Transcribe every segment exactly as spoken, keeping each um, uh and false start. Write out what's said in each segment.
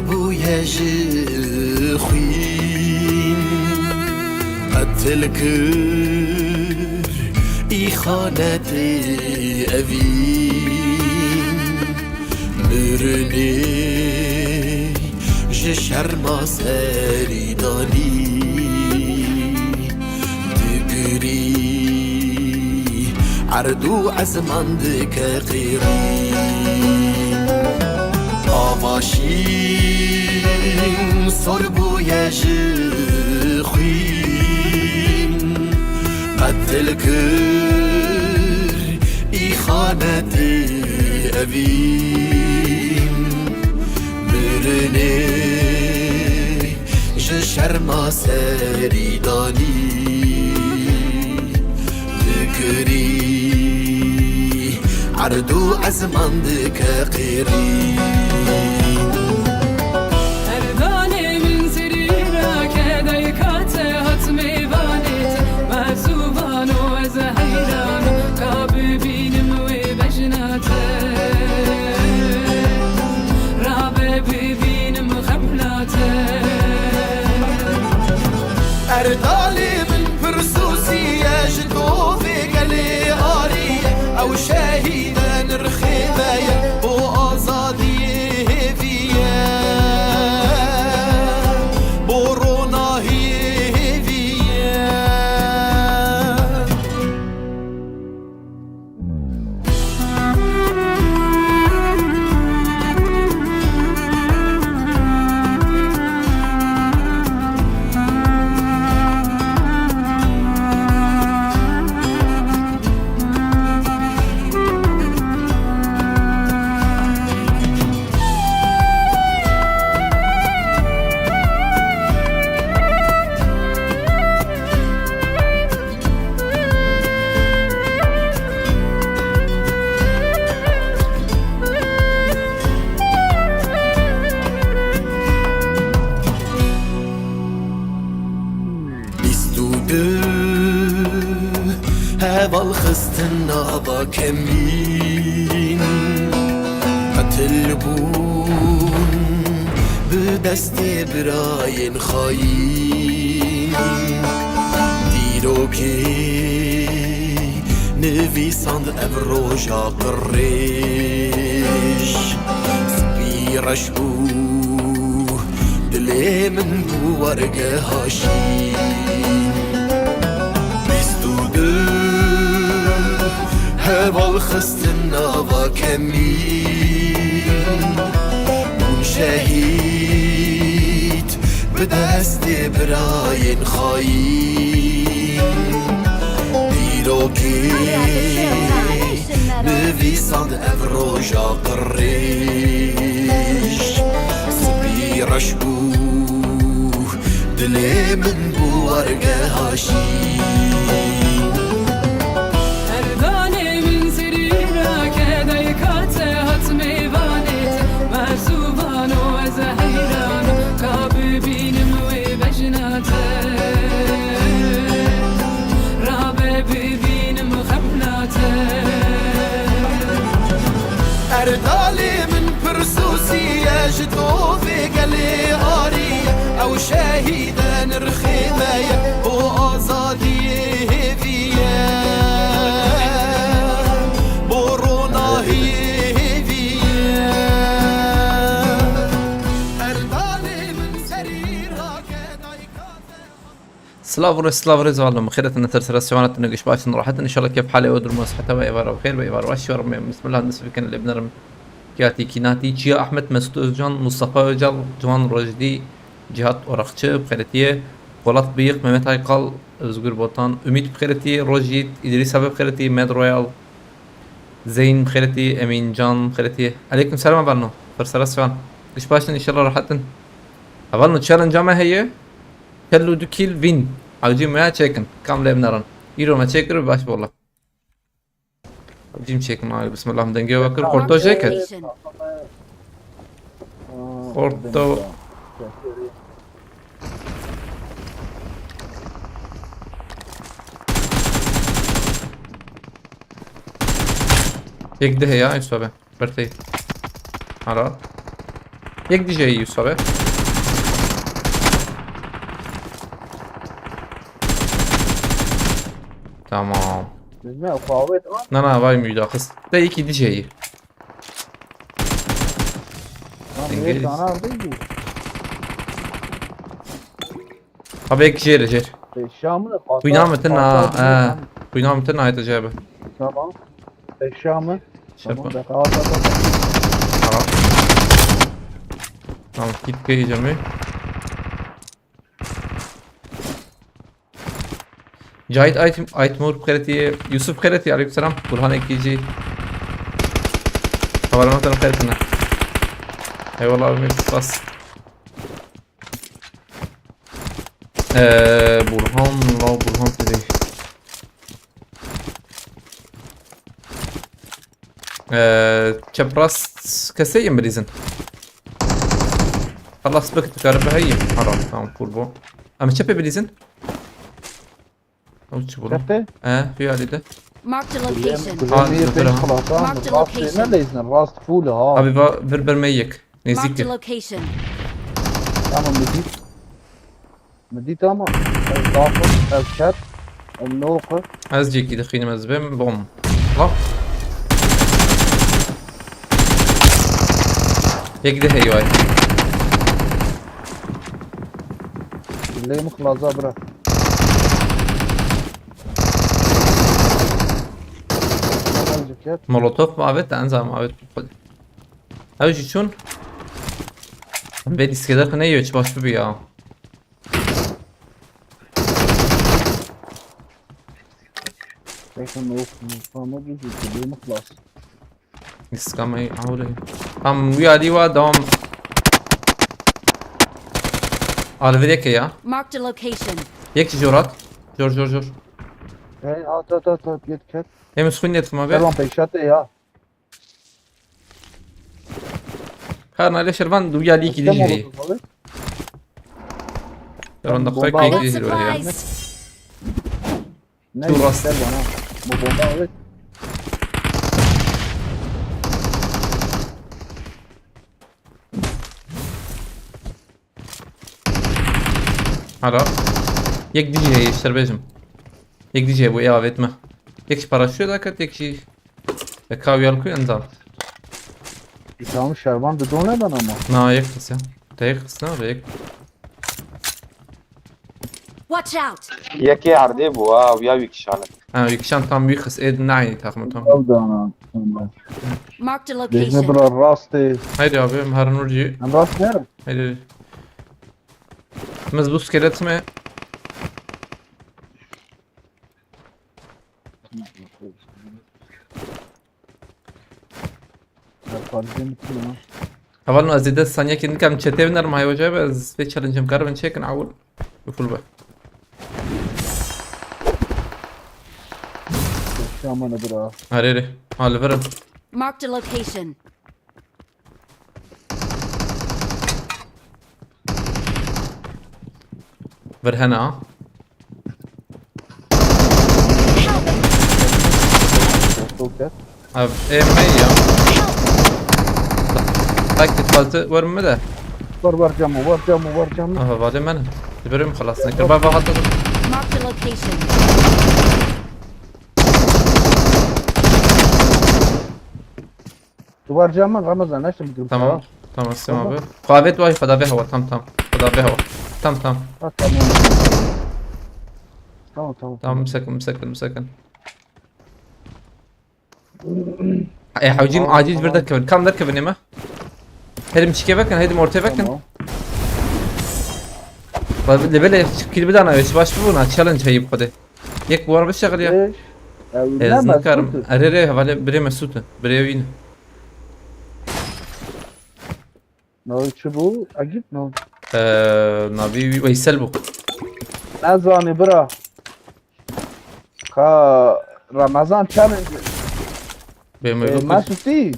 Bûye ji xwîn qetil kir îxanetê evîn. Mirinê ji şerma serî danî digirî, erd û ezman dike qêrî. Ava şîn sor bûye ji xwîn, qetil kir îxanetê evîn. Mirinê ji şerma serî danî digirî, erd û ezman dike qêrî. Erdalê min serî rake, dayka te hat mêvanê te, mezûvan û ez heyran, ka bibînim wê bejna te. Rabe bibînim xemla te. Erdalê min pirsûsî ye, ji tovê gelê arî ye. Ew şehîd e, nirxê me ye, bo azadiyê hêvî ye, bo ronahiyê hêvî ye. Bîst û du heval xistin nava kemîn, qetil bûn bi destê birayên xayîn. Dîrokê nivîsand ev roja qirêj, spî reş bû, dilê min bû wargeha şîn. Bîst û du heval xistin nava kemîn, bûn şehîd bi destê birayên xayîn. Dîrokê nivîsand ev roja qirêj, spî reş bû, dilê min bû wargeha şîn. Erdalê min serî rake, dayka te hat mêvanê te, mezûvan û ez heyran, ka bibînim wê bejna te. Rabe bibînim xemla te. Erdalê min pirsûsî ye, ji tovê gelê arî ye. Ew şehîd e, nirxê me ye, bo azadiyê hêvî ye, bo ronahiyê hêvî ye. Erdalê min serî rake, dayka te. Silav û rêz, silav û rêz, hevalno, min xêr hatin, ser sera sewanat, ne giş baş in, rahat in, inşallah kêf halê we, durma siheta we êvara bi xêr be, êvar baş we rime. Bismillah, dest bikin, lê binerim. Kiyatî, Kînatî, Çiya Ahmet, Mesut Özcan, Mustafa Öcal, Ciwan Rojdi, Cihat Orakçı, bi xêretiye, Polat Bıyık, Mehmet Aykal, Özgür Botan, Ümit bi xêretiye, Rojit, İdris abi bi xêretiye, Med Royal, Zeyn bi xêretiye, Emin Can bi xêretiye. Aleyküm selam, hevalno, ser sera sewan. Giş baş in, inşallah rahat in. Hevalno, challenge me heye. Çel û du kill win. Hewcî me ya çêkin. Kam lê binerin. Îro me çêkir, baş be wela. Hewcî me çêkin, ay, bismillah, min dengê we kir. Xorto jê kir. Xorto. Yek de heye, ay, sobe. Bertey. Ara. Yek dijeyî Yusuf abi. Tamam. Ne, xwe avêt an. Na na, vay müdaxist. Te yekî dijeyî. Lan Engage. Bir tane aldıydı. Abi yek jêr jêr. Eşya mı? Pas- Kuyna mı tena? pas- He. Kuyna mı tena ayet acaba? Tamam. Eşya mı? Tamam. Şapa. Bak, al, al, al. Tamam. Tamam, git geleceğim. Cahit Ayt Aytmur Khereti, Yusuf Khereti, aleykümselam. Burhan Ekici. Havalarına tanım Kheretine. Eyvallah abi, spas. Ee, Burhan, la Burhan dedi. Ee, çapraz keseyim bilizin. Allah sbek tukar be hayy. Haram, tamam, kurbo. Ama çepe bilizin. O çi bunu? Çepe? Ee, hüyalide. Marked a location. Kullanmaya Ha, pek ha. falan. Tamam. Marked Rast location. yerine lezne. Rast full ha. Abi va ver ver meyek. Nezik Marked a ki. Location. Tamam, Medit. Medit ama. Ez dafım. Ez şer. Ez noku. Ez cekî dixînim ez bim bom. Bak. Yek de heyvay. Lê min xilaza bira. Azıcık yat. Molotof mu avet, enzam avet. Ew jî çûn. Vê dîskede xine yê çi baş bibi ya. Peki ne olsun? Tamam, bu bir şey mi xilas? Dîska me awre. Tam wî alî wa devam. Alvireke ya. Marked a location. Yek jî jorat. Jor jor jor. Hey, at at at at, yet ket. Hem xwîn nedim abi. Devam peşate ya. Her nale şervan du ya lî ki Tamam, dijî. Şervan da Bomba xwek al. ki dijî ya. Supplies. Ne Dur, rast. Gel bana. Bu bomba, evet. Hala. Yek dijî heye, ji te re bêjim. Yek dijî heye, bu ê avêt me. Yek ji paraşûtê daket, yek jî. Yeka wî ya li ku endam. Tamam, şervan didon neden ama. Na, yek qise. Te yek qise, na, yek. Watch out! Yekê erdê bû ha, ya wî kişanê. Ha, wî kişan tam wî qis ê nayî taxmin tam. Al dana. Tamam. Marked a Dejne location. bira rastê. Haydi abi, em herin urcî. Em rast nere? Haydi. Mez bu skelet mi? Her parçayı bitti ya. Hevalno, ez ê des saniyekê nikem çetê binerim, hay hoca be, ez vê challenge-ê em karibin çêkin, awil. Biful be. Geçti aman bira. Erê rê. Ha, li vir im. Marked a location. Vir hene ha. Çok güzel. Ev ê me ya. Tak git fazla var mı da? Var, var camı, var camı, var camı. Aha, vade men. Dibirim xelas nekir. Bak, bak, hatta. Marked a location. Duvar camı, Ramazan, nasıl bir durum? Tamam. Tamam, Sima abi. Xavet vay, xeda vê hewa, tam, tam. Xeda vê hewa. Tam, tam. Ha, tamam. Tamam, tamam. Tamam, bisekin, bisekin, bisekin. E, hewcîm Tamam, acil tamam. Bir derkevin. Kam derkevin ême? Hedim çike vekin, hedim ortaya vekin. Tamam. Bak, lebele kil bir dana, baş bu buna, challenge heyip xwedê. Yek bu araba şeğil ya. Eş. Ya, Ez bilemez, nikarim. kötü. Erê rê, hevalê birê Mesut. Birê wî ne. Ne, çi bu? Agit ne? Eee, navî wî Veysel bû. Nezanî bira. Ka Ramazan challenge. Bê me E, bikut. Mesutî.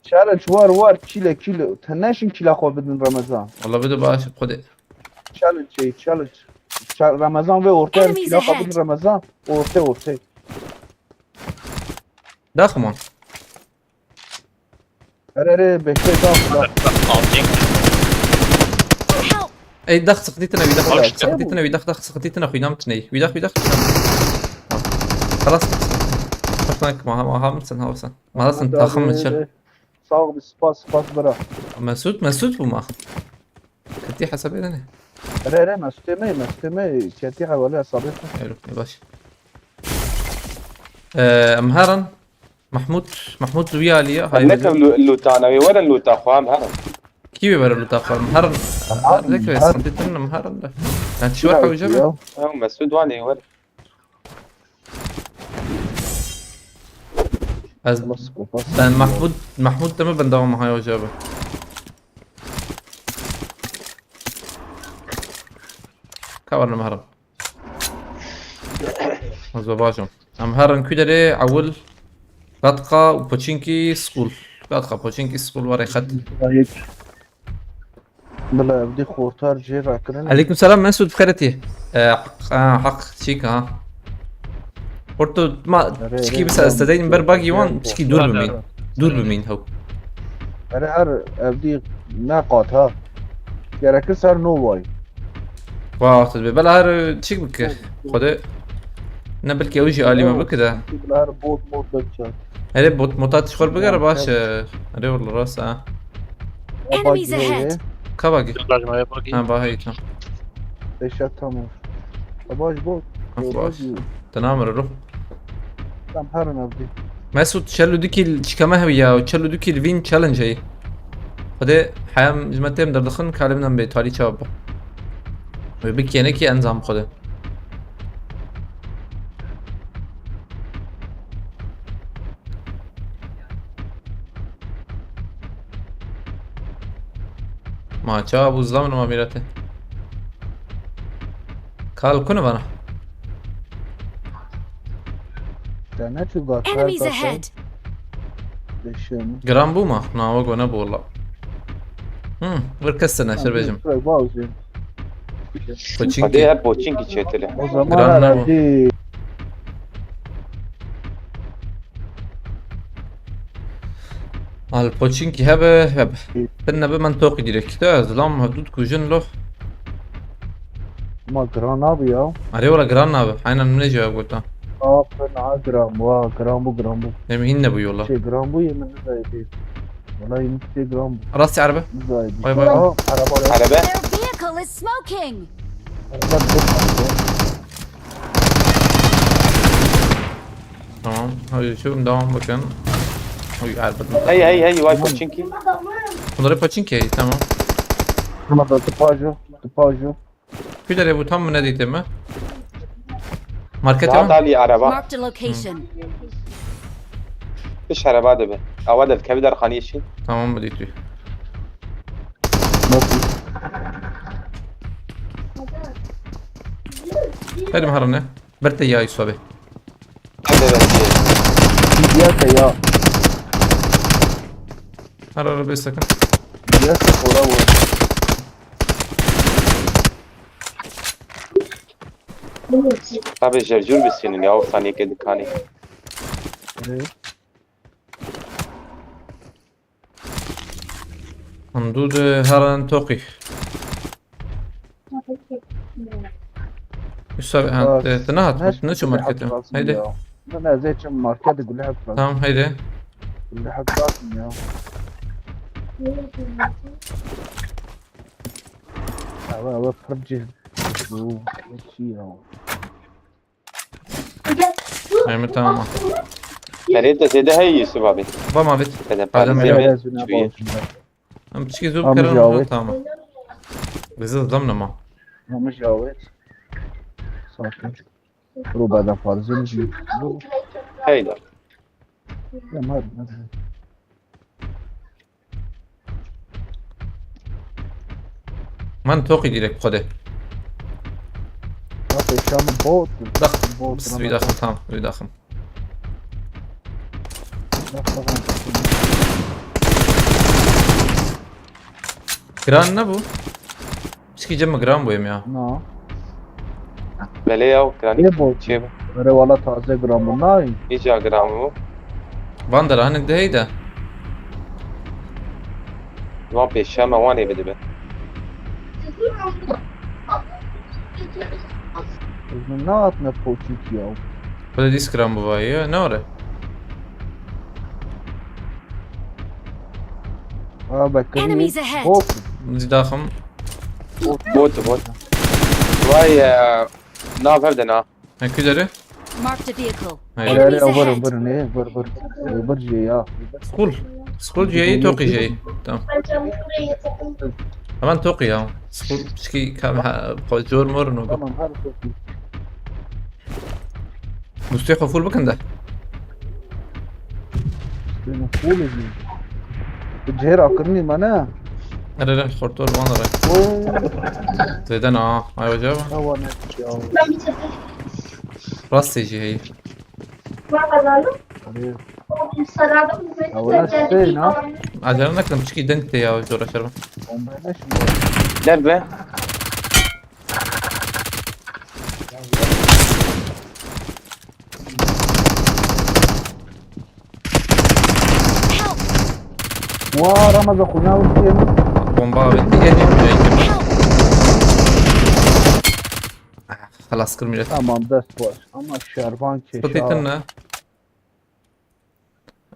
Challenge war war, kile kile. Te neşin kila xwe bidin Ramazan. Wala bide baş xwedê. Challenge şey, challenge. Ça- Ramazan ve orta Enemies kila xwe ahead. bidin Ramazan. Orta orta. Daxman. Erê, erê, bekle, tamam, tamam. Alting. Help! Ey, dax sıkıntı tine, wî dax Hoş sıkıntı tine, wî dax dax sıkıntı tine, xwînam tine. Wî dax, wî dax. Xelas. Bak lan, ma ha, ma ha, sen ha sen. Ma sen takım mı çal? Sağ ol, spas, spas, bira. Mesut, Mesut bu ma. Kıtî hesabê de ne? Erê, erê, Mesutê me, Mesutê me, ketî hewale hesabê. Ero, ne baş. Ee, em herin. Mahmut, Mahmut Züyaliye. Hay Nekem lu- lûtana wê werin lûta xwe em herin. Kî wê were lûta xwe? Em herin. Zek ve sıkıntı tine em herin de. Yani şu hewce be. Ew Mesûd wanê wer. Ez ben Mahmut, Mahmut deme ben devam hay hoca be. Ka werin em herin. Ez be bajim. Em herin ku derê ewil. Gatka û Poçinki school. Gatka Poçinki school were xet. Bila evdî xortar jê rakirin. Aleyküm selam Mesut, bixêretî. E, haq, ha, haq, çîk ha. Orto ma Erê, çikî erê, bisa tamam. estedeyim ber bagi wan Erê, çikî dûr bimîn. Dûr bimîn hew. Erê her evdî ne qat ha. Gerekir ser no vay. Vaxt be. Bela her çik bike. Xwedê ne belkî ew jî alî me bike de. Bila her bot mod bekçe. Erê bot motat xor bigere Ya, baş. evet. Erê wala rast ha. Enemies ahead! Ka bagî. Lajmaya bagi. Ha bahayî tam. Eşe tamam. Baş bot. Baş. Te namere ruh. Tam herin evdî. Mesut, çel û du kîl çikeme hewi ya, çel û du kîl win challenge heyî. Xwedê heyam ji me têm derdixin, kalim nem bê, talî çawa be. Wê bikêne ki enzam xwedê. Ma çawa bû zam ma mîrete. Kal kunu bana. Te ne çu gatar Enemies ahead! Deşim. Gram bû ma? Na wek ne bû wala. Hmm, bir kes ne şer bejim. Hadi Poçinki. Hep Poçinki çetele. O zaman Gram ne bu? herhalde Al Poçinki hebe hebe. Bin nebe men toqî direkt. Te zilam hevdû dikujin lo. Ma gran abi ya. Arê wala gran nabe. Aynen ne cevap gotan. Abi na gram wa gram bu gram bu. Em hin ne bu yola. Şey gram bu yemin ne zaydi. Wala yemin şey gram bu. Rastî araba. Ne zaydi. Vay, vay, vay. Aa, araba ya. Araba. Their vehicle is smoking! Araba bu. Tamam. Hadi şöyle devam bakın. Oy araba. Hey hey hey vay Poçinki. Bunları Poçinki tamam. Ama da tıpacı. Tıpacı. Bir de bu tam mı ne dedim mi? Market Daha mi? dali araba. Marked a location. Piş araba de be. Awa de kevi der xanî yeşil. Tamam mı diyor? Nasıl? Hadi mi harane? Bir de ya Yusuf abi. Hadi be. Diğer ya. Her arabaya sakın. Diğer ora vur. Tabi jercur bisinin ya o saniye kedi kanî. Evet. Hindû de heran toqî. Yusuf abi, ha, Bak, te, te ne hat, Her ne çu şey marketim. hatırlasın Haydi. Ya. Ne ne zeçim markete gülü hatırlasın. Tamam haydi. Gülü hatırlasın ya. Ava ava pırcı. Bu şey ya. Hayır tamam. Nerede zede hey Yusuf abi. Bam abi. Neden Adem pardon ya. zede. Biraz öne Çüye. bakın. Em çiki zor Tamam, kırın ya, ha, evet. Tamam. Bizi zamlama. Ama ya evet. Sakin. Ruba da fazla mı? Hey de. Tamam hadi. Hadi. Man toqî direkt xwedê. Bak eşyamı bot. Bak, Bot. Bist wî daxim, tamam, wî daxim. Bak bak. Giran ne bu? Pişkî cem giran bûyim ya. Na. Belê ya o kranî. Ne bot? Çê bu. Öyle valla taze gram bu. Nay. Îca gram bu. Van de hani de heyde. Van pêşeme wan ê bidibe. Min nehatine poçîk ya. Xwedê dîs kiram bivayî ya, ne were? Aa, Bekirî. Enemies ahead. Hop. Min zî daxim. Bot, bot. Vay e, nav hev de na. He, ku derê? Marked a vehicle. Hayır. Hele hele Enemies vur ahead. vur ne vur vur. Vur cihê ya. School. School cihê, tokî cihê. Tamam. Hemen tokî ya. School pişkî kam ha, xwe zor mor no. Tamam her şey. Mustê xwe full bikin de. Beni full edin. Bu cihê rakirinî me ne? Ere re, xortor van re. Oo. Zêde na. Ay hoca. Tawa ne ya. Rastê jî heye. Hadi. Ya bu nasıl şey lan? Acele nekin, pişkî deng tê ya, zor aşağı. Bombayla şimdi. Nerede? Help! Wa Ramazan xuna vurdu. Bomba abi. Diye diye. Help! Xelas kir millet. Tamam, dest boş. Ama şervan keşa. Spittin ne?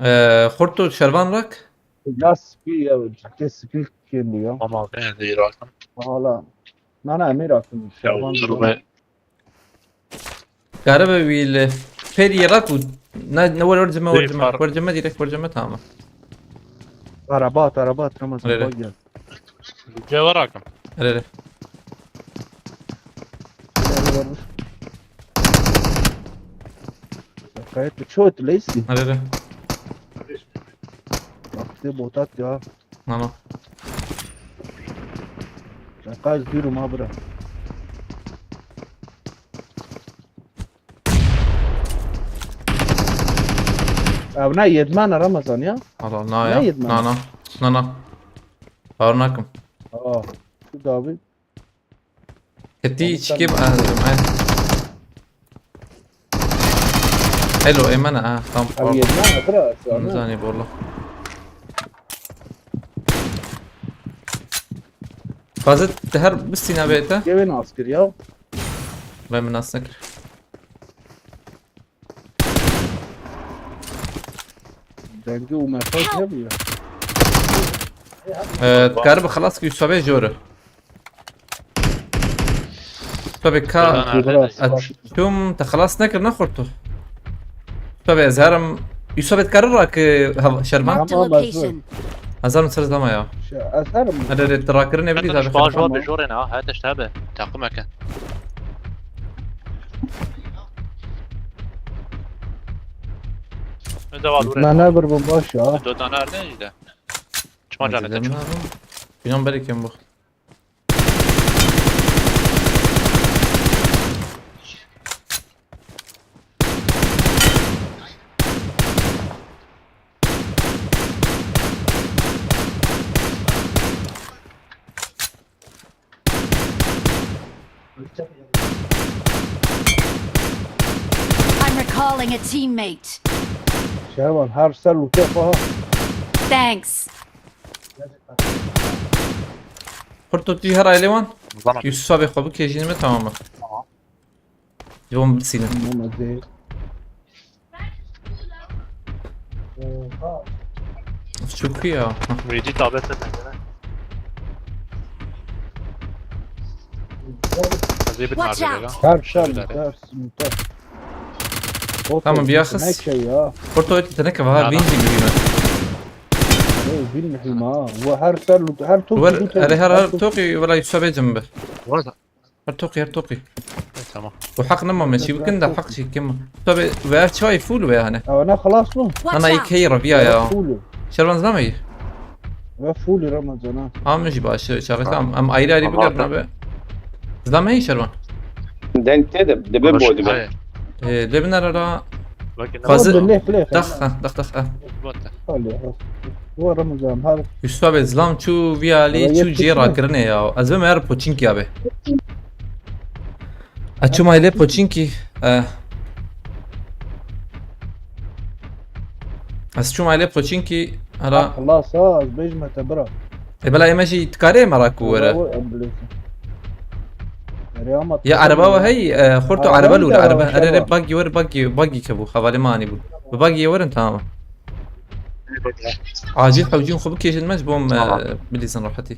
Ee, Xorto şervan rak. Ya spi ya, ciddi spi geliyor. Ama ben de Irak'ım. Hala. Nana emir akım. Ya Şervan durma. Garibe wî li pêrî rak û ne ne wer wer cime wer Zeyfar. Cime wer cime direkt wer cime tamam. Arabat, arabat Ramazan Öyle. Bak gel. Cevher Akım. Hele hele. Kayıt çoğu leysi. Hele hele. Bak de botat ya. Nano. Şaka izliyorum ha bura. Ev ne yedmen Ramazan ya? Allah na Ne ya. yedin Na lan? na. Na na. Harun Akım. Aa. Şu da abi. Ketî Tamam, çikim tamam. Elo emene ha tam Ev yedmen ne bura? Şu an. Zanî borlo. Fazit her bistîna bête. Gevin askır ya. Ben min nas nekir. Dengi û mesaj ne bu ya? Ee, Garibe xelas ki Yusufê jore. Tabii ka Nerede? Atum te xelas nekir ne Xorto. Tabii ez herim Yusufê kar ra ki hava- şervan. Marked a Tamam, bak, location. Hazar mı sırız dama ya. Şey, eser mi? Hadi de rakirin evli tabii. Baş var Tamam. bir jore ne ha. Hadi işte abi. Takım eke. Ne de var buraya. Ne ne bir bomba şu ha. Dört tane nerede işte. Çıkma canete çık. Bilmem belki bu. I'm recalling a teammate. Şervan her ser lute ha. Thanks. Xorto tu her aile wan. Bana. Yusufê xwe bikêjîne me tamam mı? Tamam. Ji bo min bisînin. Tamam hadi. Çok iyi ya. Vêcî tablet pencere. Ez ê Watch bitmar out. Her ser lute, her lute. Tamam, bir Ne yaxız. şey ya? Porto eti teneke var ha, Adam. Vinci gibi mi? Ey, bilmiyorum ha. Bu her ser lute, her top Ver, lute, her her her top- toki vela Yusufê cim be. Burada. Her toki, her toki. E, tamam. Bu hak nema me çi bikin de hak çi kim. Tabi ve çay full ve hani. Ya ne halas mı? Watch Ana out! iki hayır ya ya. Full. Şervan zame. Ve full Ramazan ha. Am jî baş çaxi tam. Em ayrı ayrı Tamam. Bigarın abi. Zame Şervan. Deng tê de, dibe bo dibe. Hayır. E, lebin ara Bakın. Fazla- Leh leh. Dax ha, dax dax ha. What the? Hadi ya. Bu Ramazan her Yusuf abi zlam çu viyali Ama çu yetişmez. cê rakirine ya. Ez ve mer poçinki abi. Ez çu maile poçinki. E. Ez çu maile poçinki. Ara halas ha, az bejme te bira. E, bela ême jî dikarê ême ra ku were. Araba ambulans. Erê, ama Ya araba we hey, e, xorto Ha, araba ben lûre, de araba. araba Erê, şey erê, var. Bagî were, bagî, bagî ke bû, hevalê me anî bû. Bi bagî werin, tamam. Acil hewcîn xwe bikêşin me ji bo em, e, Tamam. Bilîzin rehetî.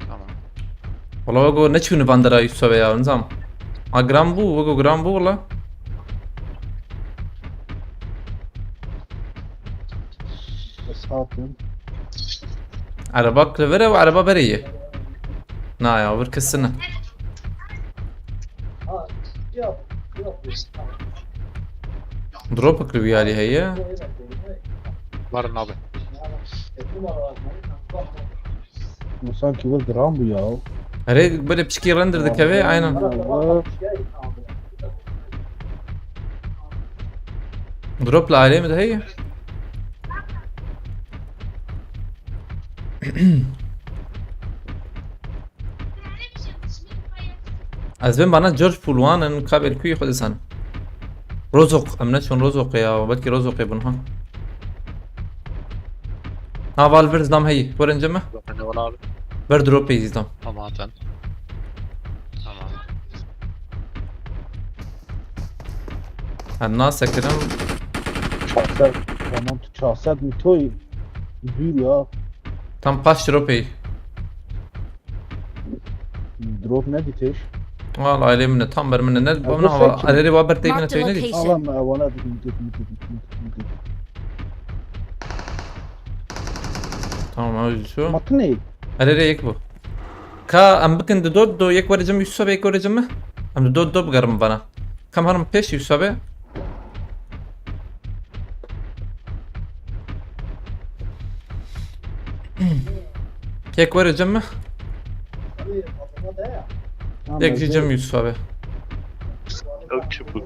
Tamam. Wala wego neçûne van dera Yusufê ya, nizam. A, giran bû, wego giran bû wala. Ez hatim. Araba li vir e û araba berê ye. Na ya, vir kesine. Dropek li wî alî heye. Var nabe. Sanki wir giran bû ya. Erê, böyle piçkî render dikeve, aynen. Drop li ailê min de heye. Ez bên bana George Pulwanin kabel kuî xwe disan. Rozok, em neçûn Rozokê ya, belkî Rozokê bûn ha. Ha, val vir zlam heyî, werin cem me. Bakın ne var abi? Ver dropê zlam. Tamam zaten. Tamam. Em nasekirin. Çaset, tamam tu çaset mi toy? Dur ya. Tam paş dropê. Drop ne diteş? Valla ailê min e, tam ber min e. Ne, bana hava, arere wa ber têkine toy ne dît? Allah'ım, e, bana dedim, dedim, dedim, dedim, dedim. Tamam, öldü şu. Matın ne? Arere yek bu. Ka em bikin di do, do yek were cem Yusuf abi, yek were cem mi? Em di do, do bigerim bana. Kam harim pêş Yusuf abi. Yek were cem mi? Yek jî cem Yusuf abi. Ew çi bû?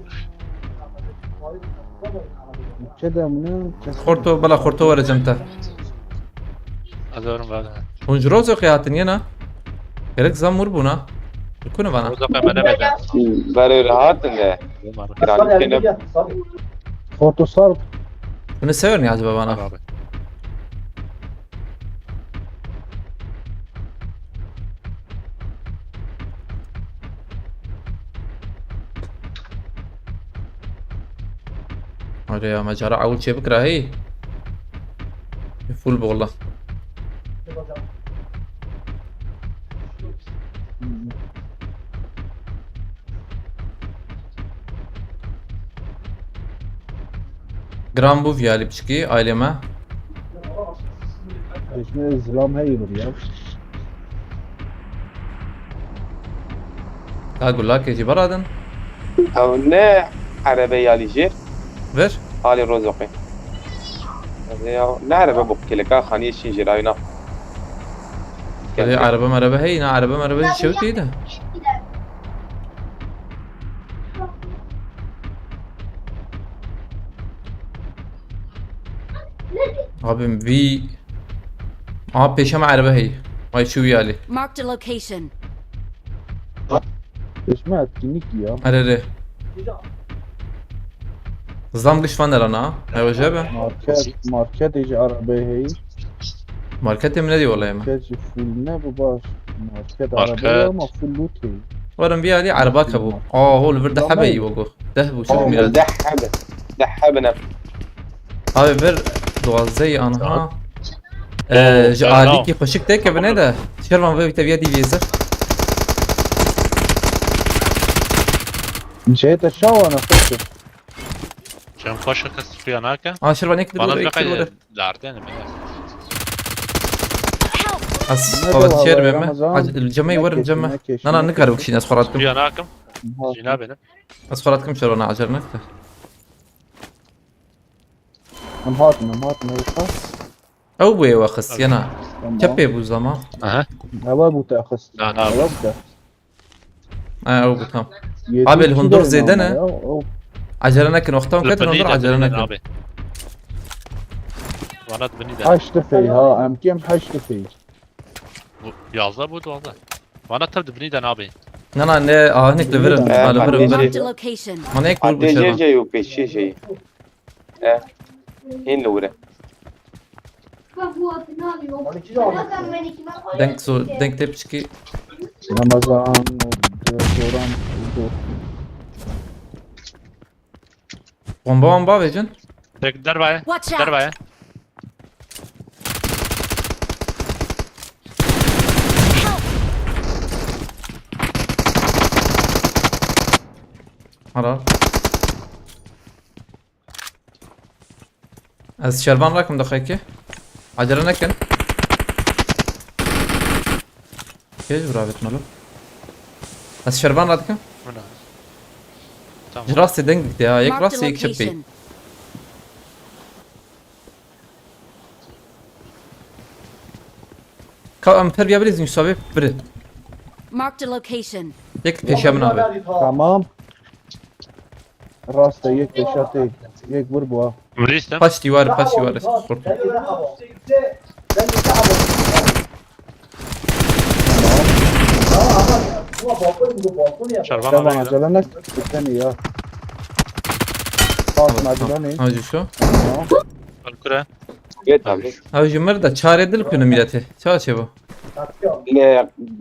Çi demne? Xorto, bela xorto were cem te. Azorim bela. Hûn ji Rozokê hatin yena? Gerek zam wir bûna. Kune vana. Rozokê me nebede. Berê rahat ne. Kiranî kene. Xorto sar. Bunu sever ni acaba bana? Abi. Hadi ya, me cara ewil çê bikira hey. Full bolla. Giran bû viyalî piçkî, ailê me. Pêşmê zilam heyî bir ya. Ka gulakê jî beradin. Ew ne erebe yalî jêr. Vir. Alê Rozoqê. Ya ne erebe bu kilika xaniyê şîn jêr ayna. Erê erebe merebe heyî, na erebe merebe jî şewtî de. Abim vî. Aa, pêşe me erebe heyî. Vay çû wî alî. Marked a location. Pêşme etkinlik ya. Erê rê. Zam giş van derana. Hewe jebe. Market, market êjî erebe heyî. Marketê min nedî wele me. Market jî full ne bu baş. Market Market. Erebe ama full loot heyî. Werin vî alî erba ke bû. Aa, hol vir deh hebe yî wego. Deh bû, çi Oğlum, bû mîra? Deh hebe. Deh hebe ne? Abi vir duwazdeh anha. Ee, ji alîkî xweşik tê ke bine de. Şervan ve vîte viya dî vêzir. Ceyte şawana xweşik. Çem xweşik suya nake. Aa, Şervan ek Bana bir bir kere. Derdin mi? Az Ne xalat diyor şer abi, be me. Ramazan? Cemey Ne werin cem me. Keşfine, Nana keşfine, nikar bikşin, az xalat kim. Suya nakim. Jina benim. Az xalat kim Şervan acer nekte. Em hatin, em hatin, em hatin. Ew bû ê we xist, yena. Tamam. Çepê bû zama. Aha. Ewa bû te xist. Na, na. Ewa bû te. Ha, ew bû tam. Yedi Abi, iki hundur derin zêde ama ne? Ya, o Acele nekin, wextan ketin hundur acele nekin. Abi. Vana dibinî de. Heşt fey ha, em kim heşt fey. Bu yazda bu da. Vana tabi dibinî de abi. Na, na, ne, ah, nek li virin, Ee, ha, li virin, kardeşim. Marked a location. Mana ek vur bu Adê şey. Jê jê û pêşiyê jê. E, hîn li wir e. Denk zo, denk tê piçkî. Ramazan, Zoran, Zoran. Bomba, bomba vecin. Tek derbaye. Watch out! Derbaye. Helal. Ez şervan rakim daxeke. Acele nekin. Kêj bira bit malo. Ez şervan radikim. Buna. Tamam. Ji rastê deng dikte ya. Yek Marked a rastê yek çepê. Location. Ka em per biya birê zîn sabê biri. Marked a location. Yek pêşe min abi. Tamam. Rast e, yek pêşe tê. Yek vur bu ha. Paç dîwar, paç dîwar. Korktum. Şervan Şervan arıyor. Acele ne? Biteni ya. Tamam, tamam. Acele ne? Hacı şu. Tamam. Alkura. Get abi. Abi jummer da çare dil kunu milleti. Çağ çe bu. Li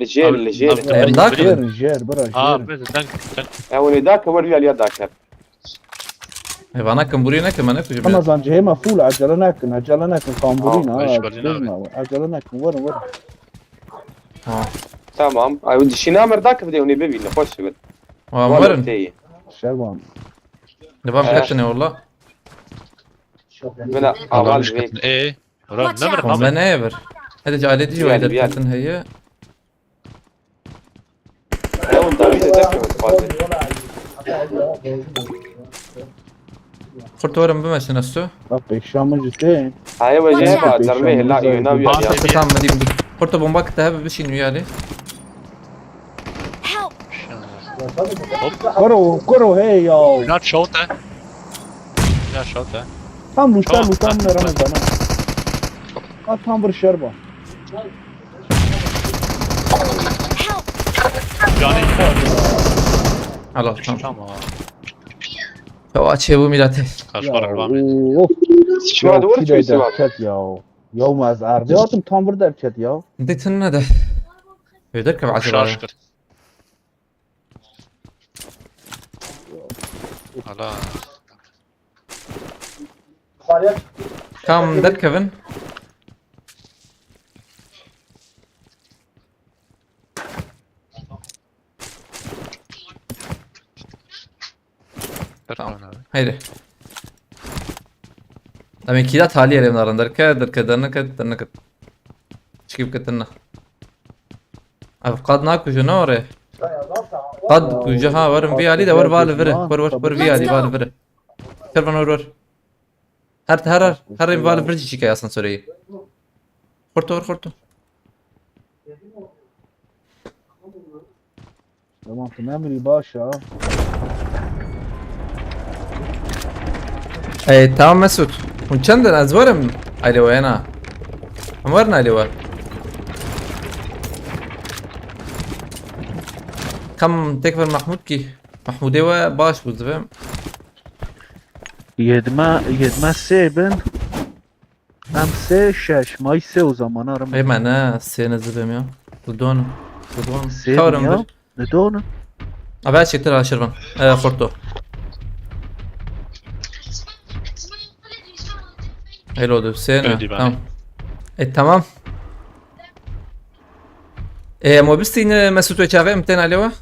jêr, li jêr. Em dak. Jêr, jêr, bira, jêr. Abi, dank, dank. Ew ne dak, wer ya, ya dak. E, vana kamburî nekin, me nekujim. Ama zancı hema full, acele nekin, acele nekin, kamburî ne, ha, acele nekin, verin, verin. Ha. Tamam. Ay, bu dişi namir dak bir de onu bir bin, hoş bir. Ha, verin. Şervan. Devam etsin ya valla. Buna aval ve. E, Ora ne bir. Me ne bir. Hadi cale diyor, hadi heye. Ew, Dawîdê derkeve dixwaze. Xurt werin bimeşin ez tu. Bak, pêşa min ji tê. Hayê we jê ba, dermê hela, yöna bir ya. Tamam, medî, medî. Xurt bomba kite hebe bişîn wî alî. Help! Kuro, kuro, hey ya. Not shot, eh? Not shot, eh? Tam lûta, lûta min ramazana. Ha, tam bir şerba. Canê. Helal, tamam. Tamam. Ya, açê bu millete. Kaç para lan? Oo. Şuna da vur, derket ya. Ya, ma ez erdê hatim, tam bir derket ya. Ditin ne de. Öder ki acaba. Şaşkır. Hala. Tam derkevin. Tamam. Haydi. Em ê kî de talî erê narin derke, derke, derneke, derneke. Çikî bike tine. Ev qad nakuje ne ore? Qad kuje ha, werin vî alî de wer va li vir. Wer, wer, wer vî alî va li vir. Kervan wer, wer. Her, her, her, her va li vir jî çike asansöreyê. Xurto, wer, xurto. Tamam, tu nemirî, baş e. Ey, tamam Mesut. Hûn çend in? Ez werim. Aile we hena. Em werin aile we. Kam tek ver Mahmud ki. Mahmudê we baş bû divê. Yedme, yedme sê bin. Em sê, şeş, may sê o zaman arım. Ê me ne, sê ne zibêm ya. Dudon, dudon. Sê ya. Ne donu? Abi, çektir aşırvan. E, Forto. Hello, du, sê ne? Tamam. E, tamam. E, mobistî ne Mesut ve çaxê em tên alê we?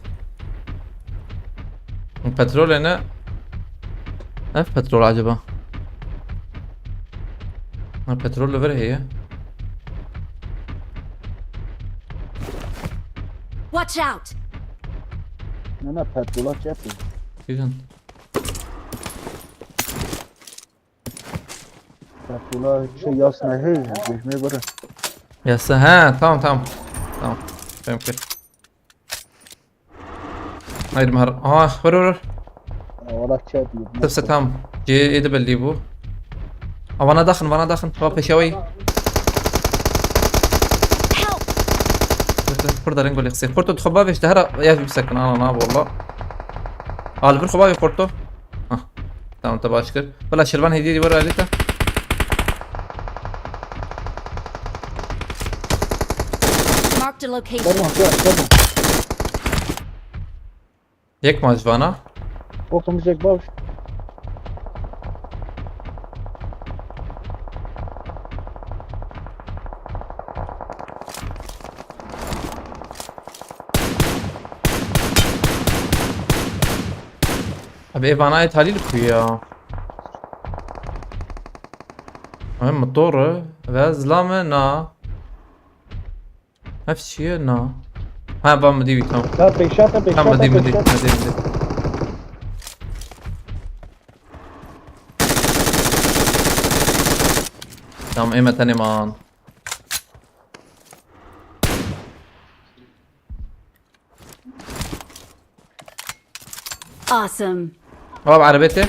Petrol ne? Ev petrol acaba? Ha, petrol li vir heye. Watch out! Ne, ne, petrola çep. Kîjan? Petrola şey yas ne hey, geçmeye bırak. Yasa, ha, tamam, tamam. Tamam. Tamam, okey. Haydi Mahar. Aha, vur, vur, vur. Wala çep. Tepse tamam. C yedi belli bu. Aa, vana daxin, vana daxin. Va peşawayı. Help! Dur, dur, burada rengo lexse. Kurtu txuba veşte, hera ya bir sakın, ana, na, valla. Al bir txuba ve kurtu. Hah. Tamam, te baş kir. Valla şervan hediye var alita. Marked a location. Tamam, tamam, tamam. Yek maç vana. Okum zek baş. Abi ev anayê talî li ku ya? Ev motor e. Ve zilame na. Ev çi ye? Na. Ha, va min dî wî, tamam. Ya pêşa te pêşa Tamam, te dî min dî, pêşa. min dî, min dî. Tamam, ême tenê man. Awesome. Baba, erebê te.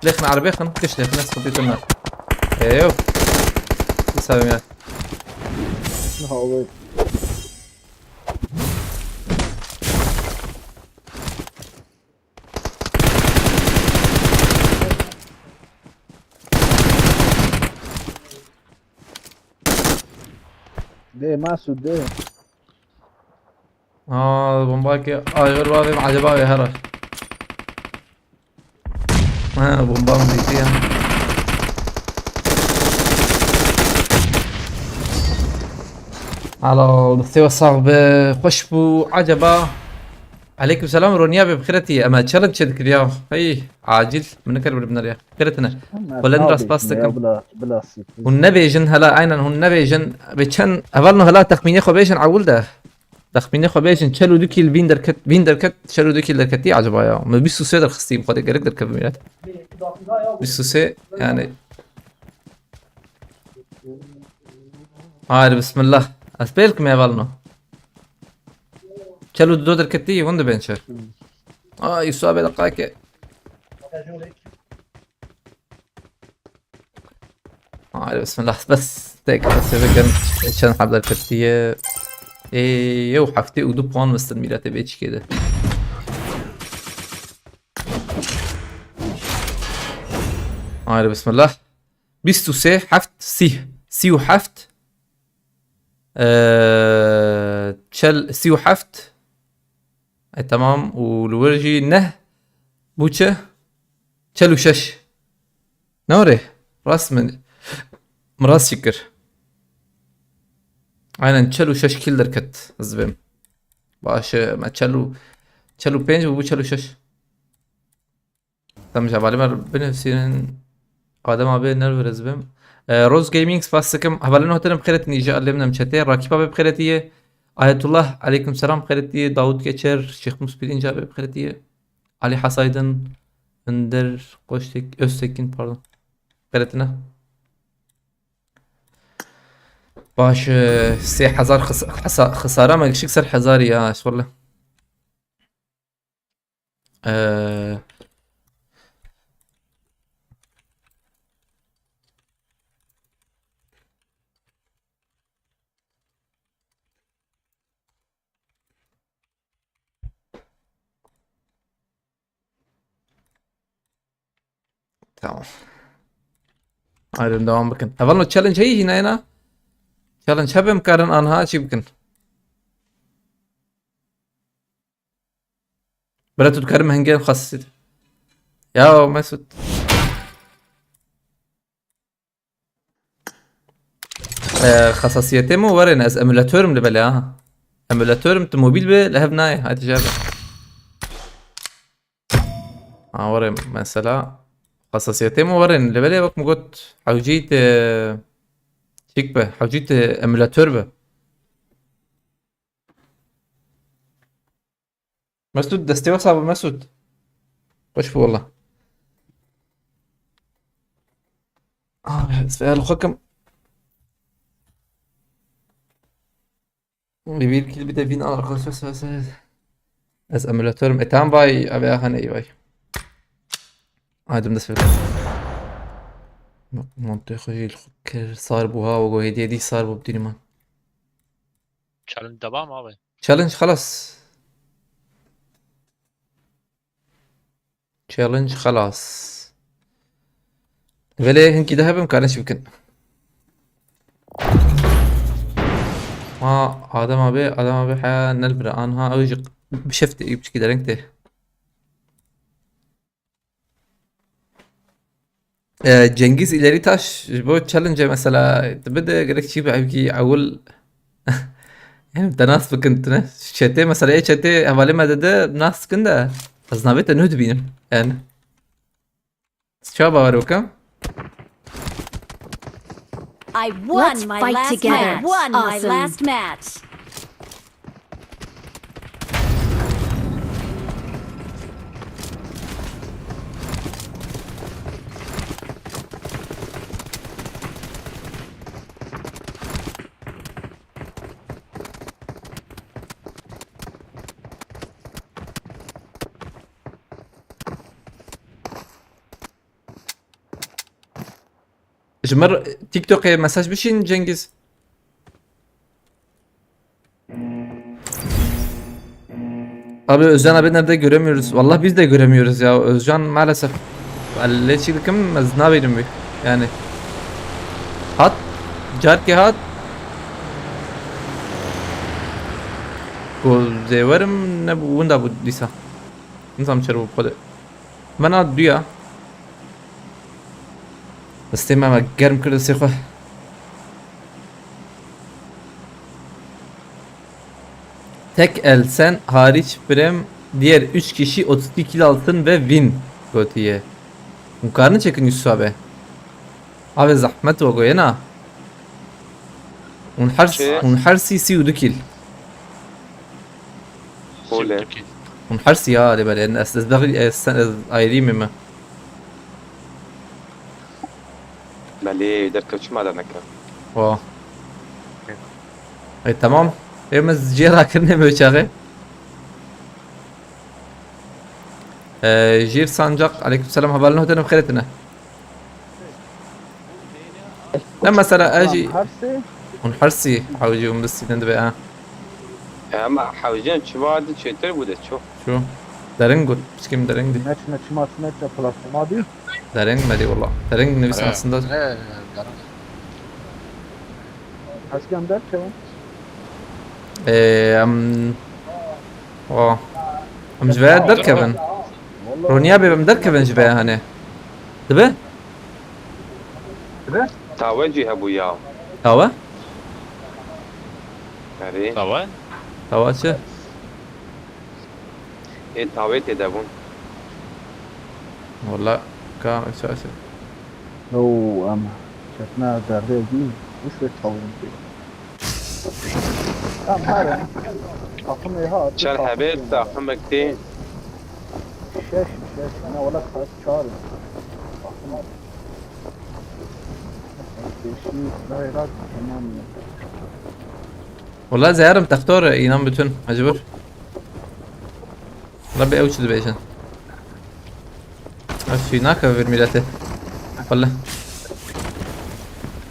Lêxin erebê xin, kış lêxin, ez xwedî te me. Eyo. Bisavim ya. Ha, evet. Dê Masûd dê. Aa, bomba ki ayır var, acaba ya her. Ha, bomba mı bitti ya? Helal, desteğe sağ be, hoş bu, acaba. Aleyküm selam, Ronya be, bixêretî, ama challenge çêdikir ya. Hey, acil, min nikir bir bineriya. Bixêretine. Xwe lend rast pastikim. Bila, bila sî. Hûn nebêjin hela, aynen hûn nebêjin. Bi çend, hevalno hela texmînê xwe bêjin ewil de. Texmînê xwe bêjin, çel û du kîl vîn derket, vîn derket, çel û du kîl derketî acaba ya. Min bîst û sê derxistî, xwedê gerek derkevim ya. Bîst û sê, yani. Hayır, bismillah. Ez pêl kim hevalno. Çel û du derketî, hûn dibên çi? Aa, Yusuf abi, deqayeke. Haydi bismillah, bes tek bes bikin. Çend heb derketiye? Ê, yew heftê û du puan mistin mîletê bê çikê de. Haydi bismillah. Bîst û sê, heft, sî. Sî û heft. Ee, çel, sî û heft. E, tamam. Û li wir jî neh bû çi? Çel û şeş. Ne orê? Rast min, min rast jî kir. Aynen çel û şeş kîl derket ez dibêm. Baş e, me çel û, çel û pênc bû, bû çel û şeş. Tamam, ji hevalê me binivîsînin. Adem abi nervir ez bim. E, Rose Gaming spas dikim. Hevalên hotirim bixêretî nîje alem nem çetê. Rakîp abi bixêretî ye. Ayetullah, aleyküm selam, bixêretî ye. Davut Geçer, Şêx Mus Pirinç abi bixêretî ye. Ali Hasaydın, Önder Koçtek, Öztekin, pardon. Bixêretîne. Baş, e, sê hezar xis-, xisa-, xisara me gişik ser hezarî ya, estağfurullah. Ee, Tamam. Haydi devam bikin. Hevalno challenge heyî hîna yena. Challenge hebe em karin anha çî bikin. Bira tu dikarim hingên xasît. Ya Mesut. Ee, xesasiyetê min werin, ez emulatorim li belê ha. Emulatorim tu mobil be li hev nayê. Haydi jebe. Ha, werin mesela. Xesasiyetê min werin li belê wek min got hewcî te çîk be, hewcî te emulator be. Mesut, destê we sax be, Mesut. Xweş bû wela. Abi, ez feyal xwe kim. Bir kill bir de win al arkadaşlar, söyle, söyle. Ez emulatorum. E, tamam, vay, abi, aha, ne vay. Haydi dest feyal. Mantığı xwe jî kir, sar bû ha, o hediye dî sar bû, bidînim. Challenge devam abi. Challenge xelas. Challenge xelas. Belê hinkî de hebim karin çi bikin. Ha, Adem abi, Adem abi, ha, nelbira anha, ew jî bi şeftê, ew piçkî dereng tê. Ee, Cengiz İleri Taş, ji bo challenge mesela, tu bide gerek çi be, ew kî ewil, yani, te nas bikin, tu ne? Çetê, mesela, ê çetê hevalê me dide, nas bikin de, ez navê te nû dibînim, yani. Çawa bawer bikim? I won Let's my fight last together. Match. Won my Awesome. Last match. Ji mir TikTok'ê mesaj bişîn Cengiz. Abi Özcan abi nerede, göremiyoruz. Vallahi biz de göremiyoruz ya. Özcan maalesef. Lê çi dikim, ez nabînim wî. Yani. Hat. Carkê hat. Ku zêwerim ne bu, winda bu dîsa. Nizam çer bu xwede. Bena duya. Destê me, me germ kir destê xwe. Tek el sen hariç birem, diğer üç kişi otuz iki kill altın ve win gotiye. Hûn karin çekin Yusuf abi. Abi zahmet ve goyena. Hûn her, Çi? Hûn her sî sî û du kill. Kole. Hûn her sî ya, lê belê, ez, ez, ez, ez, ez ayrî me. Belê, derkev çima dernekevin? Wa. Ey, tamam. Ê, me cê rakirinê me çaxê. Ee, Jîr Sancak, aleyküm selam, hevalno, tenim xêretine. Ne mesela, ez jî Hersê? Hûn her sî hewcî hûn bistînin dibe, ha. Ama hewcîn çiva di çêtir bû de ço. Ço. Dering got, piçkêm dering dî. Neçine çima, çine çe platforma dî? Dering me dî wala. Dering nivîsîn aslında. He, dering. Eskî em derkevin. Ee, em, o. Em ji vê derkevin. Roniya bê em derkevin ji vê, hani. Dibe? Tawe jî hebû ya. Tawe? Erê. Tawe? Tawa çi? Ê tawê tê de bûn. Wala ka çaşe. Yo, em ketine derdê wî, wî şû çawin pê. Em herin. Takımê hat. Çar hebê takımek tê. Şeş, şeş. Ne wala kaç çar. Takım. Beşi, gayrat, tamam. Wala zeherim textor înan bütün, mecbur. Wala bi ew çi dibêjin? Ev çi nake vir milletê. Wala.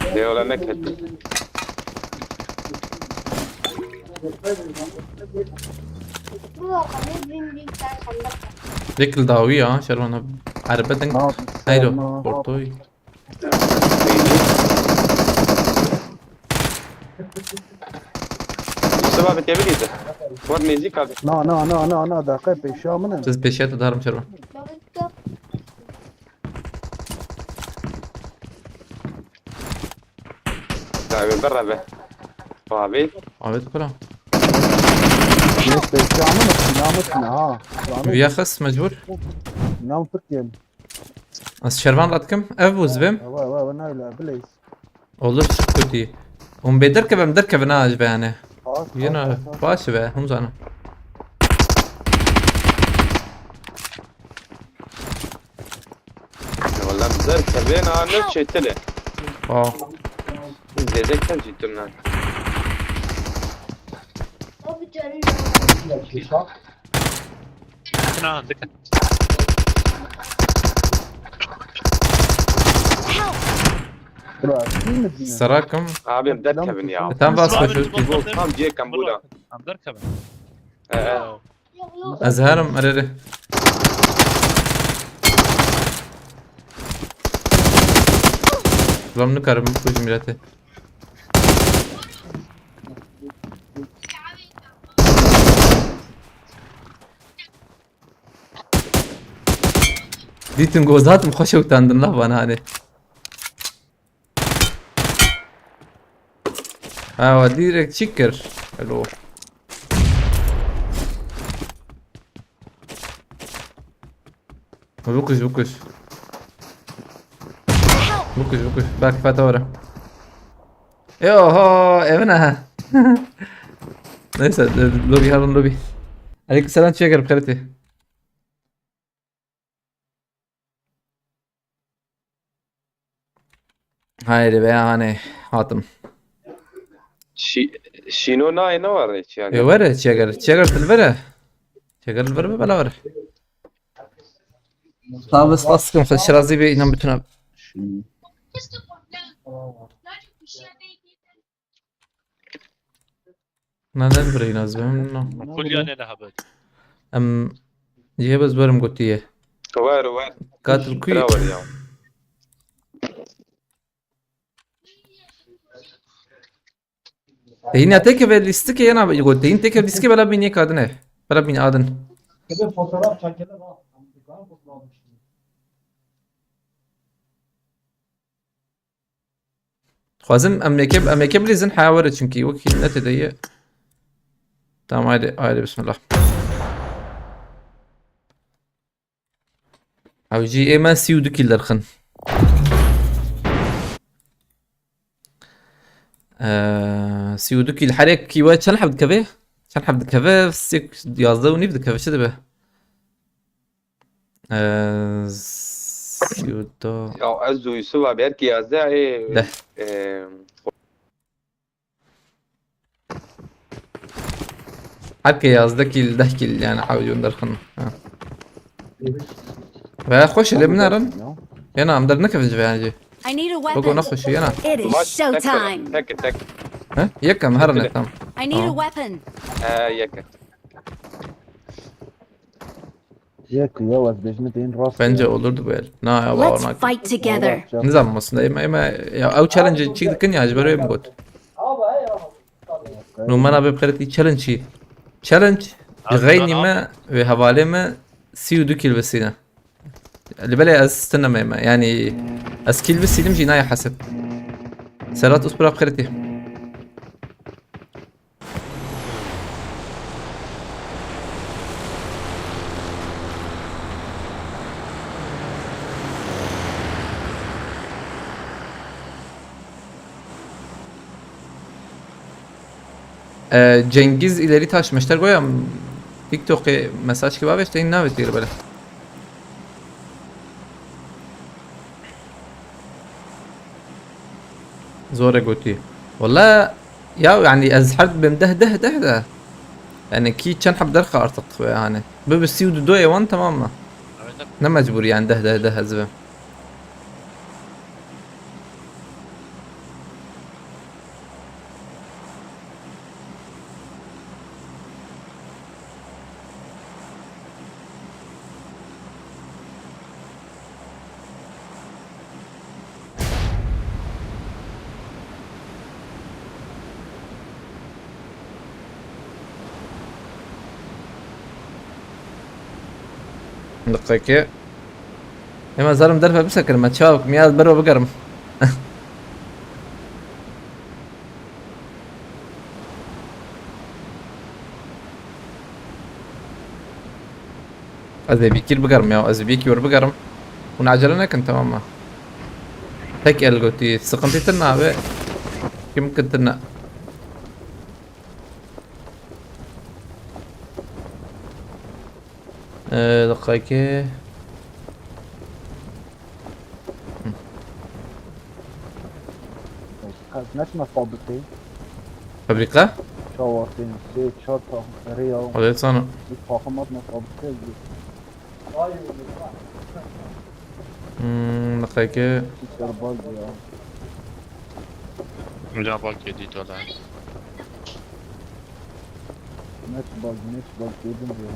Lê wala ne keti. Dikil dawî ya, şerwana. Erbe deng. Hayro, ortoy. Mustafa abi tebrik ederim. Var müzik abi. Na, na, na, na, na, dakika, pêşiya min e. Siz pêşiya te darim çerwa. Abi berre be. Abi. Abi kura. Ne pêşiya min e, namus ne ha. Viya xist mecbur. Nam fikrim. Ez şervan radikim. Ev bû zibêm. Ewa, ewa, ewa, nayla, bileyiz. Olur, çık kutî. Hûn bê derkevin, derkevin ha ji be yani. Pas, pas, Yine pas, pas. Baş be, hûn zanin. Wala bi derkevin ha ne çêtir e. Aa. Zêde kev jî tune. Abi canım. Dikin ha, dikin. Bura, değil mi dine? Serakim. Abi em derkevin ya. Tam vas koşu. Tam cê kambura. Em derkevin. Ee. Ez herim, erê. Lan nikarim bu milletê. Dîtin gozatim xweş û tendin la van hanê. Ha, wa direkt çi kir? Alo. Bikuş, bikuş. Bikuş, bikuş. Belki fata were. Yo ho, evine ha. Neyse, lobi, herin lobi. Aleykümselam, çeker, xeriti. Haydi be, yani, hatim. Şi-, Şîno nayê ne were çiya E, gel. Were, çiya gel. Çiya gel, til vere. Çiya gel, vere, bela vere. Tabi, spas kim, xwe şirazî be, inan bütün abi. Neden burayı lazım? Kulya ne lahabet? Em, cihê bez berim gotiye. Wer, wer. Katil kuyu. Bira wer ya. Hîna teke ve lîstikê yena gotiye. Hîn teke lîstikê bela bin yek adine. Bela bin adin. Bir de fotoğraf çekelim ha. Xwazim em êkê, em êkê bilîzin heya were, çunkî wekî netê de ye. Tamam, haydi, haydi, bismillah. Ew jî ê me sî û du kîl derxin. Eee, sî û du kîl, herek kî we çend heb dikeve? Çend heb dikeve? Sê, yazdeh û nîv dikeve, çi dibe? Eee, sî û du. Ya ez û Yusuf abi her ki yazdeh ê, Deh. Eee, Her ki yazdeh kîl, deh kîl yani hawî derxin. Ha. Ve xweş e, lê min erin. Yena em dernekevin ji vê yani. I need a Bego weapon. Nexweş e, yena. It is Maç tek showtime. Tek tek. He? Yek em herin, tamam. I need a Tamam. Weapon. He, yek. Yek ya, ez bêjim tên rast. Bence olurdu bu el. Na ya, Let's bawarnak. Fight together. Nizam aslında, ema, ema, ya, ew challenge çîk dikin ya, ji ber wê min got. Numara be qeretî challenge çi? Challenge, Abi, xeynî lan me ve hevalê me sî û du kîl bisîne. Li belê ez stineme me. Yani ez kîl bisînim jî nayê hesib. Serhat Uspra qeretî. Ee, Cengiz İleri Taş, meşter goya TikTok'ê mesaj ki baveşte, navê têr bele. Zor e gotî. Wala ya, yani ez her bim deh deh deh de. Yani ki çend heb derxe artık ve yani. Bu bir sî û du ê wan tamam mı? Evet. Ne mecbur yani deh deh deh ez bim. Diqeke. Ema zalim derve bisekirim, çawa bikim ya, bero bigerim. Ez ê bîkîr bigerim ya, ez ê bîkî wer bigerim. Hûn acele nekin, tamam mı? Tek el gotî, sıkıntı tırna abi. Kim ki tırna? Ee, dakika iki. Qas neçme fabrikê? Fabrika? Çawa tên, sê, çar ta-, rêya. Hadi sana. Bir takım atma fabrikê. Hmm, dakika iki. Serbaz ya. Mira bak yedi dolar. Net bug, net bug dedim ya.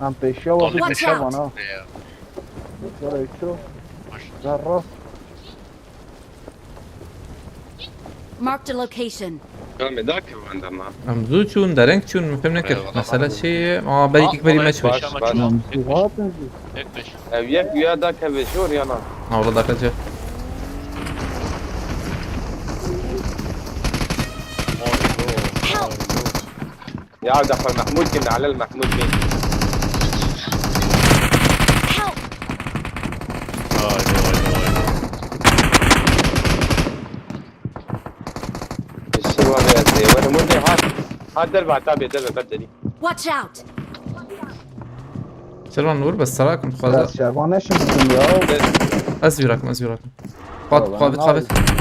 Em pêşiya we Watch out! Pêşiya we na. Pêşiya we ço. Zerra. Marked a location. Kamê da kevin dema. Em zû çûn, dereng çûn, min fêm nekir. Eyvallah. Mesele çi ye? Ama belkî Aa, berî ama meç baş- baş. Baş- Lan bu hatin. Yek beş. Ev yek uya da kevê jor yana. Ha, orada kaçı. Ya daxil Mahmud kin, alel Mahmud bin. Help! Haydi haydi haydi. Şirvan ya zê. Wene murdi hat. Hat derba tabi derba berdeni. Watch out! Şervan nur bes serakim dixwaze. Biraz şervan neşin bizim ya. Ez wî rakim, ez wî rakim. Xwat, Eyvallah, xwat, ne xwat.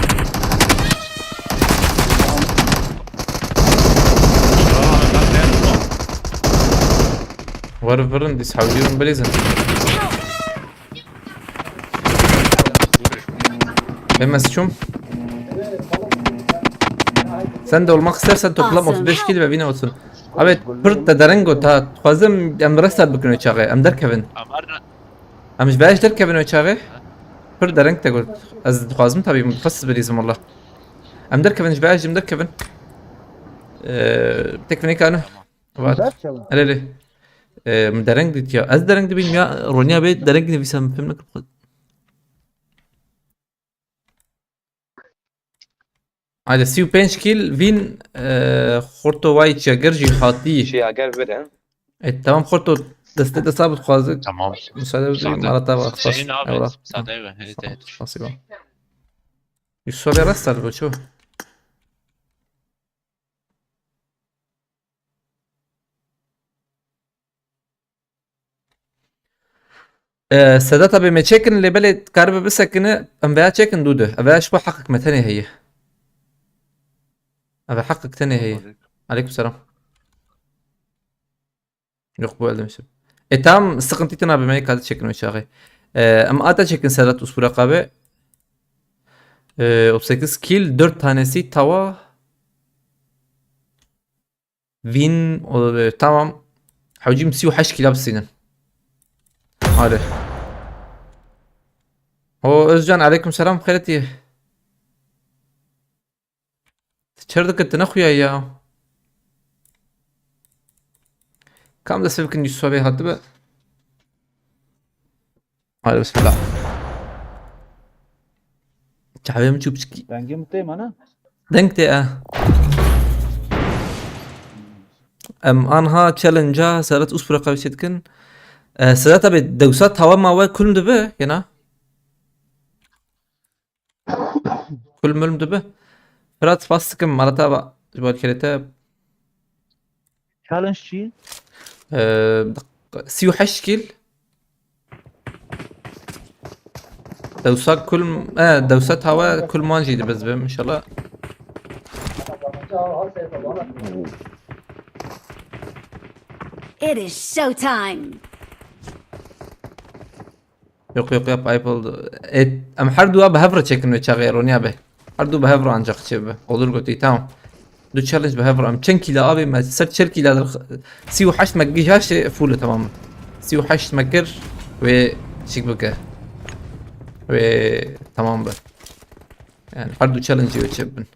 Wer virin, dîs hewlî min bilîzin. Bemez çûm. Sen de olmak istersen toplam Awesome. otuz beş kilo ve bin olsun. Abi, pir te dereng got ha. Dixwazim em restart bikin o çaxê. Em derkevin. Amar Em ji vêya jî derkevin o çaxê. Pir dereng te got. Ez dixwazim tabii, mutexesis bilîzim wallah. Em derkevin, ji vêya jî em derkevin. Eee, tek finêka ne? Vat. Derkevin. Hele hele. Eee, min dereng dît ya. Ez dereng dibînim ya. Roniya bê dereng nivîsa, min fêm nekir. Haydi, sî û pênc kîl vîn, eee, xorto wayî çiyager jî hatî. Şiyager vire. E, tamam xorto, destê desta bixwaze. Tamam. Müsaade edin, Zaten Marata var. Senin abi, Eyvallah. Müsaade ver. Evet, evet. Nasıl var? Yusuf abi rastlar bu çoğu. Ee, Sedat abi me çekin, lê belê karibe bisekine, em veya çekin dû de. Ev veya şipo heqek me tenê heye. Ev heqek tenê heye. Aleyküm selam. Yok, bu elde mişim. E tamam, sıkıntı tına abi, me kadi çekin o çağı. Ee, em ata çekin Sedat Uspura abi. Ee, otuz sekiz kill, dört tanesi tava. Win, o, e, tamam. Hewcîm sî û heşt kîla bisînin. Hadi. O Özcan, aleyküm selam, xêretî. Çer dike, tu nexuya ya. Kam dest pê bikin, Yusuf abi hatibe. Hadi bismillah. Çavê min çû piçkî. Dengê min tê me ne? Deng tê e. Em anha challenge-a Sedat Uspura qewî çêdikin. E, Sedat abi, dewsa tawa mawe kulm dibe, yena? Kulm mulm dibe. Firat, spas dikim, Marata ba, ji bo kerete. Challenge çi? Ee, sî û heşt kîl. Dewsa kulm, e, dewsa tawa kulman jî dibe, ez bim inşallah. It is showtime! Yok yok yap, ayıp oldu. E, em her dua bi hev re çekin ve çaxê Ronya be. Her du bi hev re ancak çê be. Olur gotî, tamam. Du challenge bi hev re. Em çend kîla abi me? Ser çil kîla dir. Sî û heşt me gihaşê full, tamam. Sî û heşt me kir ve şik bike. Ve tamam be. Yani her du challenge ve çê bin.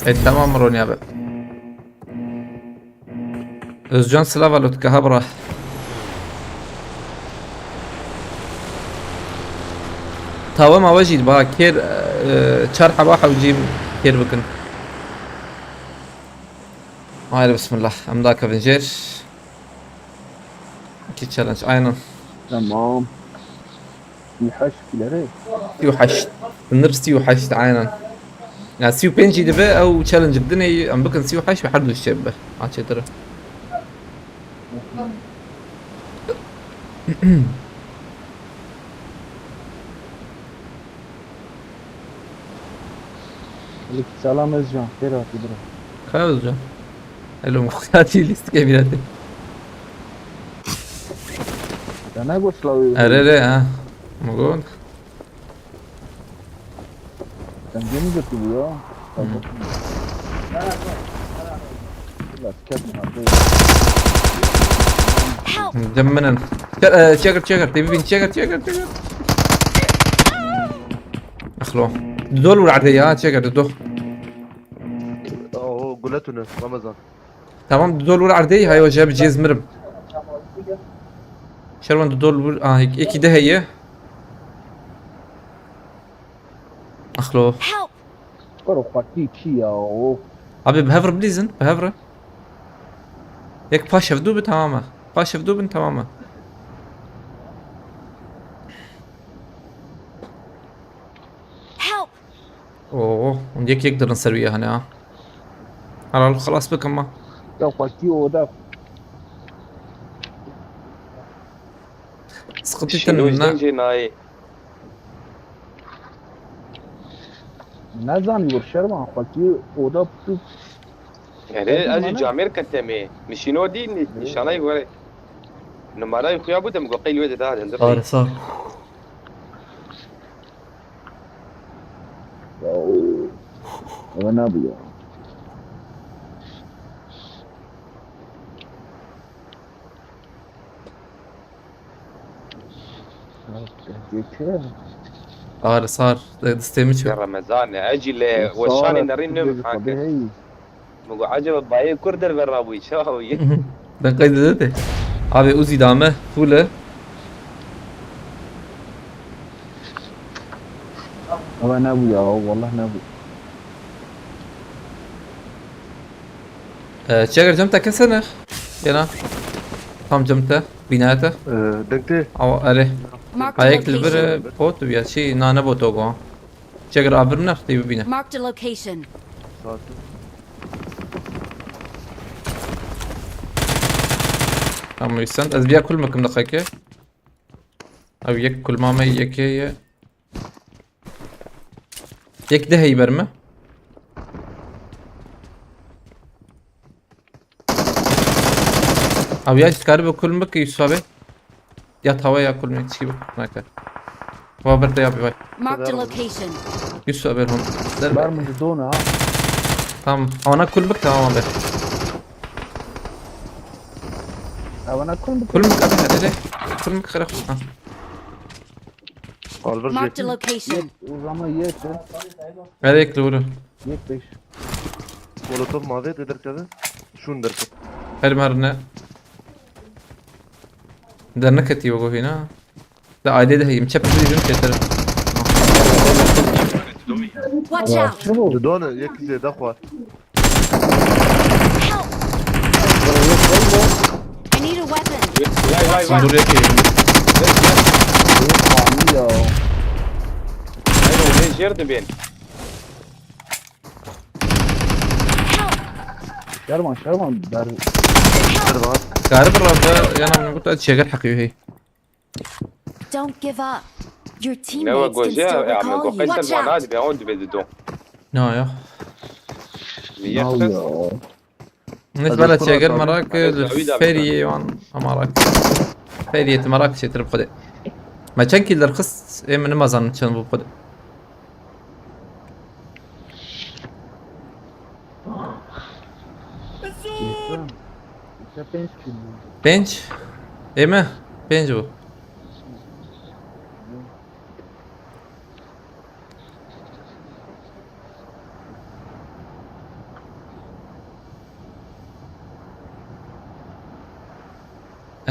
E, tamam Ronya be. Özcan Slava Lutka, ha bra. Tawa mawe jî ba kêr, e, çar heba hewcîm kêr bikin. Haydi bismillah. Em da kevin jêr. İki challenge, aynen. Tamam. Sî û heşt kîle re. Sî û heşt. Sınır sî û heşt, aynen. Ya sî û pênc jî dibe, ew challenge dinê, em bikin sî û heşt ve her du çê bibe. Ha, çêtir e. Aleyküm selam Özcan. Xêr hatî bira. Kaya Özcan. Elo, muxtiyatî lîstikê bîretê. Te ne got slavê? Erê rê, ha. Min got. Sen gemi götürdü ya. Biraz ket mi? Help! Cem minin. Çek, e, çekir, çekir. Tebi bin, çekir, çekir, çekir. Exlo. Didol wir erdê ya, çêke dido. Aho, gule tune, Ramazan. Tamam, didol wir erdê, hayo jeb cêz mirim. Şerwan didol wir, ah, ek-, eki de heye. Exlo. Help! Karo xwetî çi ya o? Abi bi hevre bilîzin, bi hevre. Yek paş hevdû bi tamam e. Paş hevdû bin tamam e. Help! Oo, hûn yek yek dirin ser wî ya hene ha. Helal xelas bikim ma. Ya xwetî oda. Sıkıntı Şîno tanım ne? Jî nayê. Nezanî wir şerma xwetî oda tu. Erê, ez jî camêr ketemê. Min şîno dî nî-, nîşanayê were. Numarayê xuya bû de min got qey li wê de da hende. Arsa. Ya, o, ewe nabû ya. Ar sar, destê min çû. Ya Remezan, ez jî li weşanê nerî nû min fam kir. Min got, "Acaba bayê kur derve rabûyî, çawa bûyî?" Ben qeyd edete. Abi Uzi dame, full e. Ama ne bu ya, vallahi ne bu. Ee, çeker cem te kesene. Yena. Tam cem te, binaya te. Ee, dengte. Awa, erê. Marked a Ayek li vir, location. e, bot ya, çi, na ne boto go. Çeker abir ne, xtî bibîne. Marked a location. Saati. Tamam, Hüseyin. Ez bir kul müküm dakika. Abi yek kulmame yekê ye. Yek de heyber mi? Abi ya, dikari bi kul mükü Yusuf abi. Ya tava ya kul mükü gibi. Nake. Va bir de ya bir vay. Marked a location. Yusuf abi hon. Ber min didona ha. Tamam. Ana kul mükü tamam abi. Avana kul mükü. Kul mükü abi hadi de. Kul mükü kara. Ha. Alvir Marked a jêkî. Location. Yek, o zaman yek. Her ek doğru. Yek beş. Molotov mavê de derkeve. Şun derket. Her marine. Derneketî wego hîna. Da ailê de heyim. Çep bir yürüm çetir. Watch out! Didone yek zêde xwar. Help! I need a weapon. Vay, vay, vay. Dur yakayım. Ya. Ay, o ne jêr dibên. Help! Şerman, şerman. Ber. Help! Karı bir anda yana min got çeker hakkı hey. Don't give up. Your teammates can still recall you. Watch out! Ne wa goja ya, me go qeyser vana dibe, on dibe dido. Ne ya? Niye? Ne ya? Nit bela çêger merak li feriyê wan merak. Feriyê tu merak çêtir bi xwedê. Me çend kîl derxist ê min nima zanin çend bû bi xwedê. Pênc? Ê me? Pênc bû.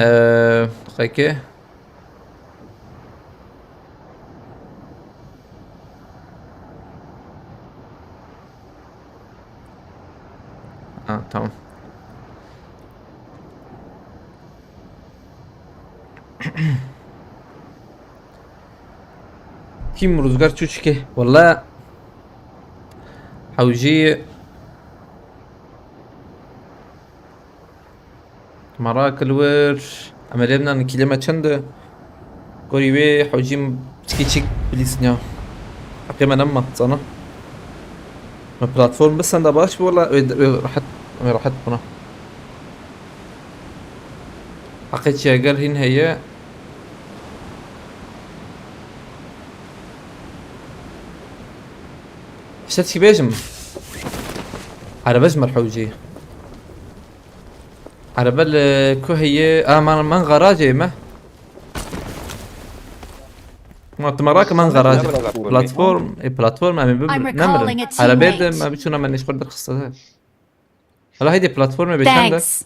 Ee, peki. Ha, tamam. Kim Rüzgar Çuçke? Valla hewcî merak li wir. Em ê lê binan kîlê me çend e? Gorî wê hewcî çikî çik bilîsniya. Heqê me nema, zana. Me platform bisenda baş bû, wala wê, wê rehet, wê rehet bûna. Heqê çi eger hîn heye. Îşte çi bêjim? Erebe ji me re hewcî. Erebe li ku heye? A, man, man garajê me. Ma tu me rake man garajê. Platform, e platform em ê bibir-, nemirin. Erebê de me biçûna me nêşxwe derxiste de. Hala heydi platformê bê çend e? Thanks.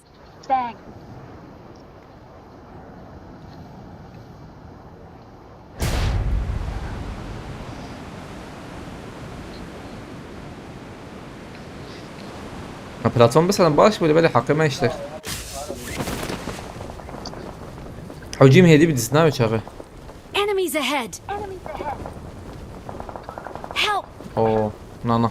Ha, platform biselim baş bû, belê heqê me işte. Hewcî min hêdî bi dîs navê çaxê. Enemies ahead. Help! Oo, na na.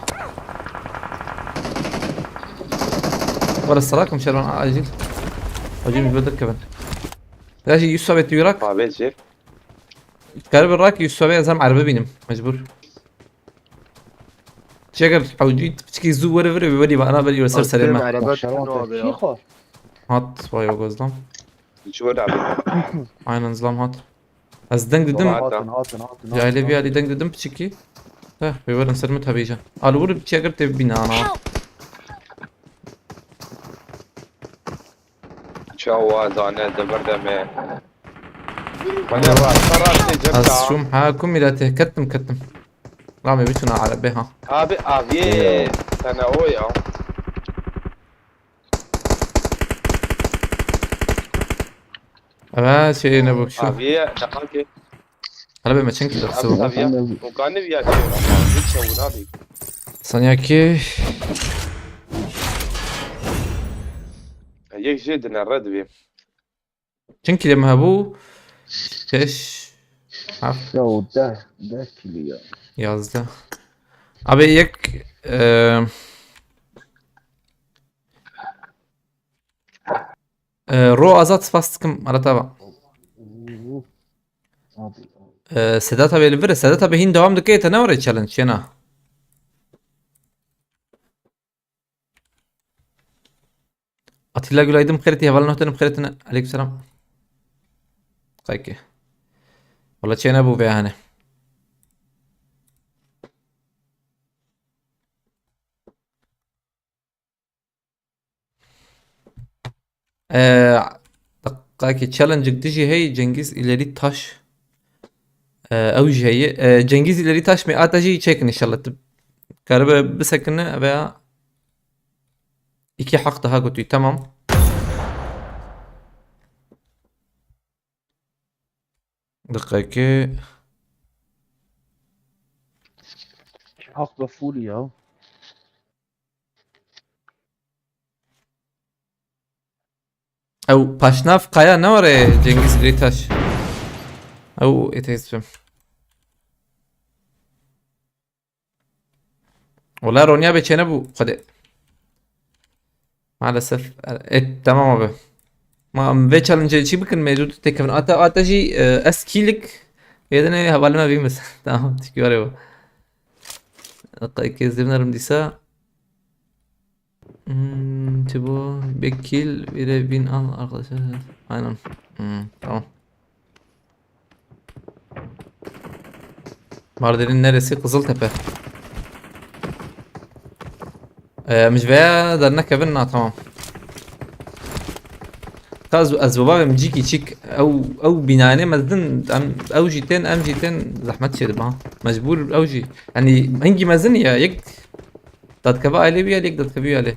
Wala serakim şervan acil. Hewcî min bi derkevin. Ya jî Yusuf abi tu rak. Abi jî. Kar bi rak Yusuf abi ez hem erbe bînim. Mecbur. Çeker hewcî piçkî zû were vire were va ana ver ser serê me. Araba tunu abi ya. Hat vay o gözlem. Hiç öyle abi. Aynen zlam hat. Ez deng didim. Hatin, hatin, hatin, hatin. Cahile bir hali deng didim piçikî. Heh, bir verin serimi tabi can. Al vur bir çeker te bina ana. Help! Çawa zane de berdeme. Bana rasta rastê cem. Ez şum ha kum ila te kettim kettim. Rami bütün arabê ha. Abi aviye sana o ya. Evet şey ne bu şu. Aviye daha ki. Hala be meçin ki. Abi aviye. O kanı bir ya. Hiç çavur abi. Sanya ki. Yek şey dine red bir. Çend kîlê me hebû? Şeş, heft. Ya o deh, deh kîlî ya. Yazdeh. Abi yek, e, e, Ro Azad spas dikim, arata va. Abi, abi. E, Sedat abi li vir e. Sedat abi hîn devam dike, te ne were challenge, yena? Atilla günaydın, xêretî, hevalên hotin, xêretî. Aleykümselam. Qayke. Wala çê nebû vê hene. Ee, qayke challenge dijî hey Cengiz ileri taş. Ee, ew jî heye. Ee, Cengiz ileri taş mı? Ata jî çekin inşallah. Tu karibe bisekine veya iki hak daha götü. Tamam. Diqeke. Hak be full ya. Ew paşnav qaya ne were Cengiz Greytaş. Ew êteyizim. Wala Ronya bê çêne bû xwedê. Maalesef. E, tamam abi. Ma em vê challenge çi bikin mevcut têkevin. Ata, ata jî, e, ez kîlik. Yedine hevalime bî mesela. Tamam, teşekkür ederim. Kêz dibnerim dîsa. Hmm, çi bu? Bekil, bire bin al arkadaşlar. Aynen. Hmm, tamam. Mardin'in neresi? Kızıltepe. Ee, em ji veya dernekevin na tamam. Ka ez, ez baba em cîkî çîk ew, ew bînayê mezin em, ew jî tên, em jî tên zehmet çêdibe ha. Mecbur ew jî. Yani hingî mezin ya yek dadkeve aile bir yer, yek dadkeve aile.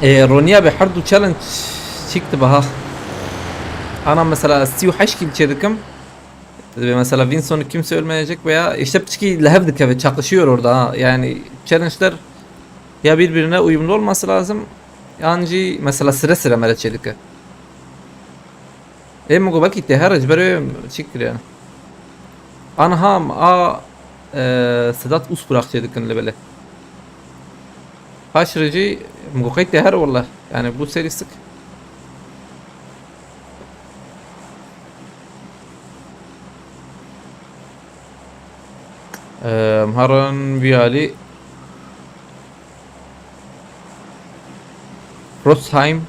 E, Ronya be her du challenge çîk dibe ha. Ana mesela ez sî û heşt kîl çêdikim. Dibe mesela Winston kimse ölmeyecek veya işte piçkî li hev dikeve, çakışıyor orada ha. Yani challenge'ler ya birbirine uyumlu olması lazım. Yan jî mesela sire sire mere çêdike. Ê min got belkî tê here ji ber wê çi kiriye. Anha a, e, Sedat Uskurak çêdikin li belê. Paş re jî min got qey tê here wele. Yani bu serî sik. Em, herin vî alî. Frostheim.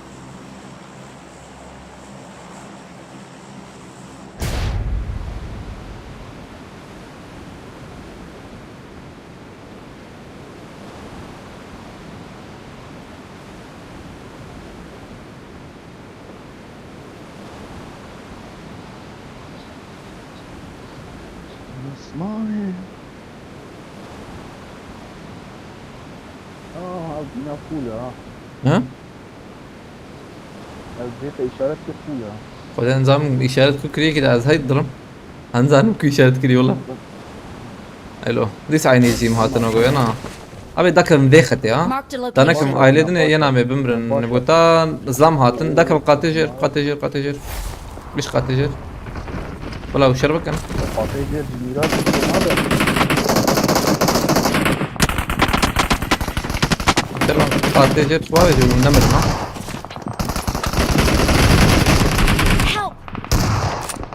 Vay. Aa, ev bina full ha. Ha? Ev cihete işaret ki full ha. Xwedê nizanim îşaret ku kiriye ki de ez hey dirim. Nizanim ku îşaret kiriye wala. Elo. Dîsa aynî jî hatine goya na. Abi dakim vê xetê ha. Marked a location. Danekim aile dine yena me bimrin. Baş. Nebota zlam hatin. Dakim qatê jêr, qatê jêr, qatê jêr. Biş qatê jêr. Wala huşyar bikin. Qatê jêr cimîra nabe. Qatê jêr xware jêr nemirin ha. Help!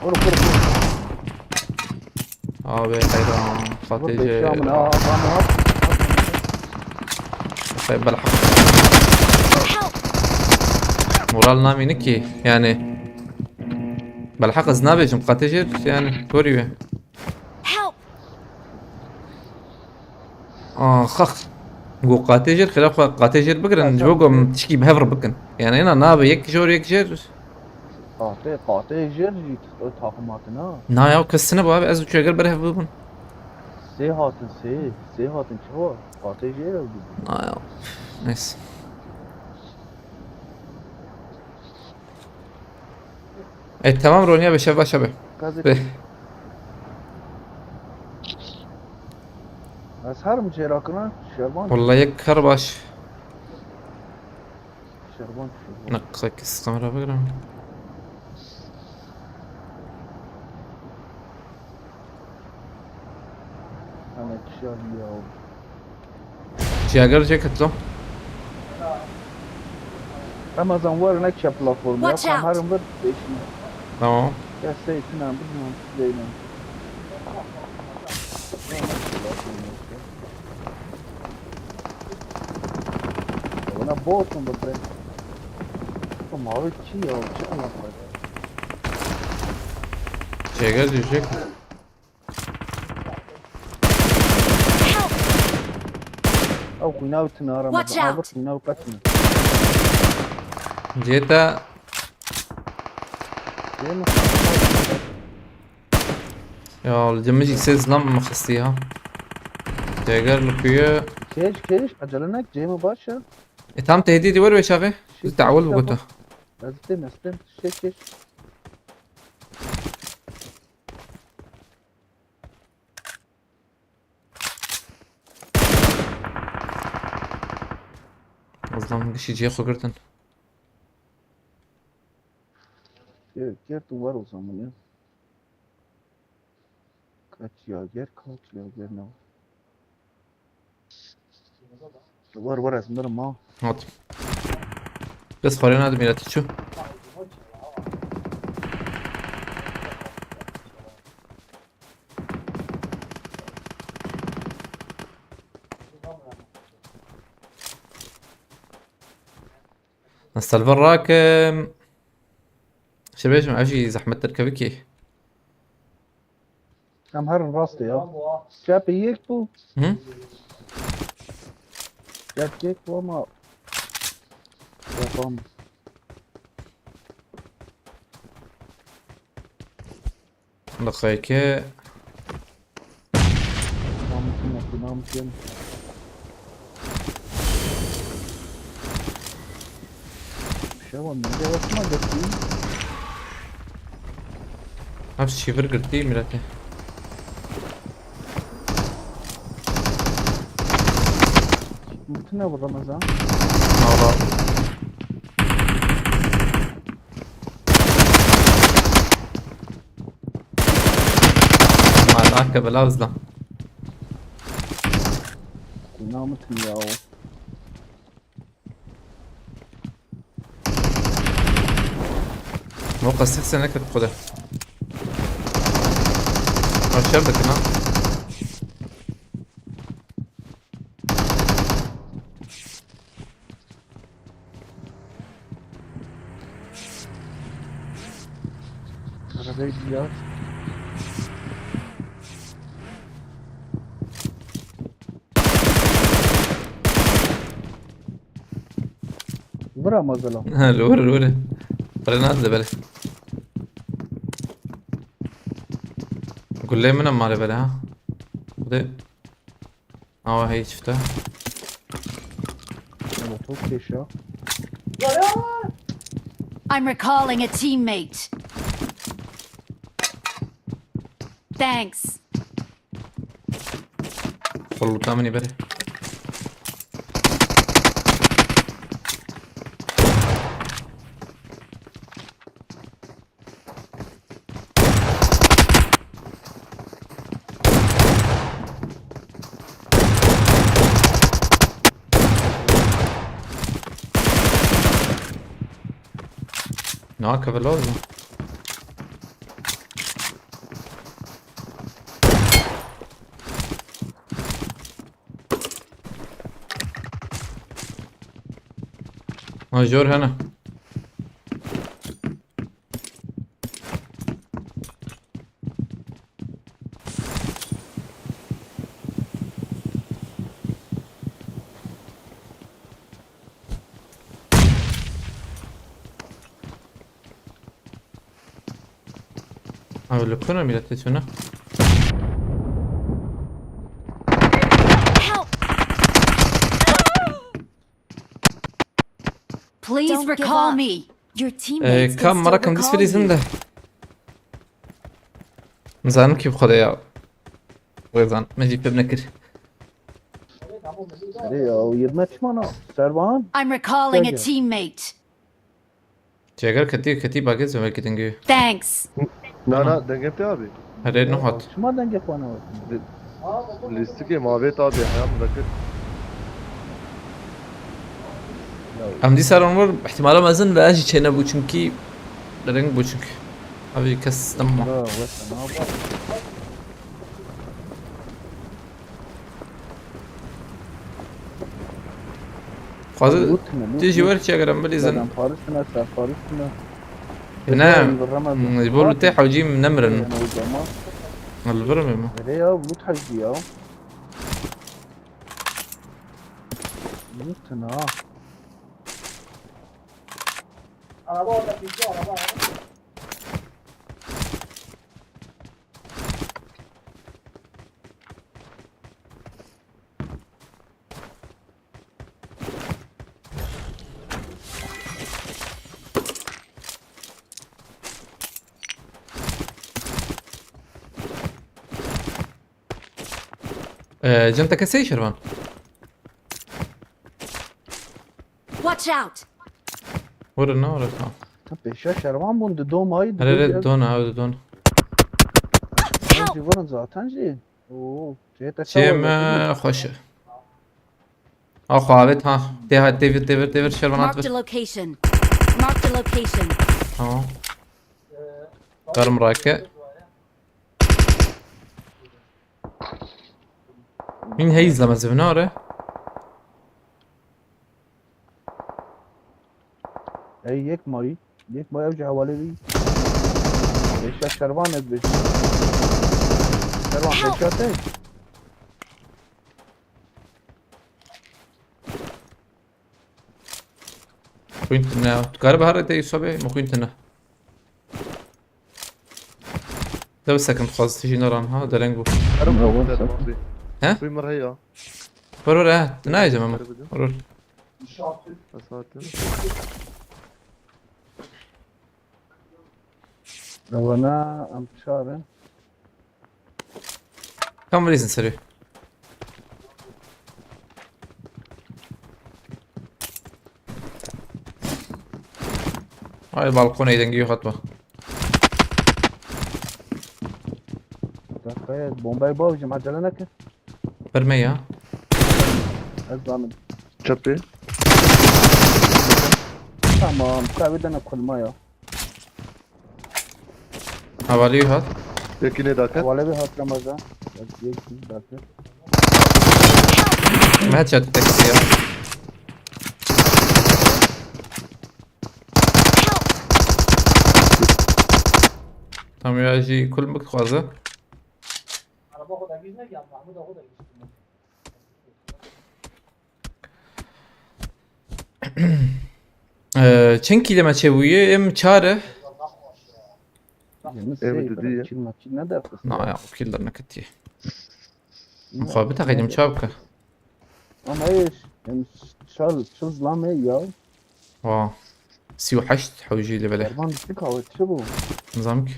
Vur, vur, vur. Abi heyran. Vur, Fatih. Beşi amına, amına. Xey belhaq. Help! Moral namî ne ki yani. Belhaq ez nabêjim qatê jêr yani. Koriye. Help! Ax ax. Go qatê jêr xêra xwe qatê jêr bigirin. Ji bo ku em tişkî bi hev re bikin. Yani ena nabe yek jor yek jêr. Qatê, qatê jêr jî t-, taxim hatin ha. Na ya kes tine bu abi, ez û çeger berhev bibin. Sê hatin, sê. Sê hatin çi var? Qatê jêr ev bibin. Na ya. Neyse. E, tamam Ronya be, şev baş abi. Gazete. Be. Ez her mi çêrakina? Şervan. Vallahi yek kar baş. Şervan, şervan. Ne qısa kes kamera bigirim. Ana kişi abi ya. Çiyager ceket lo. Ramazan var ne çe platform ya. Watch out. Kamerim var beşine. Tamam. Ya Seyit'in abi, bizim abi, Zeynep. Ona bot mu be? Bu mavi çi ya? Çi alaka? Çiyager düşecek. Ew xwîna wî tune ara. Watch me, out. Xwîna wî qet tune. Cê te. Cê mi? Ya, li cem jî sê zilam mi xistî ha. Têger li ku ye? Kêş, kêş, ecele nek, cê mi baş e. E, tam tehdîdî wer wê çaxê. Şî, biz dawul şî, bigota. Ez têm, ez têm. Şê kêş. Azam gişî cihê xwe girtin. Ger, ger tu var o zaman ya. Kaç ya ger, kaç ya ger ne var? Var, var, ez mirim ha. Hat. Bes xwarê nadim ya, tu çû. Selver rak, em, şebêjim, ev jî zehmet derkevikî. Em herin rastê ya. Çepê yek bû. Hı? Çep yek bû ama. Yapam. Li xeyke. Namusun, namusun. Şeva, nerede bakma, götüreyim. Ev şîvir girtî miletê. Mutine bu Ramazan. Valla. Malaka bela hızla. Namusun ya. O qasî qise nekir xwe de. Başar dikin ha. Arabayı bir yaz. Vura mazela. Ha, li wir, li wir. Grenade de bele. Gulleyê min em mare bele ha. Awa hey çifte. Ama çok geç ya. I'm recalling a teammate. Thanks. Xulluta minî berê. Na keve lazim. Ha, jor hene. Abi, li ku ne millet çûne? Help! Please Don't give recall up. me. Your Ee, teammates can kam still mara kam dis recall filîzin you. De. Nizanim kî bi xwe de ya. Wê zan, min jî fêm nekir. Nereye ya? O yirmi çimana. Servan. I'm recalling a Gel, gel. Teammate. Cêger ketî, ketî bagê zê belkî dengê. Thanks. Na na, dengê te abi. Herê nuhat. Çima dengê xwe ne? Lîstikê mavêt abi, heyam vekir. Em dîsa ron wir ihtimala mezin ve ez jî çênebû, çimkî ring bû çimkî. Abi kes stem ma. Ya wese ne yapar? Xwazir Lût ne, lût tu jî ne. wer çi eger em bilîzin. Adam Paris ne, ser Paris ne. Ne. Ramazan. Hmm, ji bo lûtê hewcî min nemirin. Yani o zaman. Li vir me. Nereye ya? Lût hacı ya. Lût ne ha? Ee, cem te kesê şervan. Watch out! Vurun ne orası? Ta peşa şervan bun, di dom ay. Herê don ha, don. Jî vurun zaten jî. Oo, şey te Çê me xweş e. Ax, avêt ha. Tê ha, devir, devir, devir, şervan Marked a atvir. Location. Marked a location. Tamam. Darım rake. Min hey izlemez evine are. Ey yek mayî. Yek mayî ev ji hevalê wî. Peşa şervan ez bêjim. Şervan peşa te. Xwîn tine. Tu kare bahar te sobê, mi xwîn tine. De bir second fazla tijî naran ha, deleng bu. Erim Bravo, bu sen. Abi. He? Kuy mir heya. Vur vur he, ne yiyeceğim ama. Vur vur. Esatim. Wana em çare. Kam bilirsin seri. Ay balkona giden gibi katma. Dakika ya, bombayı bavcım acele neke. Verme ya. Ez zanim. Çöpü. Tamam, kahveden kulma ya. Havaliyu hat. Yekine dakika. Havale bir hat Ramazan. Ez yek bir dakika. Headshot taksi ya. Tam ya jî kul bixwaze. Ee, çend kîle me çêbûye? Em çar e. Yirmi Evet, şey, dedi ya. Çil maçil ne dersin? Na ya, o killer neketiye. Mixwe biteqînim, çawa bike? Ama êş, em şal, çil zilam ê ya. Wa. Sî û heşt hewcî li belê. Derman bitik awe, çi bû? Nizam ki.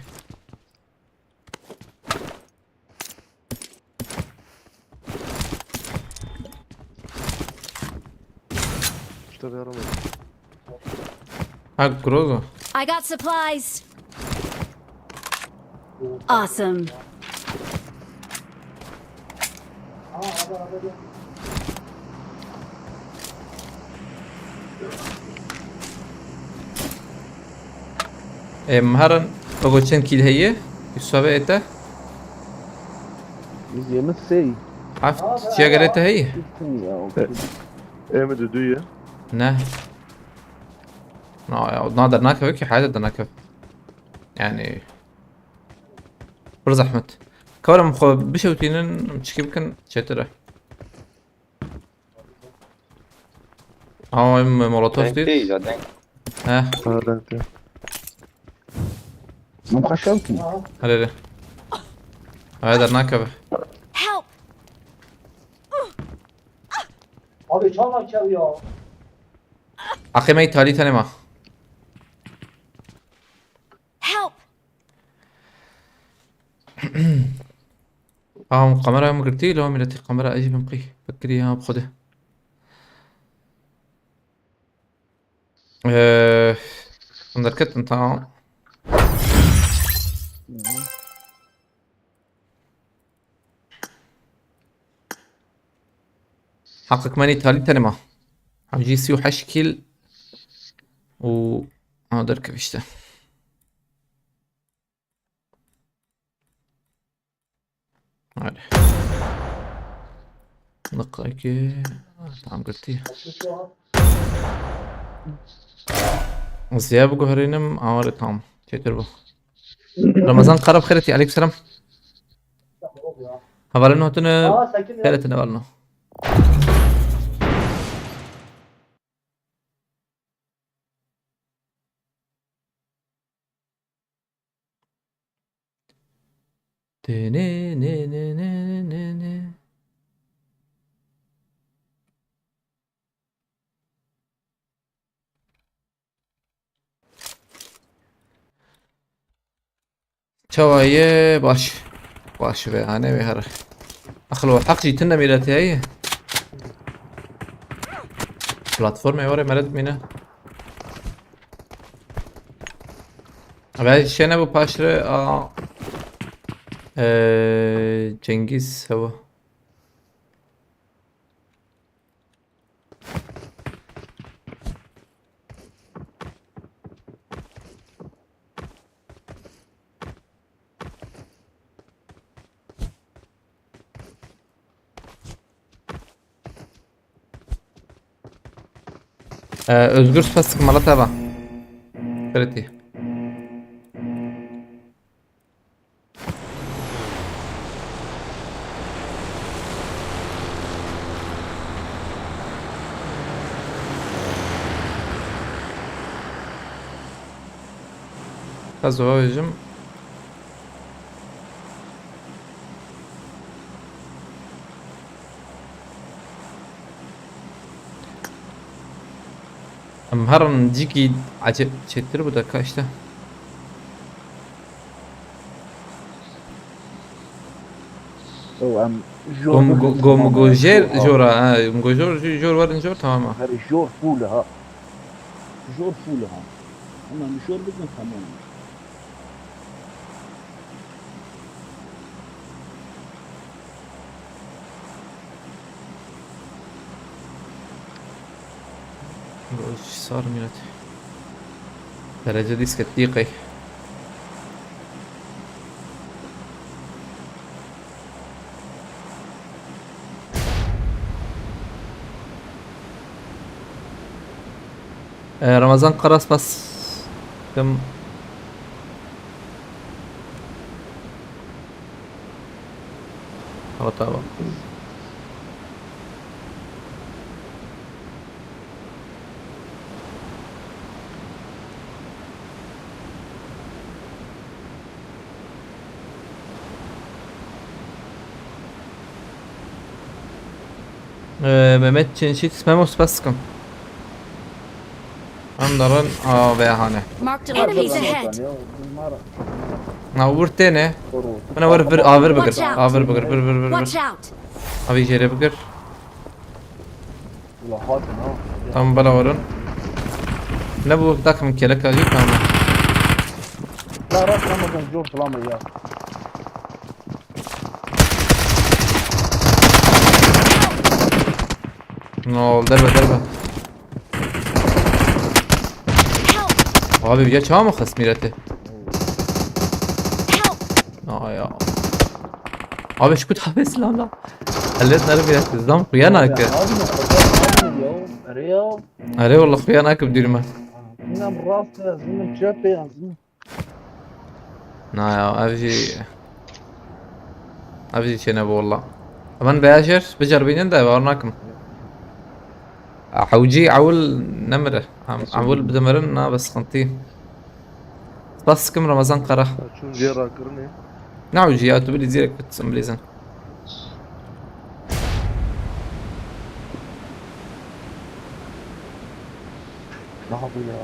Şurada bir araba var. Ha, Groza. I got supplies. Awesome. Em herin, ogo çend kîl heye? Yusuf abi ete? Yirmi sey. Heft, çiya gere te heye? Kim ya o? E, em de duye. Ne? Na ya, na dernakeve ki, heyata dernakeve. Yani, pir zehmet. Karim xwe bişewtînin, çikî bikin, çêtir e. Ama em molotof Denk dît. Değil ya, denk. He. Ha, denk değil. Em xwe şewtîn. Hele hele. Heyata dernakeve. Help! Abi çawa çev ya? Aqê me îtalî tenê ma. Help! Aha, hûn kameraya min girtî, la miletî kamera ez jî bim qî. Fikirî ha bi xwedê. Eee, hûn derketin, tamam. Heqek menî talî tenê ma. Ev jî sî û heşt kîl û ha derkev işte. Hadi. Niqekê. Tamam, girtî. Ziya biguherînim, aware tamam. Çêtir bû. Ramazan Karab xêretî, aleyküm selam. Hevalino hatine, xêretine hevalino. Tê nê, nê, nê, nê, nê, nê, nê. Çawa ye? Baş. Baş ve, hane ve, here. Axil we heq jî tune mîretê heye. Platformê were meret mîne. Ve şene bu paşre a, e, Cengiz hava. Ee, Özgür, spas dikim, mala te va. Pretty. Ez vajim. Em herin cîkî ecêb çêtir bû de ka işte. Ew em jor Gom-, bixin go-, gom-, tamam go-, e, jêr, jor, jor, ha, em go jor, jor werin jor, tamam e. Her jor full ha. Jor full ha. Ama em jor bikin tamam e. Sar millet. Derece disket diqey. Ee, Ramazan Karaspas. Tim. Hava tamam. Ee, Mehmet Çinçit, Memo, spas dikim. Em derin, a, veya hane. Marked a Enemies location. Ahead. Na, wir têne. Bana wir, vir, a, vir bigir. Watch out. A, vir bigir, vir, vir, vir, vir. Watch out. Avê jêrê bigir. Wala hatin ha. Tamam, bala werin. Ne bu, dakim kelek acı, tamam. La rast Ramazan, zor, salam ya. No, derbe, derbe. Help! Abi, ya çawa mı xist mireti? Help! Ay ya. Abi, şu kut abi, selam la. Elbet nerede mireti? Zam kuya nake. Abi, ne kadar abi ya? Araya. Are, wallah, xuya nakim dûrî me. Min em rast e, ez min çep e, ez min. Na ya, ev jî, ev jî çênebû, wallah. Evan veya jêr biceribînin de, bawer nakim. Hewcî ewil nemire. Em ewil bidimirin, na be sixintî. Spas dikim Ramazan Kara. Çûn jê rakirinê. Ne hewcî ya, tu bilî zîrek bit, em bilîzin. Ne yapıyor ya?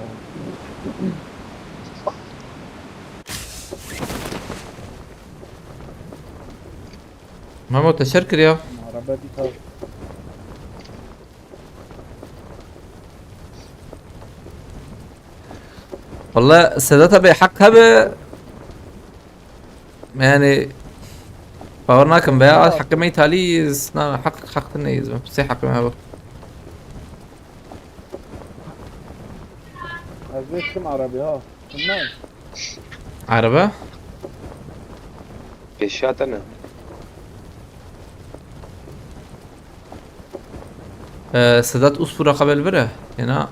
Memo, te şer kiriya. Araba bir tane. Wallah, Sedat abi, heq hebe. Yani, bawer nakim veya heqê me îtalî, na, heq, heq te neyîz, sê heqê me hebe. Ez vê dikim erebê ha. Bilmem. Erebe? Pêşiya te ne? Ee, Sedat Usfura xebel vire. Yena.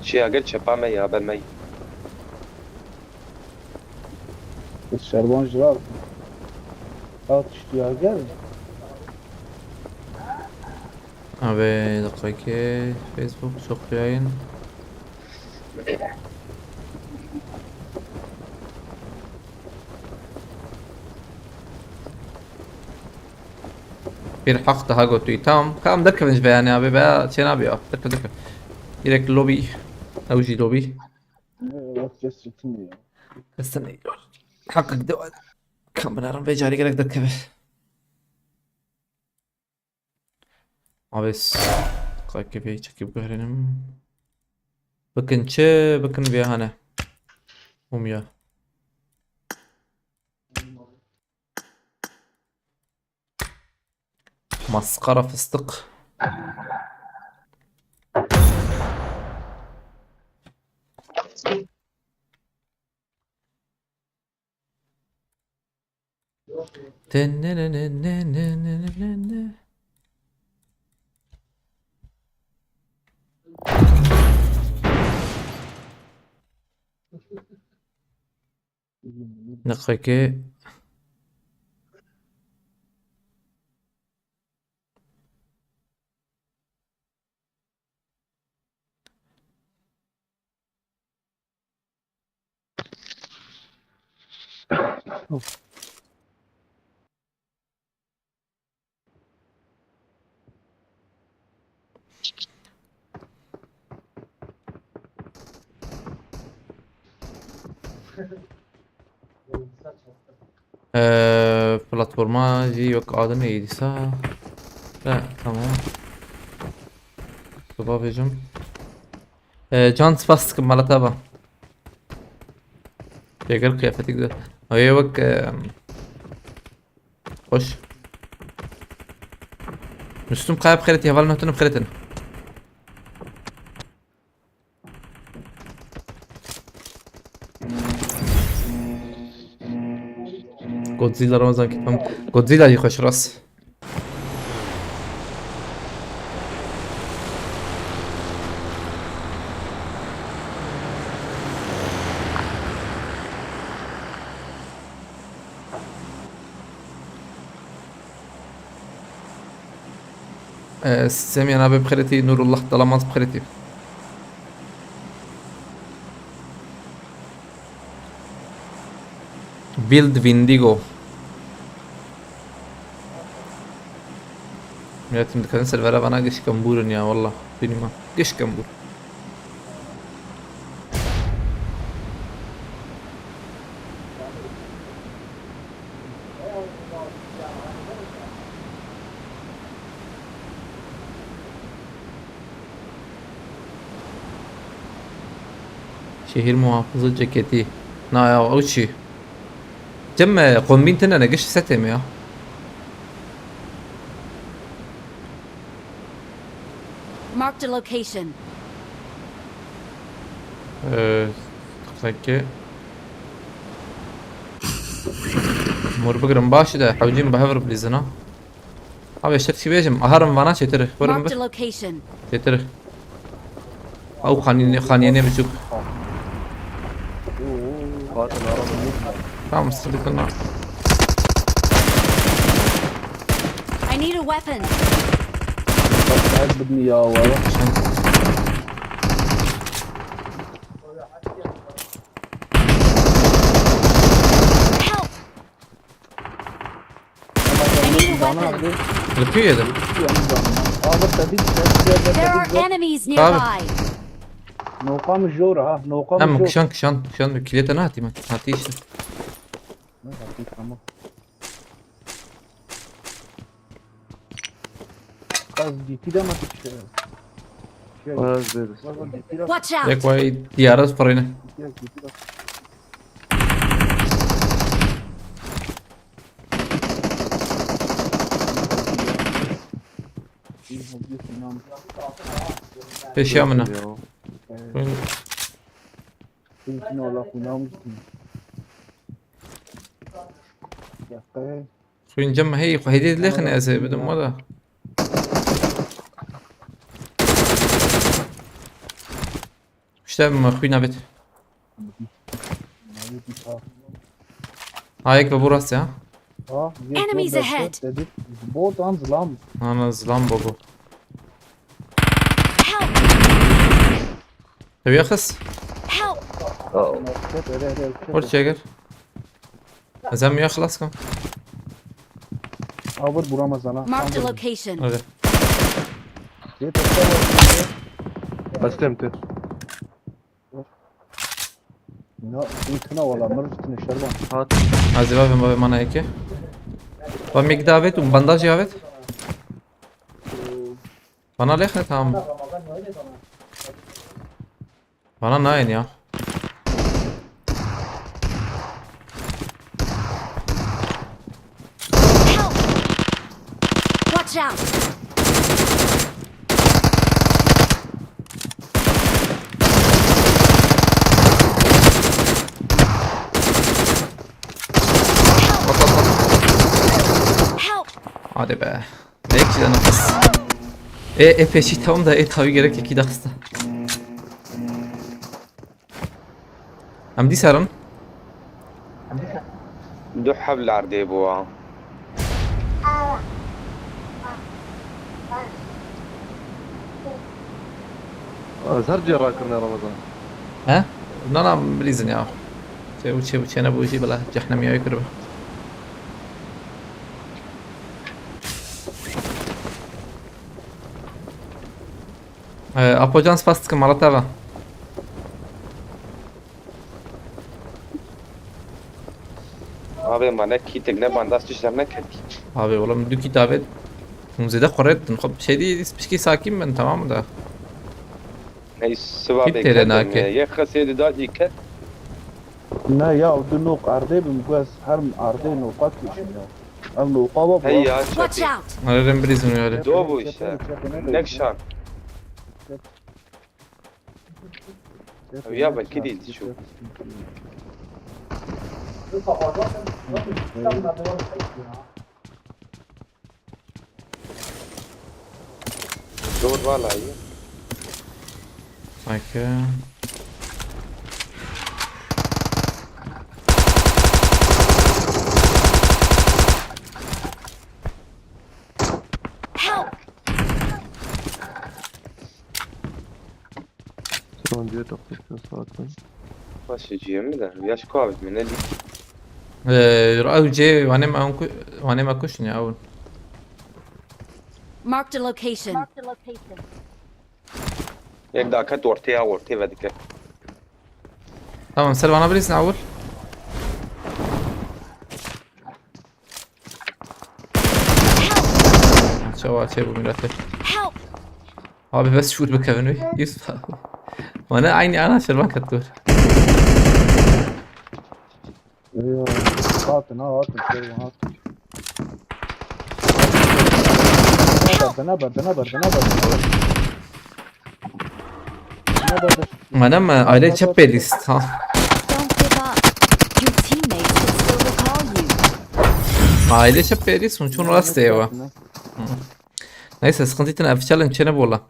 Çiya gel çepa me ya be me. Şervan jiral. Hat tiştiya gel. Abi, dakika, Facebook çok yayın. Bir haq daha gotûyî. Tamam. Ka em derkevin ji vê yanê abi, veya çê nabe ya. Derkev, derkev. Direkt lobby. Ew jî lobby. Kes çetin ya. Kes ne? Heqek de. Kam binarim vê carî gerek derkeve. Abi, s-, qakê vê çekî biguherînim. Bikin çi? Bikin vê hane. Umya. Maskara fıstık. Neqekê. Ee, platforma jî wek adin ê dîsa. He, tamam. Tu bavêjim. Ee, Can, spas dikim, mala te ba. Jêger qiyafetî güzel. Ew ê wek, em, Xweş. Müslüm Kaya bi xêr hatî, hevalên me hatine bi xêr hatin. Godzilla Ramazan Kemal. Godzilla jî xweş rast. Ee, Semî, nabe bi xêr hatî, Nurullah Dalamaz bi xêr hatî. Build Windigo. Milletim dikkatin servera bana giş kembûr in ya, wallah. Bilmem. Giş kembûr. Şehir muhafızı ceketi. Na ya, o çi? Cem, e, kombîn tine ne, giş setê me ya. Marked a location. Ee, sanki. Mor bigirim baş de, hewcîn bi hev re bilîzin ha. Abi, işte, çi bêjim, aharim vana çêtir. Werim Marked bir a location. Çêtir. Ew xanî-, xaniyê ne biçûk. Hatin araba. Tamam, sıkıntı yok. I need a weapon. Bak, ez bidin ya, wala. Help! I need a weapon. Li kê ye de? There are enemies nearby. Noqa min jor ha, noqa min jor. Em kişan, kişan, kişan, bi kilete ne hatî min? Hatî işte. Ne hatî, tamam. Az D P de mi? Şey. Şey. Az deriz. Watch out! Yek vay diyara sparayne. Peşiya min e. Yo. Xwîn cem hey, xwe hêdî dilêxin ez ê bidim wada. İşte mi xwîna bit. Ha, yek ve burası ya. Ha, yek Enemies ve ahead. Dedik, bot an zilam. Ana zilam bobo. Help! Ev yaxis. Help! Oh. Çek, öyle, öyle, çek. Or çeker. Ez em ya xilas kim. Abur buramaz ana. Marked a location. Hadi. Yet, yet, yet. Bastem te. No, intine wala, mırf tine şerban. Hat. Ez ê bavê, bavê mana yekê. Ba mik davet û bandaj yavet. Bana lêxne tamam. Bana nayên ya. Help! Watch out! Help! Hadi be. Ê, ê peşî tamam da ê tawî gerek yekî daxista. Em dîsa rin. Du heb li erdê bû ha. Ez her cî rakirine Ramazan. He? Na, na, bilîzin ya. Çê û çê û çêne bû jî bila cehnemiya wê kiribe. Ee, Apocan spas dikim, mala te ve. Abi, ma ne kitik, ne bandaj, tişt dernekirî. Abi, oğlum, du kitabê hûn zêde xwe rê didin. Xwe şey dî, pişkî sakîn bin, tamam mı da? Ney, siva. Kit têrê bêketin, nake. Yê xesê di da dîke. Ne ya, du nok erdê bim, gu ez her erdê noka kişim ya. Ev noka baba. Hey ya, Watch çekî. Out! Ararım bir izin yani. Do bu işte. Nekşan. Ya belki değil şu. Zor vallahi. Sanki. Help! Sonuncuya dokuz zaten. Başlayacağım bir de. Yaş kuvvet mi? Ne diyeyim? Ee, ew cê wanê me, ku-, wanê me kuştin ya, ew. Marked a location. Yek daha ket ortaya, ortaya ve dike. Tamam, ser bana bilirsin, Avul. Çawa çê bu millete. Help! Abi bes şûr bikevin wê. Yusuf abi. Bana aynı ana şervan kattı. Hatin ha, hatin, şervan hatin. Neberde, neberde, neberde, neberde. Neberde. Madem e, aile çep list ha. Don't give up. Your teammates can still recall you. Aile çep list, sonuç onu rast eva. Neyse, sıkıntı için ev challenge çene bola.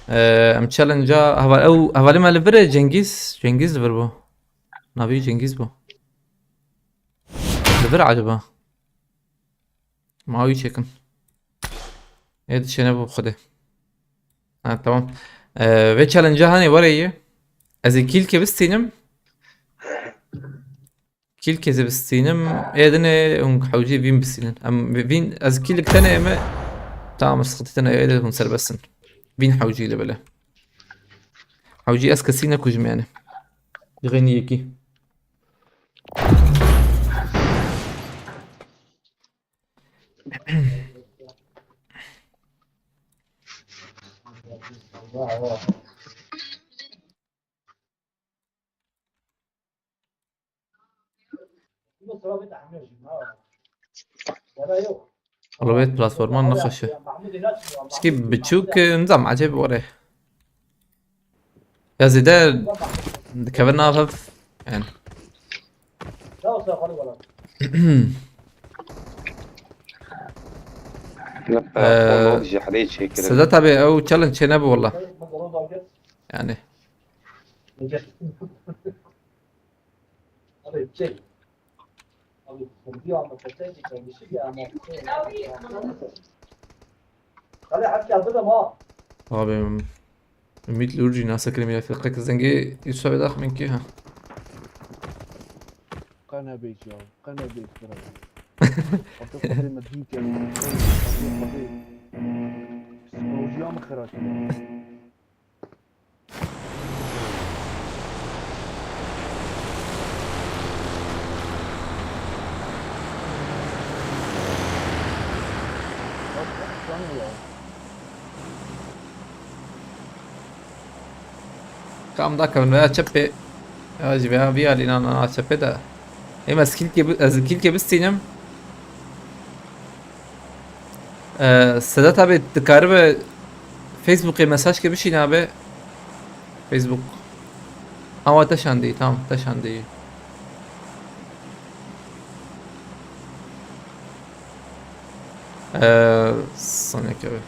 Ee, em challenge'a heval, ew, hevalê me li vir e, Cengiz. Cengiz li vir bû. Navî Cengiz bû. Li vir acaba? Ma wî çekin. Ê dişêne bû xwedê. Ha, tamam. Ee, vê challenge'a hanê were yê. Ez ê kîlkê bistînim. Kîlkê zî bistînim. Ê dinê hûn hewcî vîn bistînin. Em vîn, ez kîlik tenê me. Tamam, sıkıntı tene ê de hûn serbestin. Vîn hewcî li bile. Hewcî ez kesî nekujim yani. Dixênî yekî. Wele wê platforma nexweş e. Pişkî biçûk, e, nizam, ecêb were. Ya zêde dikeve nav hev, yani. Yap, Ee, follow ji herê çêkirin. Sedat abi, ew challenge çê nebû wala. Yani. Abi, Ümit Lurci nasıl kelime ya? Firqek zengî Yusuf abi dax min ki ha. Qene bêj ya, qene bêj bira. Artık Xwedê me dîn ke. Psikolojiya min xira kiriye. Kam da kevin veya çepê. Ya ji veya vî alî nan ana çepê de. Êm ez kîlkê bi-, ez kîlkê bistînim. Ee, Sedat abi dikaribe Facebookê mesajkê bişîne abi. Facebook. Ama te şandî, tamam, te şandî. Ee, Sonic abi.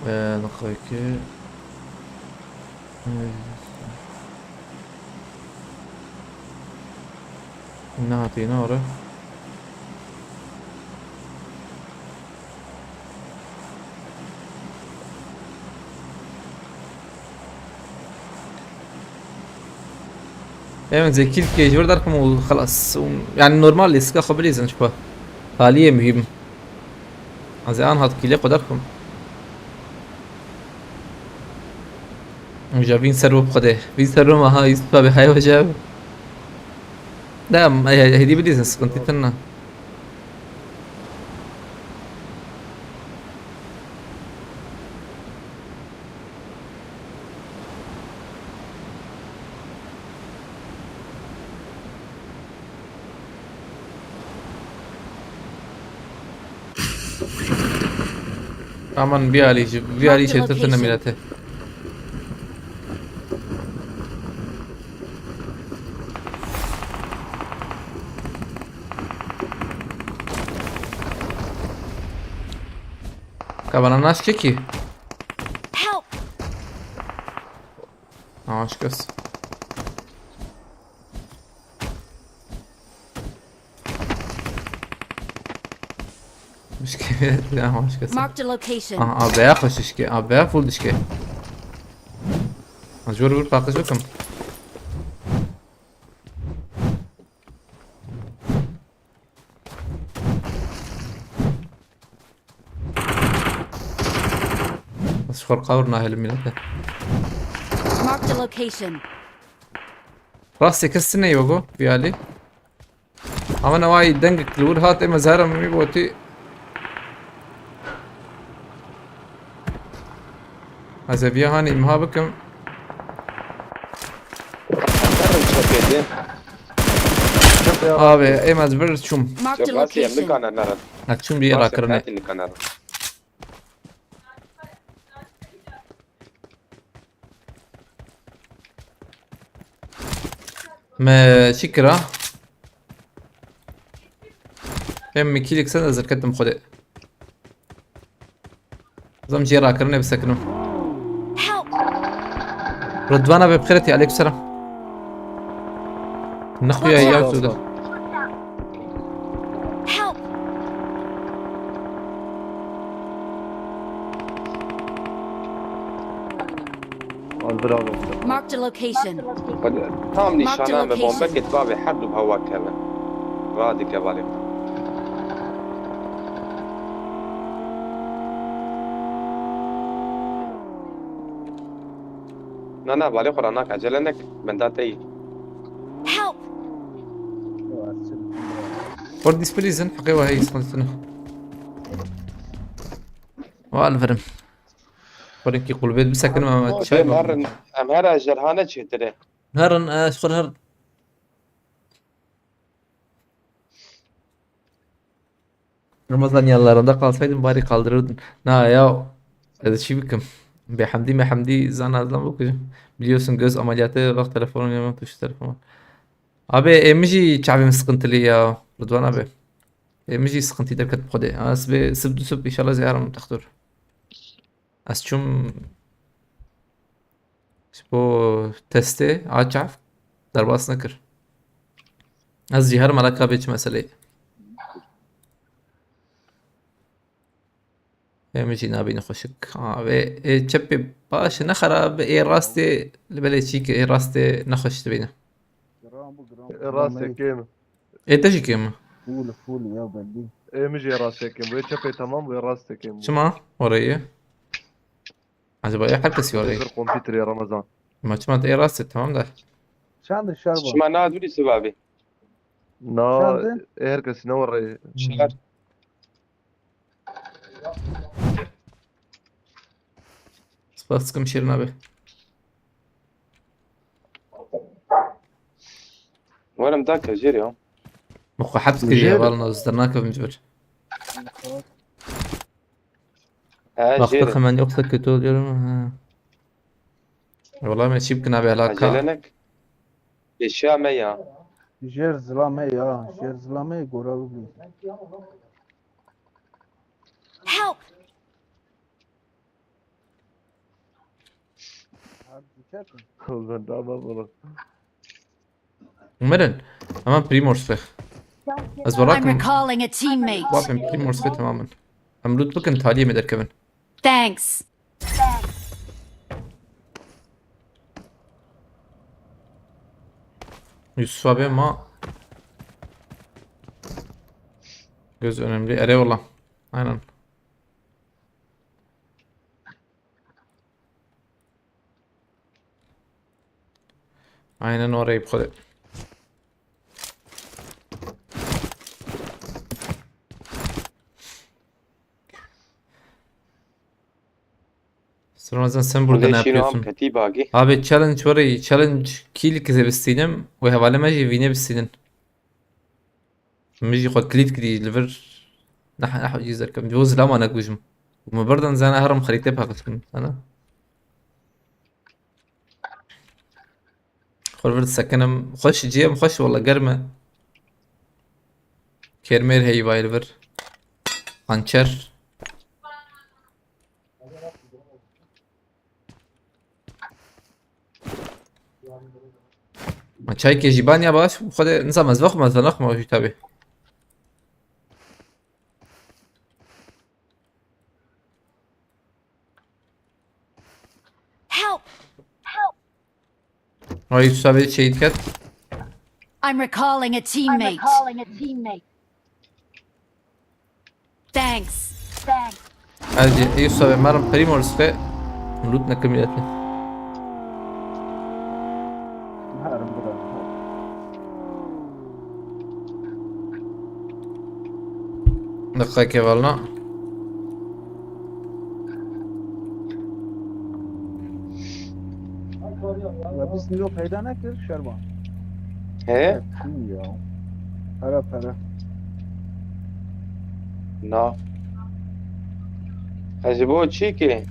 Ee, dakika iki. Ne hatî ne ora? Em zê kîlkê ji vir derxim û xelas. Û, yani normal lîstika xwe bilîzin ji xwe. Taliyê muhîm. Ez ê an hat kîlê xwe derxim. Uca vîn ser û xwedê. Vîn ser û meha Yusuf abi hay hoca. Ne, em, ê, hêdî bilîzin, sıkıntı tine. Aman bir alî, bir alî çêtir tine milete. Ka bana nas çekî. Help! Aşkes. Bişkê ya, başkası. Marked a location. Aha, abi ya xweş dişkê. Abi ya full dişkê. Ez jor bir paqij bikim. Ez xor qawir nahelim milete. Marked a location. Rastê kes tine yogo, viyali. Ama newayî dengek li wir hat, ême zehra min wî gotî. Ez ê viya hanî îmha bikim. Herin çepê dê. Abi, ême ez vir çûm. Marked a location. Çepê em nikane nerin. Ez çûm bir yere rakirine. Me çi kira? Em mi kîlik sen ez derketim xwedê. Zam jê rakirinê bisekinim. Help! Ridvan abi bi xêretî, aleykum selam. Nexuya ya zuda. Help! Al, bravo. Marked a location. Tam nîşana me bombekê, bavê her du hewa keve. Radike valê. Na, na, valê xwe ranak, ecele nek. Benda te yî. Help! Xor dispelîzin, heqê we heyî, sıkıntı ne. Wa li verim. Xwerinkî qulbêt bisekinim ama çay. Em herin, em hera jerhane çêtir e. Herin, e, xwir herin. Ramazan yanlarında kalsaydım bari kaldırırdın. Na ya, e, şey bikim. Be Hamdi me Hamdi zana adam bu kızım. Biliyorsun göz ameliyatı bak telefonun yanına tuşu telefon. Abi, ê min jî çavê min sıkıntılı ya. Rıdvan abi. Ê min jî sıkıntı derket bi Xwedê. Ha, sibê, sib du sib inşallah ziyarim doktor. Ez çûm ji bo testê a çav derbas nekir. Ez jî her mela ka bê çi meseleyê. Ê min jî nabîne xweşik. Ha, vê ê çepê baş e, ne xerab, ê rastê li belê çî ke ê rastê nexweş dibîne. Ê rastê kêm. Ê te jî kêm e? Full, full ya belli. Ê min jî rastê kêm. Wê çepê tamam, wê rastê kêm. Çima? Orayı. Acaba ya herkes orayı. Kompüter ya Ramazan. Ma çima te ê rastê tamam da. Çend şer var? Çima na dûrî sibabî? Na, Çendin? Ê herkes ne orayı. Şer. Spas dikim Şirin abi. Umarım da kajir ya. Muxu heps kiriye, vallahi zıdır nakavim cibir. He, Vakti jêr. Hemen yoksa kötü oluyorum. Ha. Vallahi me çî bikin abi, helaka. Acele nek. Eşya me ya. Jêr zilame ya. Jêr zilame gora bibî. Help! Umerin. Hemen Primorse. Ez I'm bırakın. Recalling a teammate. Bakın Primorse tamamen. Em loot bakın, taliye mi derkevin? Thanks. Yusuf abi ma. Göz önemli. Ere ola. Aynen. Aynen orayı bu kadar. Ramazan, sen burada ne yapıyorsun? Abi challenge var ya, challenge kill kize bistînim ve hevalime jî vîne bistînin. Min jî xwe kilît kirî li vir. Nah, nah, cî zerkim. Ji bo zilama nekujim. Min birdan zana herim xerîte paqij kim. Sana. Xwe li vir disekinim. Xweş, ciyê min xweş walla, germ e. Kêrmêr heyî vay li vir. Hançer. Ma çaykê jî ban ya baş, xwedê nizam ez vexwim, ez venaxwim jî tabi. Ay, Yusuf abi şey dikkat. I'm recalling a teammate. Calling a teammate. Thanks. Thanks. Hadi Yusuf abi, marım primo riske. Loot ne kımiyeti. Herim bura. Dakika kevalna. Ya biz Nilo peyda nekir Şervan. He? Kim ya? Para para. Na. Ez ji bo çi ki?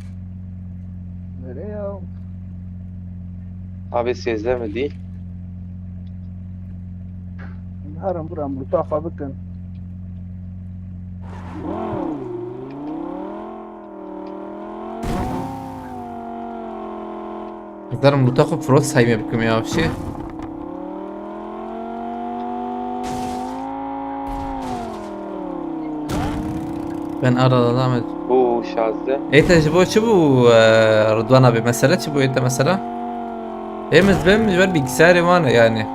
Nereye ya? Abi sêzdeh mi dî? Herim bura mutafa bikin. Zaten loot'a xwe Frost sayma bikim ya, bir şey. Ben arada devam et. Bu şazde. Ete ji bo çi bu, e, Rıdvan abi, mesele çi bu ete mesela? Hem ez ben ver bilgisayarı var yani.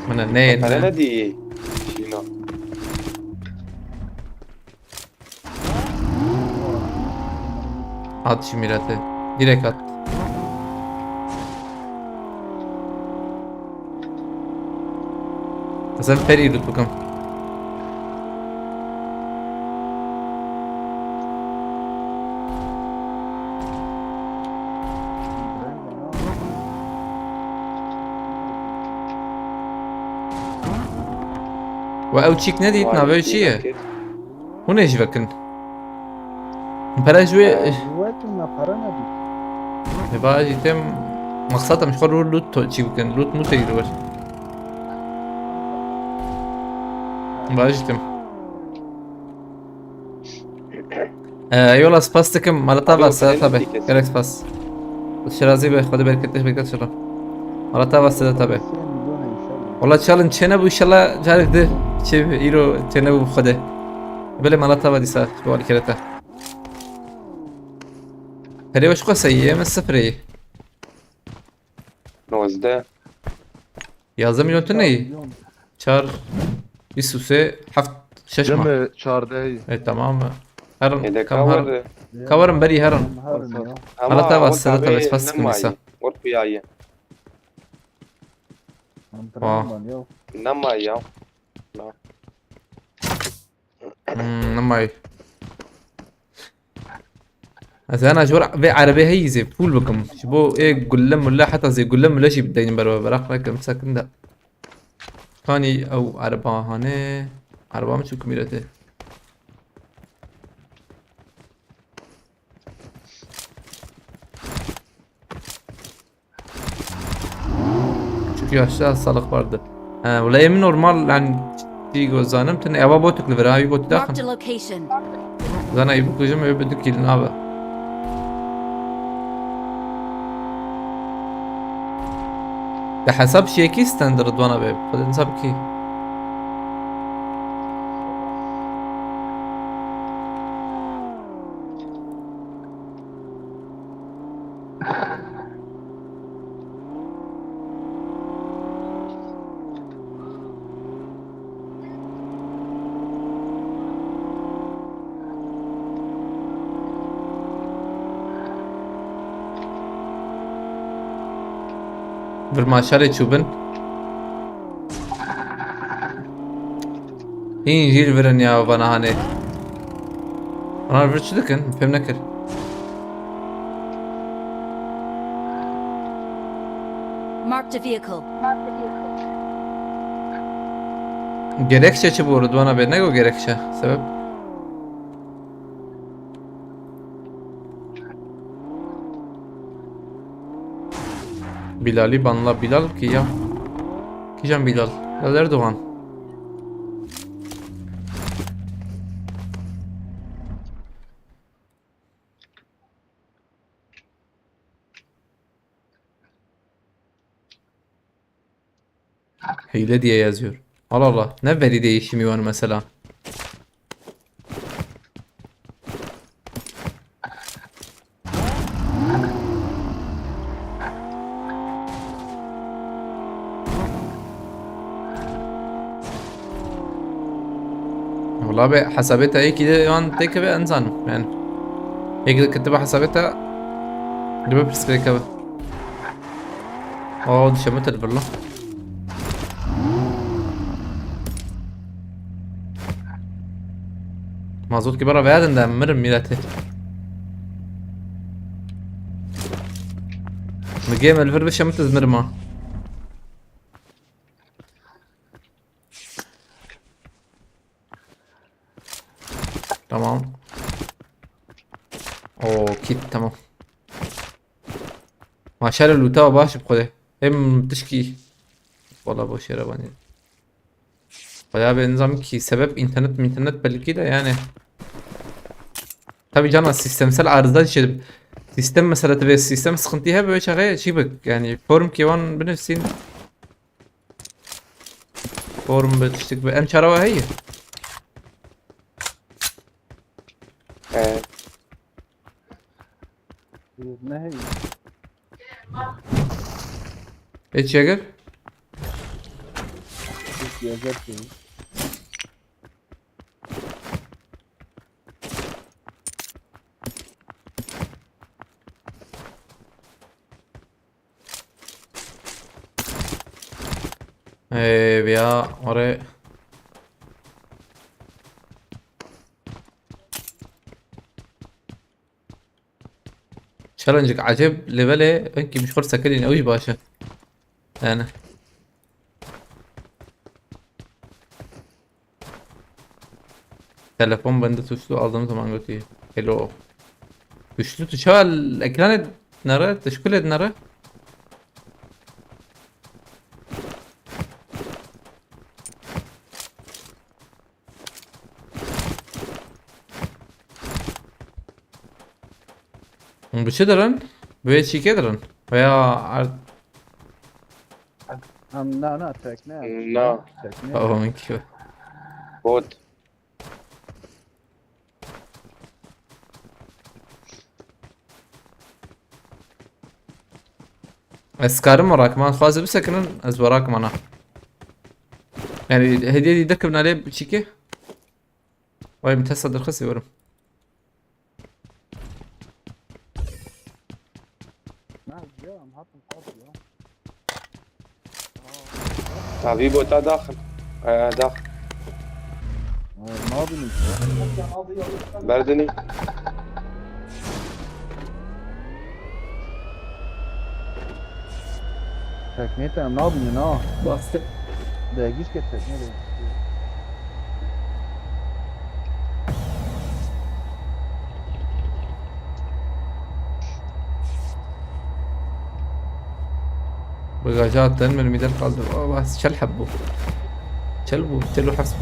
Bana ne Para ne? Ne diye? Şino. At şu mirete. Direkt at. Sen peri loot bakalım. Ve ew çîk nedît, navê çi ye? Hûn ê jî vekin. Pere ji wê. Wetin me para nedî. Ê ba jî tem. Maqsad em ji xwe rû loot to çî bikin. Loot mû teyir wer. Ba jî tem. Ee, yola spas dikim. Malata Abi, va o Sedat parayı abi. kesin. Gerek spas. Şirazi be, Xwedê bereket, bereket şira. Malata va Sedat abi. Sen milyon inşallah. Wala challenge çêne bû, inşallah carek di çê îro çêne bû Xwedê. Belê malata va dîsa ji bo alîkereta. Perê weş qaseyî, em sifirê. Nozdeh. Yazdeh milyon tu neyî? Çar, bîst û sê, heft, şeş ma. Cemê çardehî. E, tamam mı? Herin, Ede kam herin. kavardı. Kavarım berî herin. Herin ya. Ama Malata va o Sedat tabi abi, spas dikim nemay. dîsa. Orkuyayı. Antrenman yok. Nemay ya. Hmm, nemay. Ez hena ji wer vê erebê heyî zê pûl bikim. Ji bo ê gulle mulle, heta zê gulle mulle jî bideynin ber we, beraq nekim sekin de. Kanî ew ereba hane. Ereba min çû kumîretê. Çünkü yaşta hastalık vardı. He, wala em normal, yani, çi gozanim, tine eva botuk li vir, ha, ev botuk daxin. Marked a location. Zana ev botuk jim, ev botuk kilin abi. De hesap şiyeki standard bana be. Hesap ki. Vir maşalê çûbin. Hîn jî li vir in ya vana hanê. Ana vir çi dikin? Fêm nekir. Marked a vehicle. Gerekçe çi bu, Rıdvan abi? Ne o gerekçe? Sebep? Bilalî banla, Bilal ki ya. Kijan Bilal? Bilal Erdoğan. Hile diye yazıyor. Allah Allah. Ne veri değişimi var mesela? Wala be, hesabê te yekî de wan têkeve, ez nizanim. Yani. Yekî de ketibe hesabê te, dibe pirs pêkeve. O, dişemite li vir la. Mazot ki bera verdin de mirim mileti. Mi game li vir bişemite, ez mirim ha. Tamam. O, kit, tamam. Maşallah, lûta baş bi xwedê. Hem tişkî. Wala boş yere bani. Bayağı bir nizam ki sebep internet mi internet belki de yani. Tabii cana sistemsel arıza şey. Sistem mesela tabii sistem sıkıntı hep böyle çare şey bak yani form ki wan binirsin. Form bi tiştik bi. Em çara wa heye? He. Ne heye? Hiç yegir? Hiç yegir ki. Ee, ya, oraya. Challenge acayip levelê, wekî min ji xwe sekinîn, ew jî baş e. Yani. Telefon bende tuşlu, aldığım zaman götü. Hello. Tuşlu, tu çawa ekranê nere, tişkulê nere? Hûn bi çi dirin? Bi wê çîkê dirin? Veya ar- Em na, na, tekne. Na. Tekne. Baba min kî. Bot. Ez karim we rakim, an xwaze bisekinin, ez we rakim ana. Yani hediye dî derkevin alê çîkê. Vay, min testa derxistî werim. Tabî bota daxil. Ee, daxil. Nabînim. Berdinî. Teknê te em nabînin ha. Bastı. Dergîş ke teknê de. Bagaja ten mermi der kaldı. Aa, bas, çel heb bu. Çel bu, çel bu hafs bu.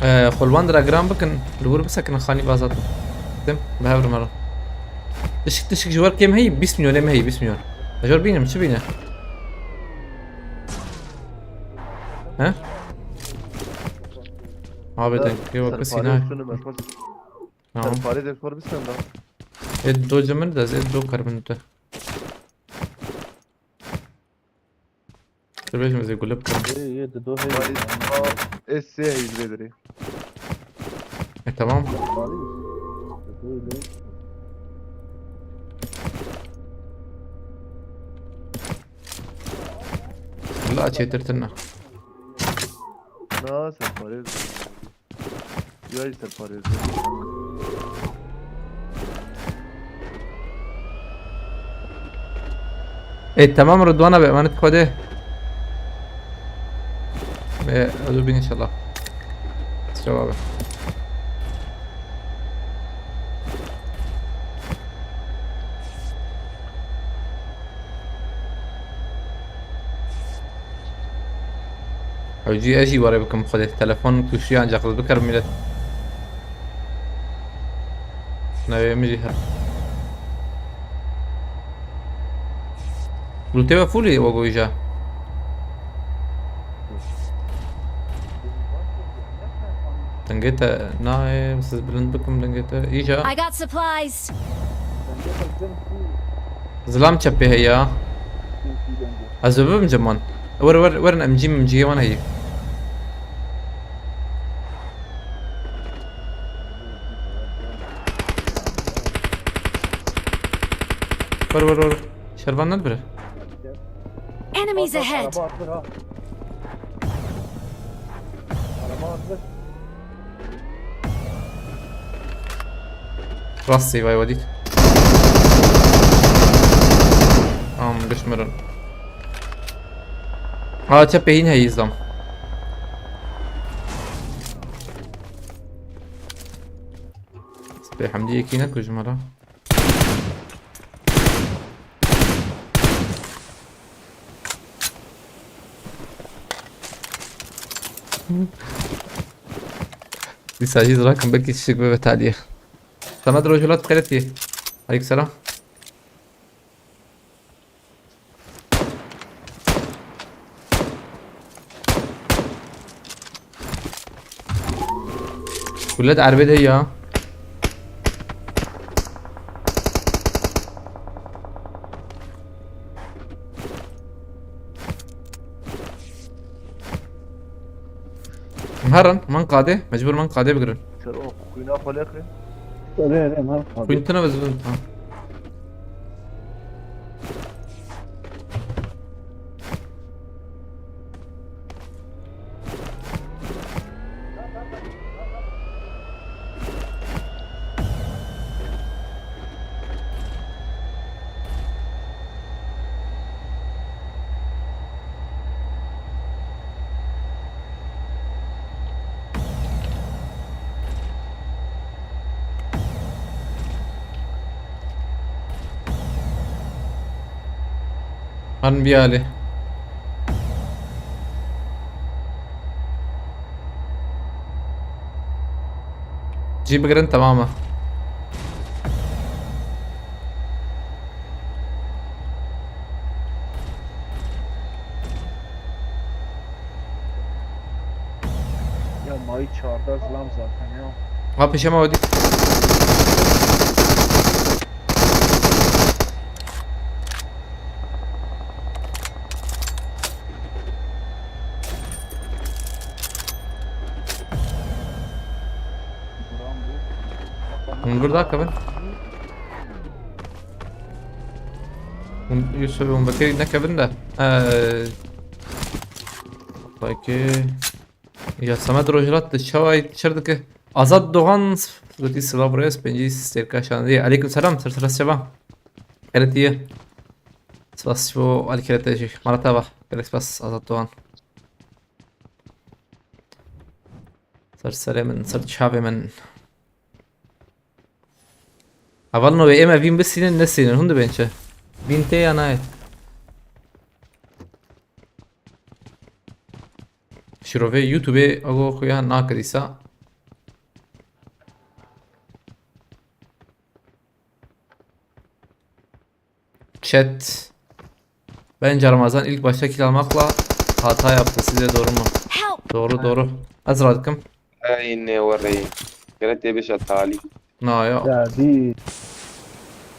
Ee, xulwan dira giran bikin, li wir bisekin xanî bazat. Tim, bi hev re mero. Tişik, tişik ji wer kêm heyî, bîst milyon êm heyî, bîst milyon. Ejor bînim, çi bîne? He? Abi, ya, denk, yok, serparê sina. Şunu ben sor. Tamam. Serparê de sor bir sen daha. E, do cemil de, e, do karbon de. Dur, ben şimdi gulüp. Ê, ê, di do heyî. Vay, ê, sê heyî vê dirê. E, tamam. La çêtirtin ne. Na, serparê. Yay serparê. Ê, tamam Ridwana be, emanet Xwedê. Be, ez û bin inşallah. Cevabı. Ew cî ez jî were bikim xwedê. Telefon kuşiya ancak ez bikerim millet. Navê min jî her. Lûtê we fûlî we goyja. Dengê te nayê, siz bilind bikim dengê te. Îja. I got supplies. Zilam çepê heye. Ez ê bibim ceman. Wer, wer, werin M G, M G wan heye. Wer, wer, wer. Şervan nedibire. Enemies ahead! Araba atılır ha. Araba atılır. Rastî vay wedît. Am gişmirin. Ha, çepê hîn heyî zam. Spê hemdî yekî ne ku ji me re. Dîsa jî zirakim belkî tiştek bibe taliyê. Samet Rojhilat xêretî. Aleykum selam. Kulet erbê de ya. Em herin, min qadê, mecbur min qadê bigirin. Ser o xwîna xwe lêxin. Erê, erê, em herin qadê. Xwîn tune bizin, ha. Herin biyalê. Cî bigirin, temam e. Ya mayî çardeh zilam zaten ya. Ha, pêşe me wedî. Hûn vir dakevin. Hûn, Yusuf, hûn vekirî nekevin de. Ee, belkî ya Samet Rojhilat di çawayî çir dike. Azad Doğan, gotî silav rêz, pêncî stêrka şandî. Aleykum selam, ser ser çava. Xêretî ye. Spas ji bo alîkirê te jî. Mala te ava. Gelek spas Azad Doğan. Ser serê min, ser çavê min. Hevalno wê ême vîn bisînin, nesînin, hûn dibên çi? Vîn tê ya nayê? Şirovê YouTube-ê ego xuya nake dîsa. Chat. Bence Ramazan ilk başta kill almakla hata yaptı. Sizce doğru mu? Help! Doğru, doğru. Ez radikim. Ey ne wareyim. Gere tê bişe talî. Na ya. Ya dî.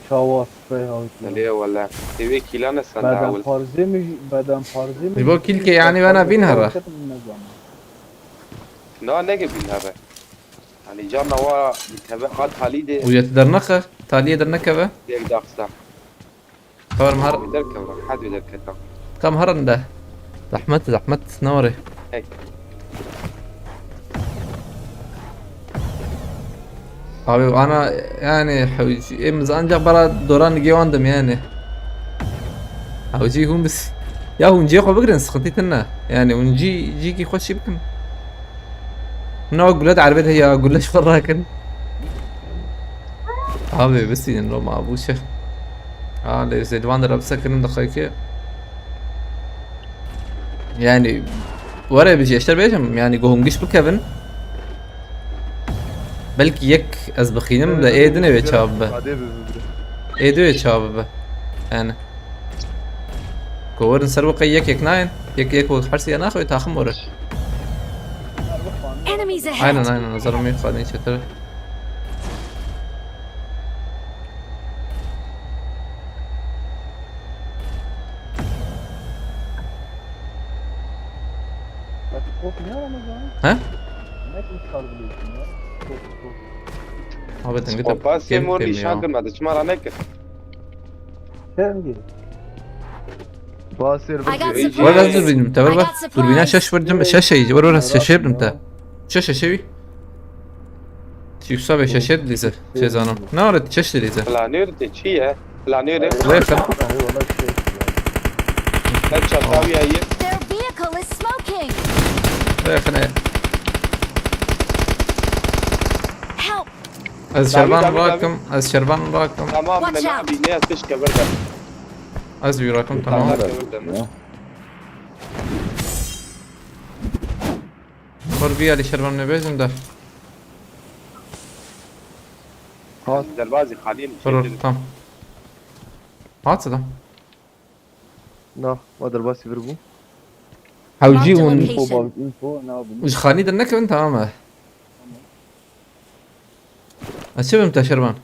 Çawa spey hawit. Lê wele. Tê wê kîlane sen Beden dawil. Parzê mi, beden parzê mi? Ji bo kîlkê, yanî, wena vîn here. Na, neke vîn here. Yanî carna wa teve a talî de. Û yê tu dernexe, taliyê dernekeve. Yek daxista. Xeber mi her. Wê derkeve, rehet wê derketa. Kam herin de. Zehmet, zehmet, ne were. Hey. Abi, ana, yani, hewci, em ancak bara doran gewandım yani. Hewci hûn bis. Ya hûn cê xwe bigirin, sıkıntı tine. Yani hûn cî, cîkî xwe çî bikin. Na gule de erbet heye, gule ji xwe rakin. Abi, bisînin Roma, bu şey. Ha, lê zêdvan de rabse kirin daxayke. Yani, were bijî, eşter bêjim, yani, go hûn giş bikevin. Belkî yek ez bixînim de ê dinê wê çawa bibe. Ê dê wê çawa bibe. Yani. Ku werin ser wê qey yek yek nayên. Yek yek wek hersiya naxwe taxim were. Enemies ahead! Aynen, aynen, zarım yok, hadi çetir. Bak, top ne ama ya? He? Ne kadar biliyorsun ya? Top, top. Abi, dengê te Opa, kêm, Semon kêm nîşan ya. Kirmedi, çima ra nekir? Dengê. Basir I got vurdu. Supplies. Ver, ver, dur, benim, te ver, I ver. Got supplies. Dur, bine şaş verdim, şaş şey, ver, ver, şaş verdim te. Şaş, şaş, şey. Yoksa be şaş et, Lize, şey zanım. Ne ara şaş, Lize? Planör de çi ye? Planör de. Ver, sen. Headshot abi ya. Their vehicle is smoking! Ver, sen. Help! Ez Davi, şervan davi, rakim, davi. Ez şervan rakim. Tamam, Watch ben out. Abi ne yapış kevirdim. Ez bir rakim, tamam. Tamam, kevirdim. Ya. Var bir yerde şervan ne bezim de. Hat. Derbazî xanî mi Dur, çekil? Tamam. Hat da. Na, ma derbasî vir bû. Hewcî Marked a un. Location. Info, bak, info, ne yapayım? Ji xanî de nekevin, tamam e. Ez çi bim te şervan?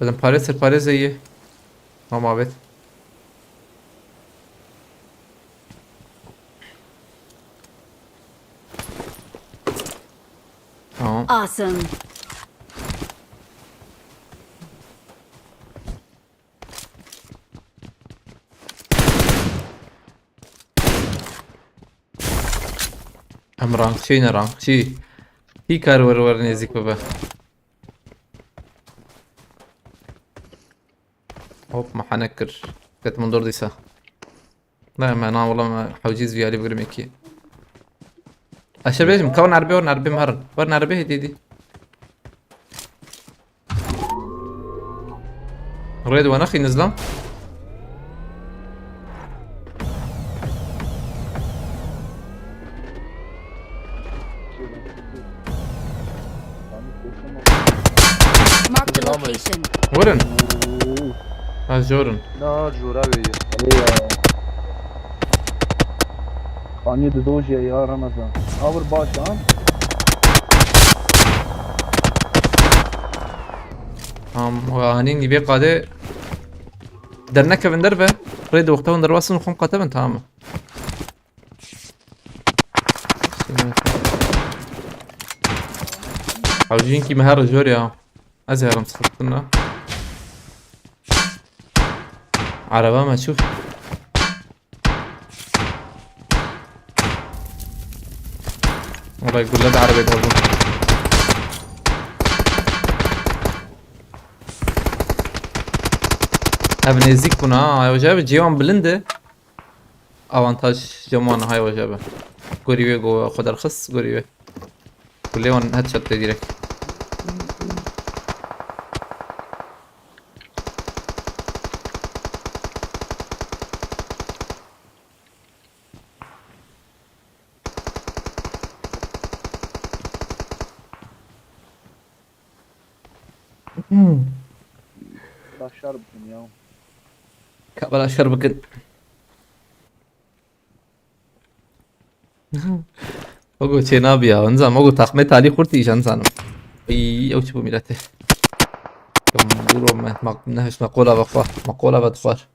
Dedim parê ser parê zeyi. Tamam, evet. Tamam. Awesome. Em rankçî ne rankçî. Hî kar wer wer nêzîk bibe. Hop, me henek kir. Ketim dor dîsa. Ne, me na wala me hewcîz viyalî bigirim ekî. Aşağı bêjim, ka wer nerbê, wer nerbê me herin. Wer nerbê hêdî hêdî. Rê di we nexî nizlam. Marked a location. Werin. Ez jorin. Na, jora wê ye. Elê ya. Kanî di dojê ya Ramazan. Awir baş ha. Tamam, we anî nîvê qadê dernekevin derve. Rê di wexta hûn derwasin xwem qate bin, tamam mı? Hewcînkî me her jor ya. Ez ê herim sıkıntına. Araba me çû. Olay gulle de arabaya vurdum. Ev nêzîk bûn ha. Ay hoca abi, cêwan bilind e. Avantaj cem wan hay hoca abi. Gorî wê go xwe derxist, gorî wê. Kulê wan headshot te direkt. Başar bikin ya. Ka bela şer bikin. Ogo çê nabi ya. Nizam ogo takmê talî xurt îjan zanim. Ay, ew çi bu milletê. Duro me, me, nehişt me qola ve xwar. Me qola ve dixwar.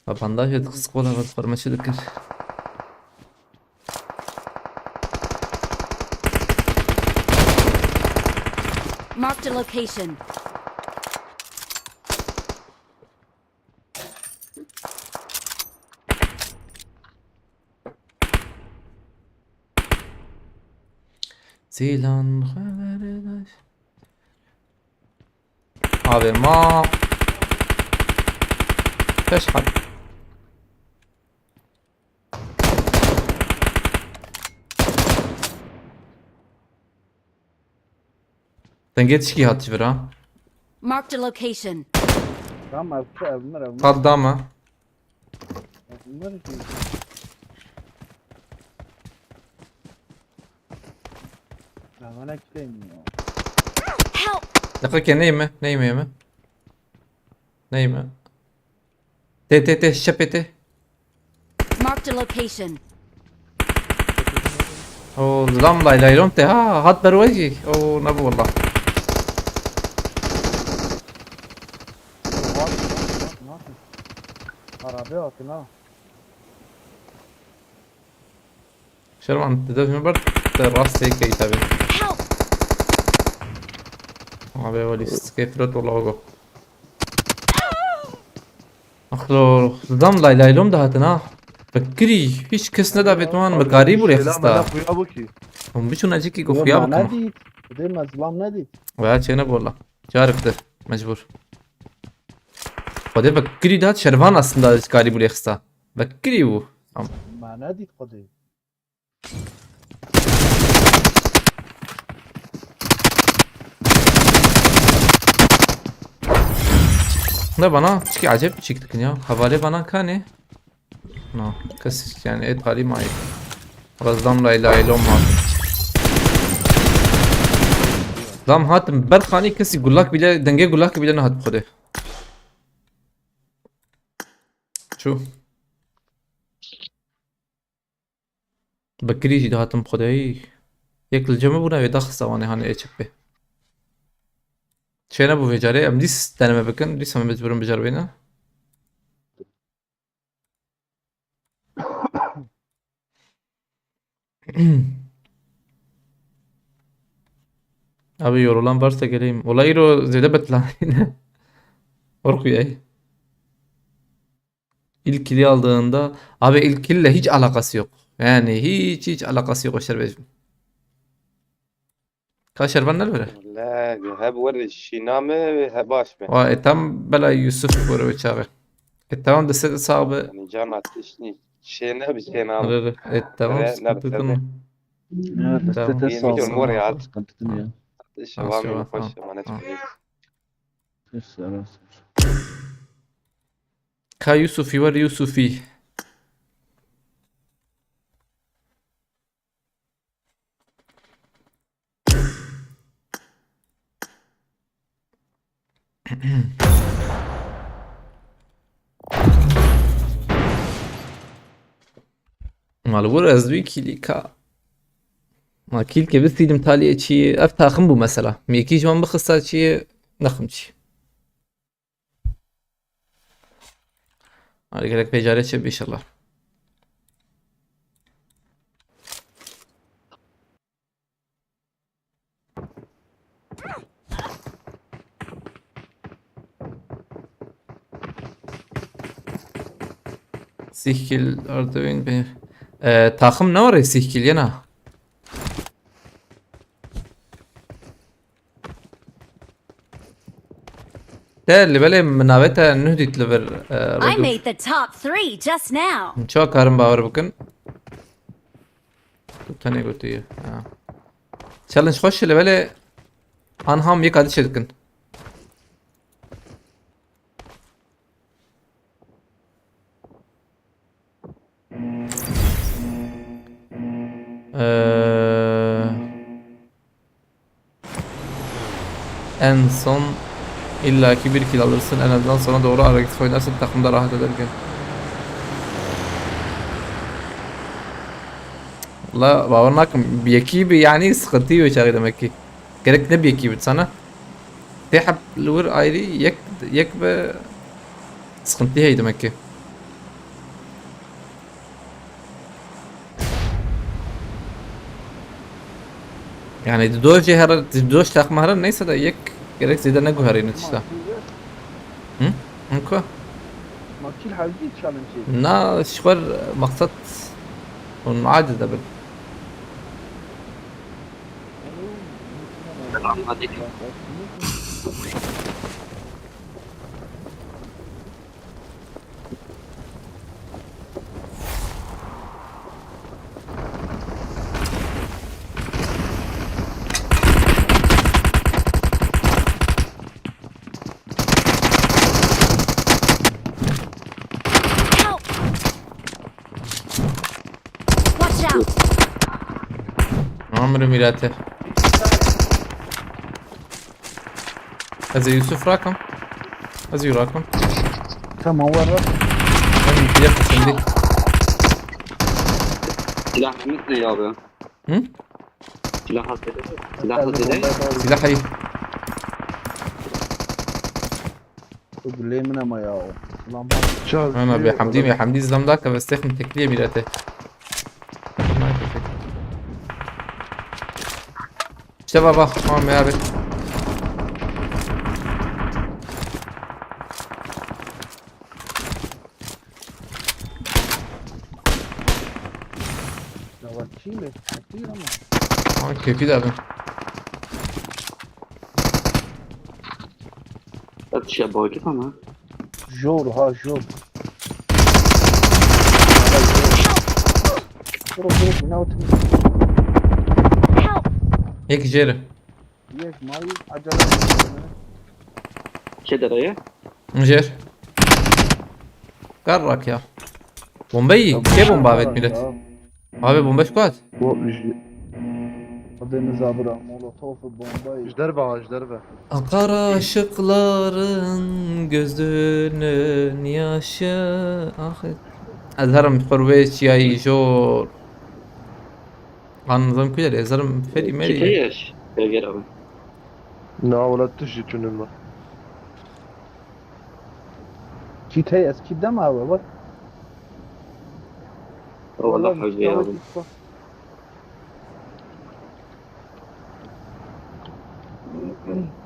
Ve bandaj et, qız qola ve dixwar, me çi dikir. Marked a location. Zilan xwe vere daş. Abi ma. Peş hat. Dengê tişkî hat ji vir ha. Marked a location. Tamam, ev, ev mir, ev mir. Qat dame. Ev mir ki. Ya bana kitleyim ya. Help! Dakika, neyme? Neyme yeme? Neyme? Tê, tê, tê, şişe pê tê. Marked a location. O, zam lay laylon te ha, hat ber we jî. O, ne bu wallah. Arabe atın ha. Şervan, tu def min ber, te rast tê key tabi. Help! Abi, wali skefrot wala go. Axlo, zam lay laylom da hatin ha. Fikirî, hiç kes ne da betwan, mikarî bû rê xista. Hûn biçûn ecikî ku xuya bikin. Nedît. Dê me zilam nedît. Veya çêne bola. Çarif de, mecbur. Xwedê fikirî da şervan aslında karî bû rê xista. Vekirî bû. Tamam. Me nedît Xwedê. Ne bana çiki acayip bir çektik ya. Havale bana kane. No, kes yani et halim ayıp. Razdam lay lay lom var. Dam hatim berxani kesi gulak bile denge gulak bile ne hat xwedê. Çu. Bekirî jî dihatim xwedeyî. Yek li cem bûne wê daxista wanê hanê ê çek bê. Çêne bû vê carê, em dîs deneme bikin, dîs em mecbûrin biceribîne. Abi yorulan varsa geleyim. Ola îro zêde betlanîne. Orkuyay. İlk kili aldığında, abi ilk kille hiç alakası yok. Yani hiç, hiç alakası yok, aşırı bezim. Ka şervan ne böyle? La, hep were şîna me, hep baş me. Wa, e, tam bela Yusuf were ve çağı. E, tamam da sen sağ be. Yani can atış ni. Şêne bi şêna. Re, re. E, tamam, sıkıntı yok. Tamam. Sıkıntı yok. Atış var, tamam. Hoş, emanet olun. Ka Yusufî wer Yusufî. Mal vur ez duy kîlî ka. Ma kîlkê bistîlim taliyê çiyê. Ev taxim bû mesela. Mi yekî ji wan bixista çiyê, nexim çi. Hadi gerek pê carê çê inşallah. Sîh kîl ardewîn bê. E, taxim ne were sîh kîl yena? Te li belê min navê te nuh dît li vir, e, I Rodu. Made the top three just now. Çawa karin bawer bikin? Tu tenê gotiye. Ha. Challenge xweş li belê anha em yek adî çêdikin. Ee, en son illaki bir kill alırsın, en azından sonra doğru agresif oynarsın, takımda rahat ederken. La, bawer nakim. Yekî bi yani sıkıntı yok çağı demek ki. Gerek ne bir yekî bi sana. Tê heb li wir ayrî yek, yek be sıkıntı hey demek ki. Yani di dojê her, di doj takma her neyse de yek gerek zêde ne guherîne tişta. Hı? Hı ko? Ma kîl hewcî challenge. Na, şwer maksat un adi de bin. Selamünaleyküm. Help! Watch out! Amrê mîrate. Ez ê Yusuf rakim. Ez ê rakim. Tamam, var, var. Ben bir yakın şimdi. Silah ne ya abi? Hı? Silah hazır. Silah hazır. Silah hayır. Bu gülê min ama ya. Ulan bak. Ana be Hamdi, be Hamdi, zam da ka vestexin tekliye mirete. İşte baba, tamam ya abi. Ya bak, kim be? Değil ama. Ama kökü de abi. Bak, şey, bak, ama. Jor ha, jor. Bro, bro, ne yaptın? Yek jeri. Yek, mal, acele etme. Kê dereye? Jer. Garrak ya. Bombayı, ke bomba evet millet. Abi bomba squad. Bu ücret. Adını zabıra, molotofu, bombayı. Ji derve ha, ji derve. Qara ışıkların gözünün yaşı. Ah. Ez herim xwe wê çiyayî jor. An nizam ku derê, ez herim ferî merî. Çi heye? Eger abi. Na wala tu jî tune me. Çî tey ez kî dema we bak. Wala hewce ya abi.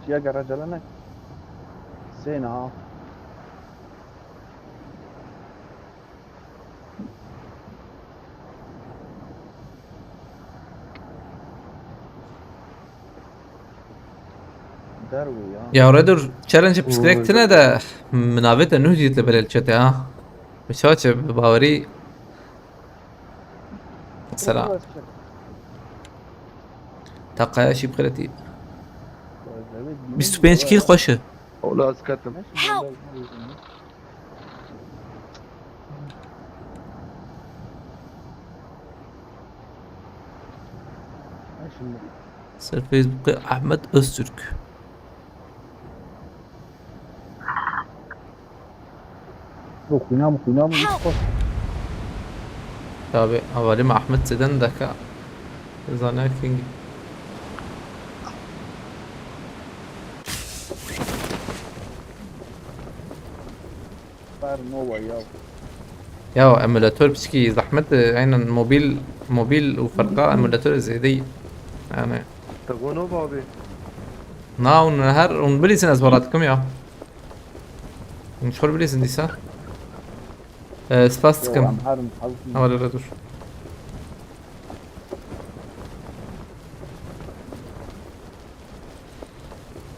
Çiya gere celenek. Seyna ha. Derwê ya. Ya Redur, challenge piştirek tine de minavete nuh diyet le belel çete ha. Bi çaçe bi bawerî. Selam. Taqaya şî bixeletî. Bîst û pênc kîl xweş e. Ola ez ketim. Help! Ser Facebook'ê Ahmet Öztürk. Yok, inam, inam. Tabi, havalim Ahmet Zeden daka. Zana King. Nova ya. Ya emulator pişkî zahmet e, aynen mobil, mobil û ferqa emulator zêde. Yani. Te go Nova abi. Na un her un bilîsin ez barat kim ya. Un şor bilîsin dîsa. Ee, spas dikim. Hevalê re dur.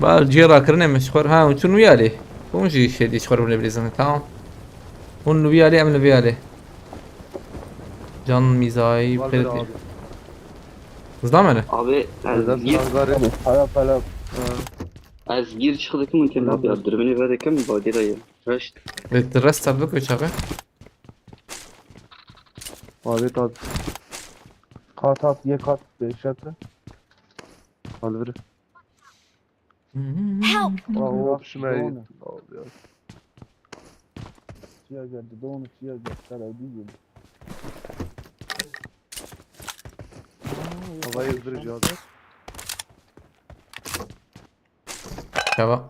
Ba cihê rakirinê min ji xwe re, ha, çûn wî alî. Hûn jî şêdî ji xwe re bine bilîzin, tamam. Hûn li wî alî, em li vî alî. Can mîzayî pêrtî. Zina me ne? Abi, ez gir, ez gir çıkı dikim, mümkün abi ya. Dürbünü ver dikim, body da ye. Reşt. Rest abi, koç abi. Abi, tabi. Kat at, ye kat, beşatı. Al ver. Help! Aa, o pişmeye gitti. Al ya. Siyah geldi, doğru siyah geldi. Sen öldü gibi. Havayı hızlıca abi. Tamam.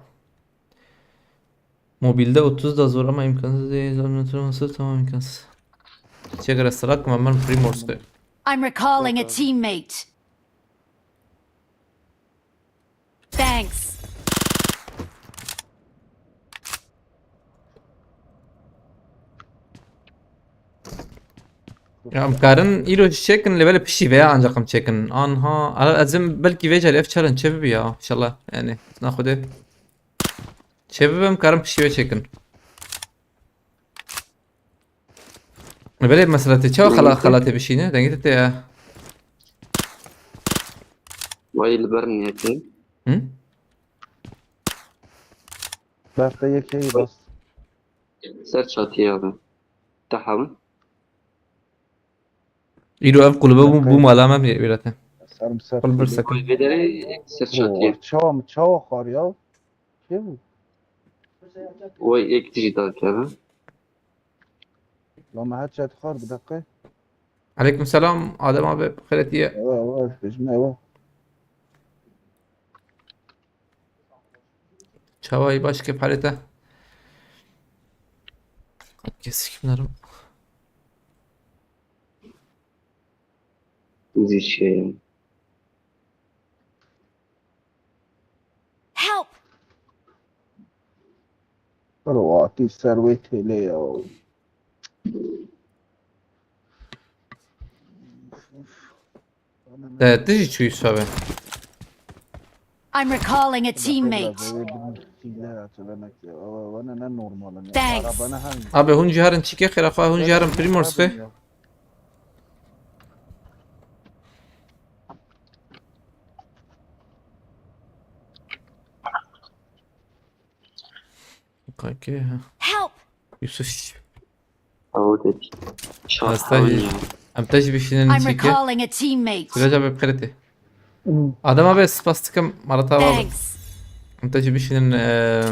Mobilde otuz da zor ama imkansız değil. Zor, nasıl, tamam, imkansız. Çek restarak mı? Ben Primorsk'ta. I'm recalling a teammate. Thanks. Ya, em karin îro jî çekin, lê belê piştî vê ya ancak em çekin. Anha, a-, ez ê belkî vê carê ev challenge çê bibi ya, inşallah. Yani, na Xwedê. Çê bibe em karin piştî vê çekin. Belê mesela te çawa xela-, xelatê bişîne? Dengê te tê ya. Vay li ber niyetê. Hı? Ber te yekê bas. Ser çatiyê abi. Te hewn. Îro ev kulübe bû, bû mala me bî-, bîrete. Serim ser. Kulübe ser. Kulübe derê ser çatiyê. Oo, çawa, çawa xar ya? Kê bû? Oy, ek tijî dakeve. La me her çet xar bir dakika. Aleyküm selam Adem abi, xêretiye. Ewa, ewa, bejme ewa. Çawayî baş ke parê te. Kesik narim. Zî şey. Help! Bro, atî ser wê têlê ya. Te, tu jî çûyî sobe. I'm recalling a teammate. Thanks. Abi, hûn jî herin çîkê xêra xwe, hûn jî herin Primorskê. Kanka, ha. Help! Yusuf. Ew de çar Hasta hewn ya. Em te jî bişînin I'm çîkê. Recalling a teammate. Sirac abi, bi xêretê. Adem abi, spas dikim, mala te ava. Thanks. Em te jî bişînin, e,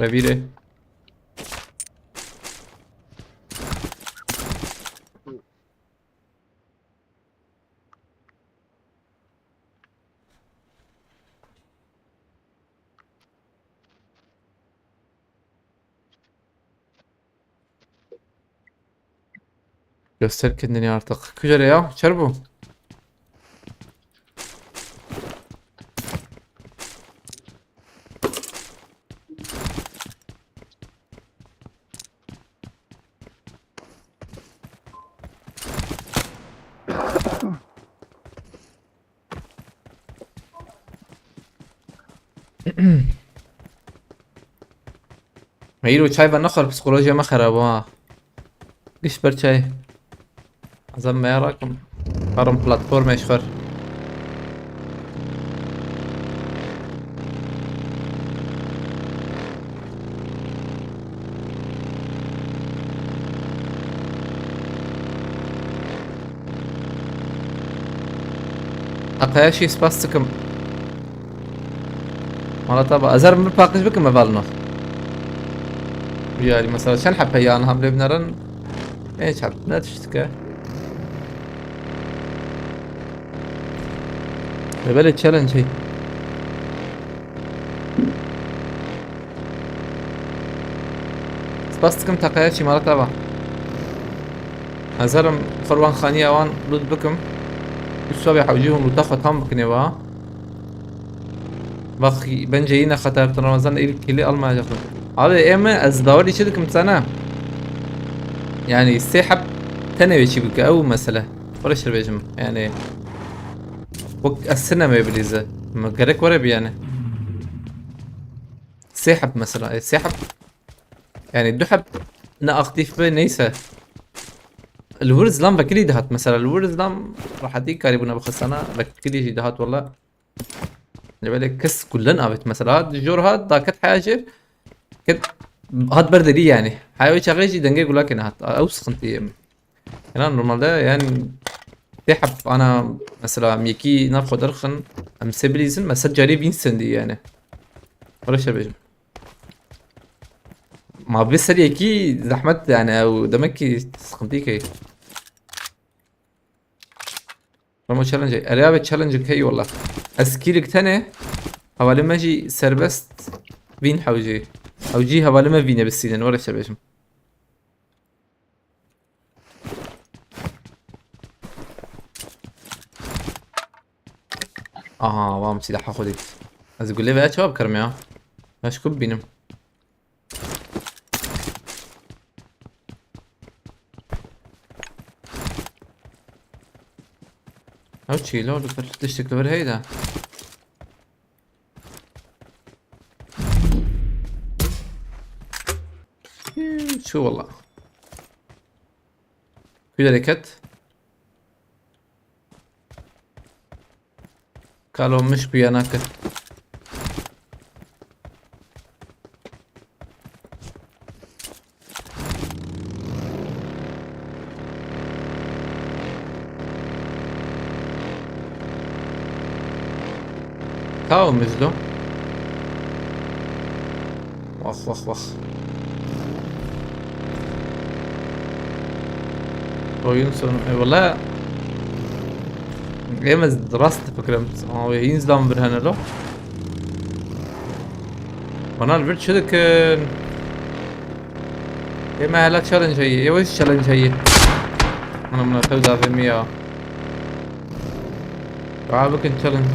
revîrê. Göster kendini artık. Kujere ya, çer bu. Me îro çay ve nexwar, psîkolojiya me xerab ha. Giş ber çay. Ez ê me rakim. Karim platformê ji xwe. Aqaya şî spas dikim. Mala te ba. Ez herim bir paqij bikim hevalno. Yani mesela çend hep heye, an hamle binerin. Hiç hep ne tiştike. Ve böyle challenge hey. Spas dikim taqeya çî, mala te ba. Ez herim xwe li wan xaniya wan loot bikim. Û sabê hewcî hûn loota xwe tam bikinê wa. Bak, bence yine xeter, Ramazan ilk kili almayacak. Abi, ê min, ez dawet çi dikim sana? Yani sê heb tenê wê çî bike, ew mesele. Were şir bêjim, yani. Wek ez sinem wê bilîze. Me gerek were bi yani. Sê heb mesela, e, sê heb. Yani du heb ne aktif be, neyse. Li wir zilam vekirî dihat mesela, li wir zilam rahatî karî bûna bixistana, vekirî jî dihat wala. Li belê kes kulen avêt mesela, hat jor hat, daket heya jêr. Ket hat ber derî yani. Heya wê çaxê jî dengê gulakê nehat. Ew sıkıntı ye. Yani normalde yani tê hep ana mesela em yekî nav xwe derxin, em sê bilîzin, me sed carî vîn sendî yani. Were şer bêjim. Ma bi ser yekî zehmet yani, ew demek ki sıkıntı key. Ramo challenge. Erê abi, challenge hey wala. Ez kilik tenê. Hevalê me jî serbest vîn hewcî. Hewcî hevalê me vîne bisînin. Were şer bêjim. Aha, wan silaha xwe dît. Ez gulê veya çawa bikirim ya? Ya ji ku bibînim? Ew çî lo, li vir tiştek li vir heyda. Hmm, çû wala. Ku dereket? Kalo miş ku ya nake. Ka o Mizdo? Wah, wah, wah. Oyun sonu. E, wala. Ê me rast difikirim. Ama wê hîn zilam bir hene lo. Bana li vir çi dikin? Ê me hela challenge heye. Ê wê challenge heye. Ana, ana, tev davê min ya. Dua bikin challenge.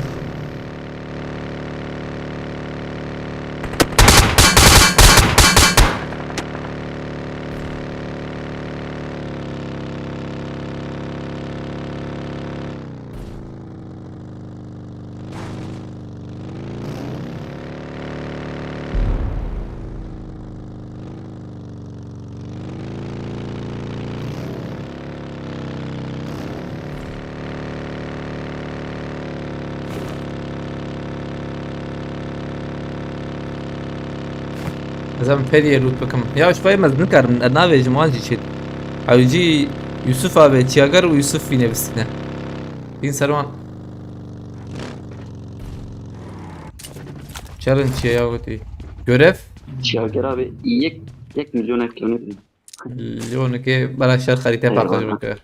Ez em feriyê loot bikim. Ya, ji xwe ez nikarim, ez navêjim wan jî çêt. Ew jî Yusuf abi, Çiyager û Yusuf wî nivîsîne. Bin ser wan. Challenge çi ya gotî? Görev? Çiyager abi, yek, yek milyon ekranı. Lionike bera şer xerîte paqij bike.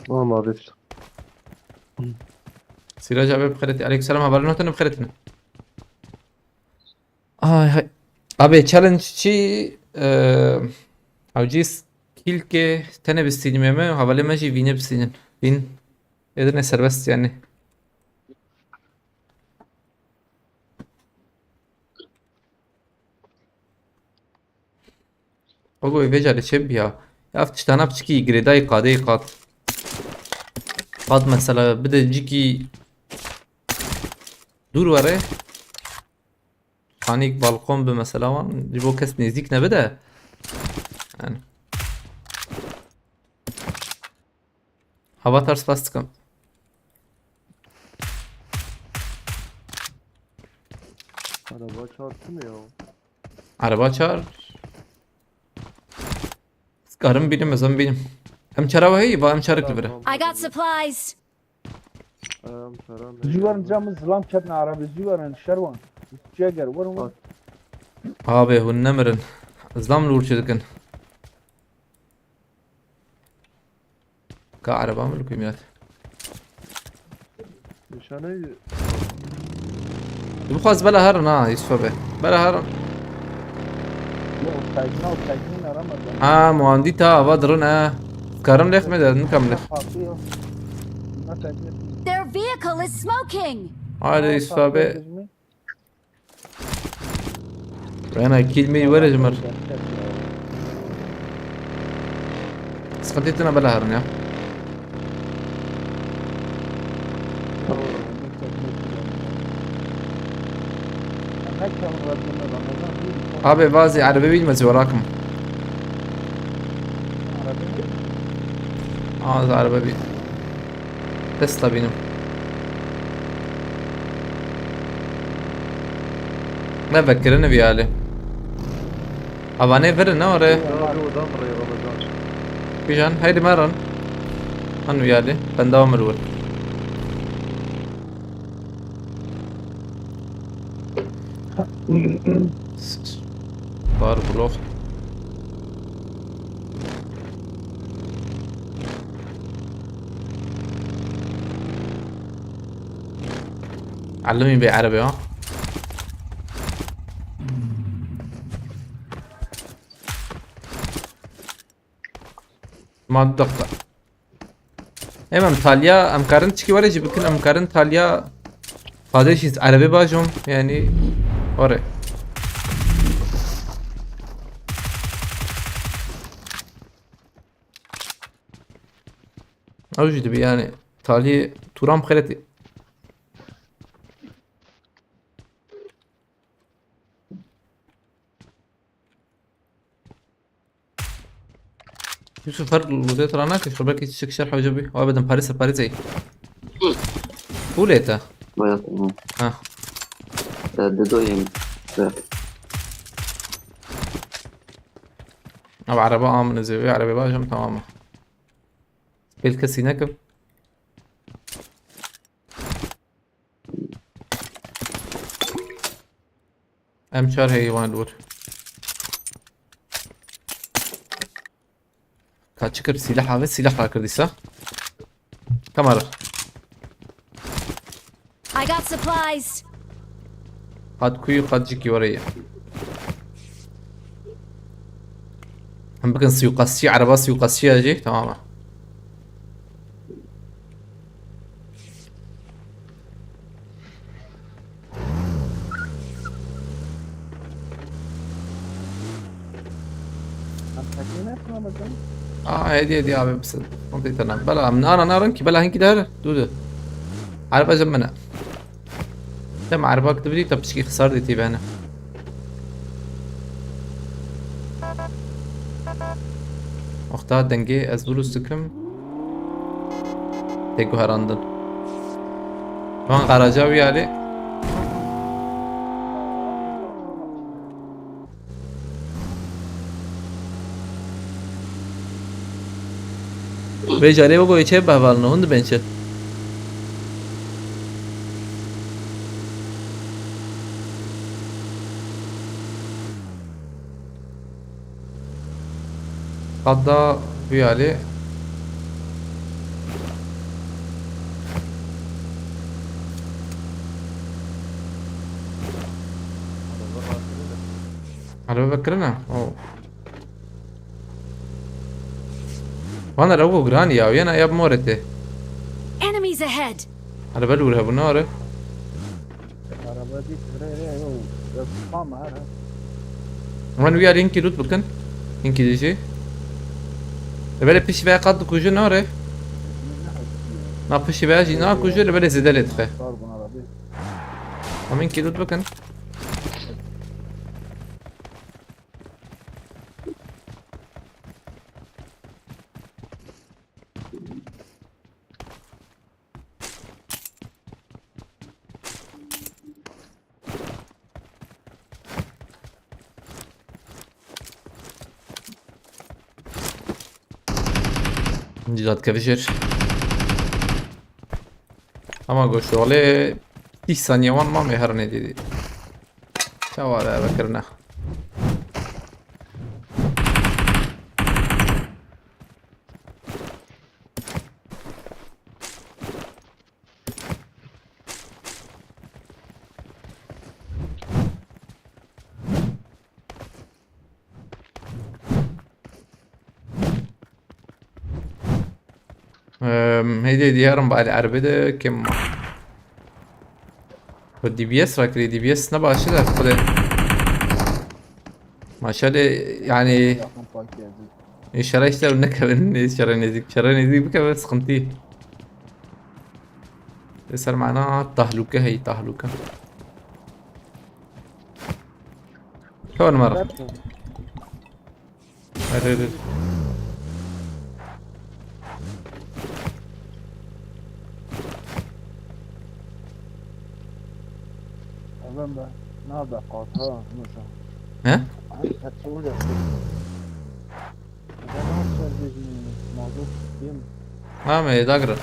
Tamam abi. Sirac abi bixeretî. Aleykümselam, hevalê nû tene bixeretîne. Ay hay. Abi challenge çi, e, ew jî kîlkê tenê bistînî me, hevalê me jî vînê bistînin. Vîn êdine serbest yani. Ogo vê carê çê biya. Ya ev tiştana piçikî girêdayî qadê qat. Qat mesela bide cikî dûr were. Hanî balkon bi mesela wan. Ji bo kes nêzîk nebe de. Yani. Hava ters bastıkım. Araba çarptı mı ya? Araba çağır. Karım benim, ezan benim. Em çara wa heyî, ba em çarik li vire. I got supplies. Em çara. Zî werin camı zilam ketine arabê, zî werin şerwan. Çiye ger, werin werin. Abi hûn nemirin. Zilam li wir çi dikin. Ka araba mı lukuyum ya? Nişaneydi. Bixwaz bela herin ha, Yusuf abi. Bela herin. Yok, saygın ol, saygın aramadım. Ha, muandî ta ava dirin ha. Karim lêx me de, nikam lêx. Their vehicle is smoking. Haydi Yusuf abi. Wena kill mî were ji mir. Sıkıntı etme bela herin ya. Abi bazı araba bilmez yorakım. Az araba bir. Tesla benim. Ne bekirine bir hali. Avane verin ne oraya? Abi odan buraya babacan. Bijan, haydi maran. Hanu yali, ben devam ediyorum. Var blok. علمي بالعربي ها. ما دقة. Em, em Talya, em karin çikî were jî bikin, em karin Talya. Padê jî erebê bajom, yani, ore. Ew jî dibi, yani, Talî Turan xeletî. Yusuf, her lûdê tira nake, xwe belkî çiçek şer hewce bî. Wa bedin Parîs, Parîs ey. Pûlê te. Baya tamam. Ha. Ee, Dedo yem. Evet. Ev araba amine zêwê, arabê bajim tamam. Pêl kesî nekim. Em çar heyî wan li wir. Ka çi kir? Sîlah avê, sîlah rakir dîsa. Kamera. I got supplies. Qat kuyu, qat jikî were ye. Hem bikin suikastçî, ereba suikastçî ya jî, tamam e. Em teknî neçin ama canım. Aa, hediye hediye abi, misin? Onu da tamam. Bela, em nara narin ki, bela hinki der. Dur, dur. Araba cem bana. Tem araba kıtı biri, tabi çiki xisar da tî bana. Wexta dengê ez durust dikim. Tê guherandin. Van garaja wî alî. Vê carê wego çê behvalno, hûn dibên çi? Qada vî alî. Araba kirine. Oh. Vana rewo giran ya, yana ya morete. Enemies ahead! Araba lûr hebû, nare. Araba dît, re, re, yo, yo, spam her, ha. Wan wî alî hinkî loot bikin. Hinkî dijî. Li belê piştî veya qat dikujin, nare. Na piştî veya jî nakujin, li belê zêde lê dixe. Sar bûn arabê. Em hinkî loot bikin. Cî dadikeve jêr. Ama goşt, olê tîs saniye wan mamê her nêdî. Çawa re vekirine? Em, heydi, heydi, herin ba erebe de kim? Bu D B S rakirî, D B S ne başladı, xwedê. Maşallah, yani. Yakın park geldi. Înşallah işte ne kevin, ne şere nezik, şere nezik bu kevin sıkıntı. Ser mana tahlûke hey, tahlûke. Kevin mara. Her, her, her. Adam da nerede kaldı ha, nasıl? He? Ay, kaçırılacak. Adam nasıl bir mazot değil mi? Ha, me dagre.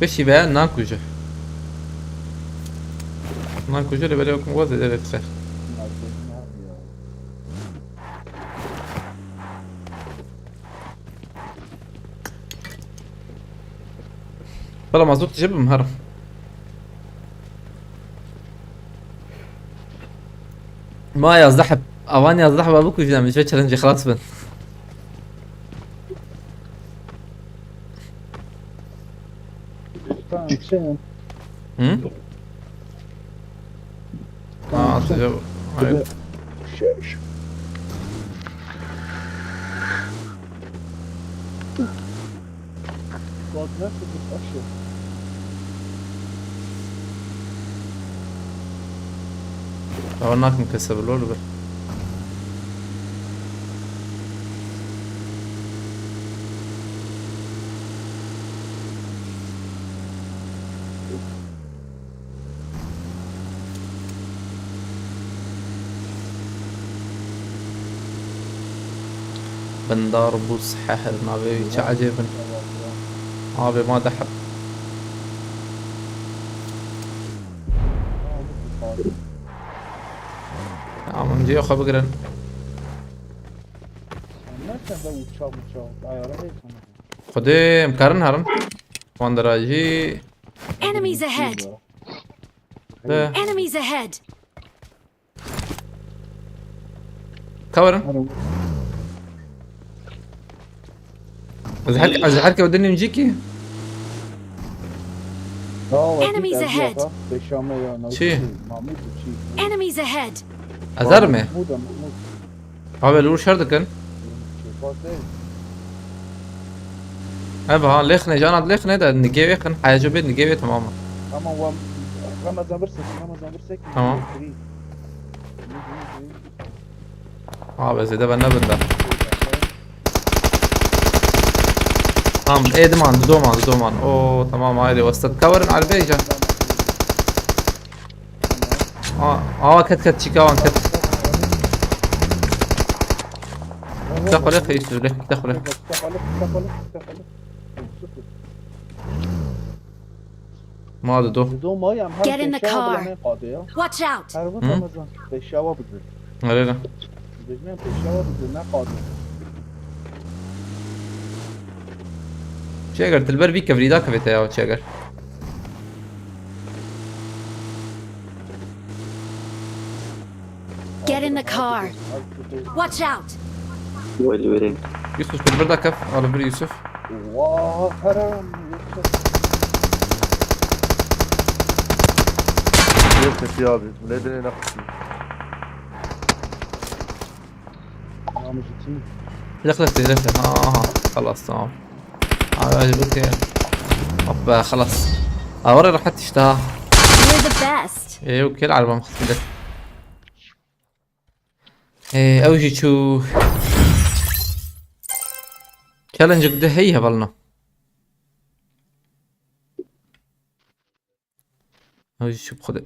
Piştî ve nan kuje. Nan kuje li belê wekî we zêde vê dixe. Bela mazot jî bim herim. Ma yazdeh heb. Avan yazdeh heb bikujin, em ji vê challenge xelas bin. Tamam, şey. Hı? Ha, atacağım. Hayır. Şey, şey. Gaz nasıl bir aşı? Ama nakin kese bir lol be. Bindar Bûz Hehr navê wî, çi ecêb in. Avê ma de heb. Tamam, cihê xwe bigirin. Xwedê em karin herin. Wan dera jî. Enemies ahead! De. Enemies ahead! Ka werin. Ez her, ez her kewde nêmcî kî. Enemies ahead! Çi? Enemies ahead! Ezer mi? Abi, li wir şer dikin. Ev ha, lêxne, cana lêxne de, nigê wê xin, heyeco bê, nigê wê tamam. Tamam, wan, Ramazan bir sekin, Ramazan bir sekin. Tamam. Abi, zêde ben ne binde. Tamam, ê diman, didoman, didoman. O, tamam, haydi, westet. Ka werin, Albeja. Aa, aa, ket, ket, çîka wan, ket. Kita xwe lê xeyî sûrê, kita xwe lê. Ma dido. Dido ma ya, em her Get in the pêşewa car. Bile ne qadê ya. Watch out! Her wexta Hı? Mezin pêşewa bigir. Erê re. Dibêjin em pêşewa bigir, ne qadê. Çi eger, tu li ber vî kevirî da kevê te ya, çi eger. Get in the car. Watch out! Welî verê. Yusuf, tu li vir da kev, a li vir Yusuf. Wah, herem. Yusuf ya abi, ne dene ne kısmı. Lix, lix, lix, lix. Ha, ha, خلاص، tamam. Abi, acı bu ki. Hoppa, خلاص. Avara rahat işte ha. We're the best. E, yok, gel arabam xizmede. E, ew jî çû. Challenge de hey hevalno. Ew jî çû bi xwedê.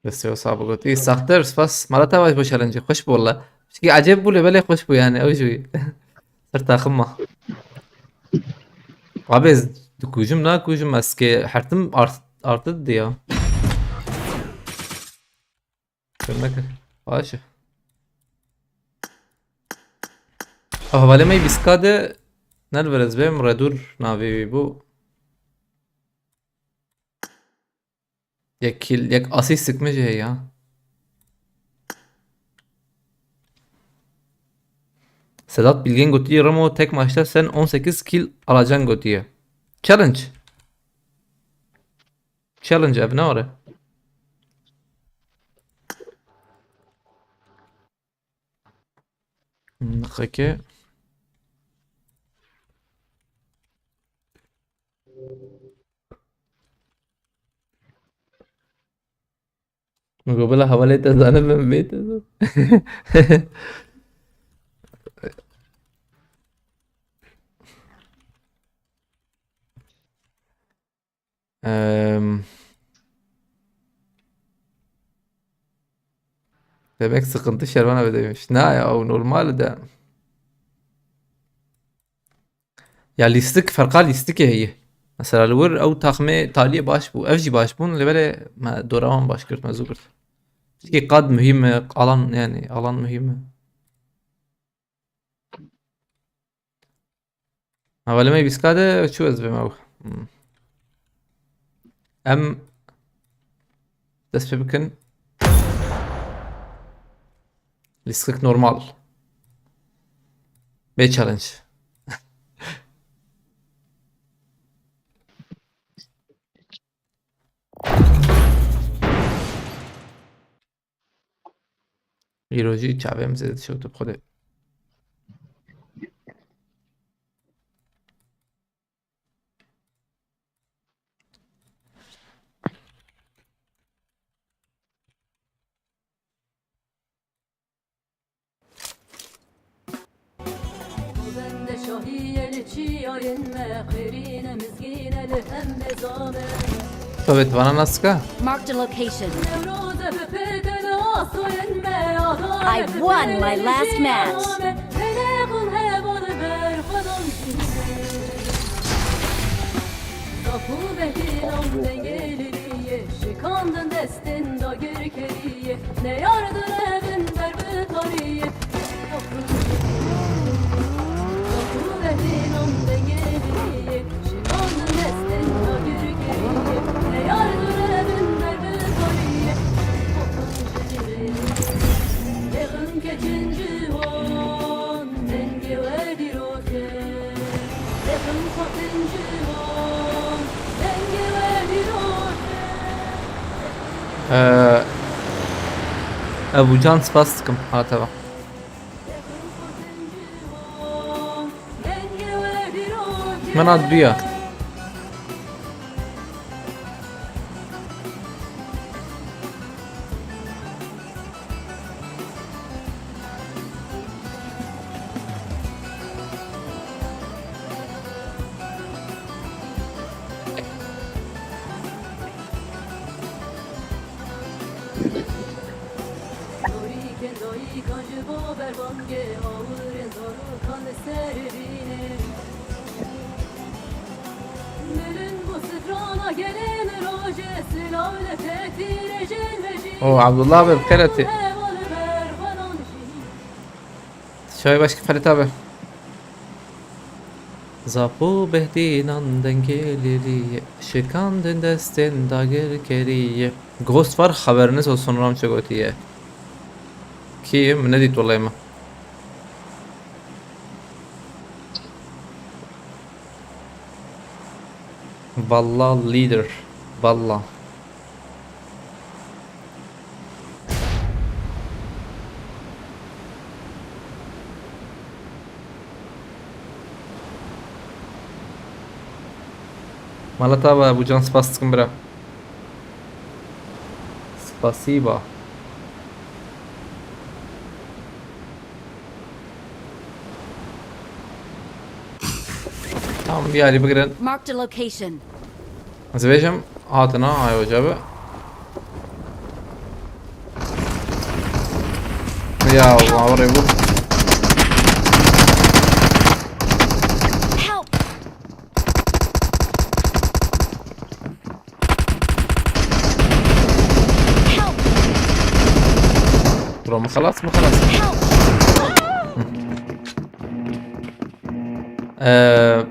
Destê wisa bigot. Î saxtir, spas. Mala te baş bo challenge. Xweş bû walla. Pişkî ecêb bû lê belê xweş bû yani. Ew jî wî. Ser taxim ma. Abi ez dikujim nakujim ez kê hertim art, artı diye. Kir nekir. Baş e. Hevalê me bîst K de ne li vir ez bêm, Redur navê wî bû. Yek kill, yek asîst min jî heye ya. Sedat Bilgin gotiye, Remo tek maçta sen on sekiz kill alacan gotiye. Challenge. Challenge ev ne were? Nixeke. Min got, bila hevalê te zanibin, bê te zan. Em, Demek sıkıntı Şervan abi demiş. Ne ya, o normal de. Ya lîstik, ferqa lîstikê heye. Mesela li wir ew taxmê taliyê baş bû, ev jî baş bûn, lê belê me dora wan baş girt, me zû girt. Pişkî qad muhîm e, alan, yani alan muhîm e. Hevalê me bîst K de çû ez bêm ew. Hmm. Em dest pê bikin. Lîstik normal. Bê challenge. Îro jî çavê min zêde dişewite bi Xwedê. Bende şahî ye li çiyayên me, xêrîne mizgîne li hembe zame. Sovyet vana nasıl ka? Marked a location. I won my last match. Şikandin destên dagirkeriyê, ne yar direvin ber bi tariyê. Kapû behdînan dengeliyê, şikandin destên dagirkeriyê, ne yar direvin ber bi tariyê. Lêxin keçin ciwan, dengê we dîroke. Lêxin xwetin ciwan, dengê we dîroke. Ee, Ebu Can spas dikim, hate va. Min hat duya. O Abdullah abi, bi xêr hatî. Şahi başka Ferit abi. Zapo behdînan dengelî, şikandin destên dagirkerî. Ghost var, haberiniz olsun, Ramço gotiye. Kim? Ne dît wellahî me. Valla leader. Valla. Mala te ava Ebu Can, spas dikim bira. Spasiba. Tamam, bir yeri bigirin. Marked a location. Ez bêjim, hatina, ay hoca bi. Ya Allah, oraya vur. Help! Help! Bro, mi xelas, mi xelas. Help! Ee,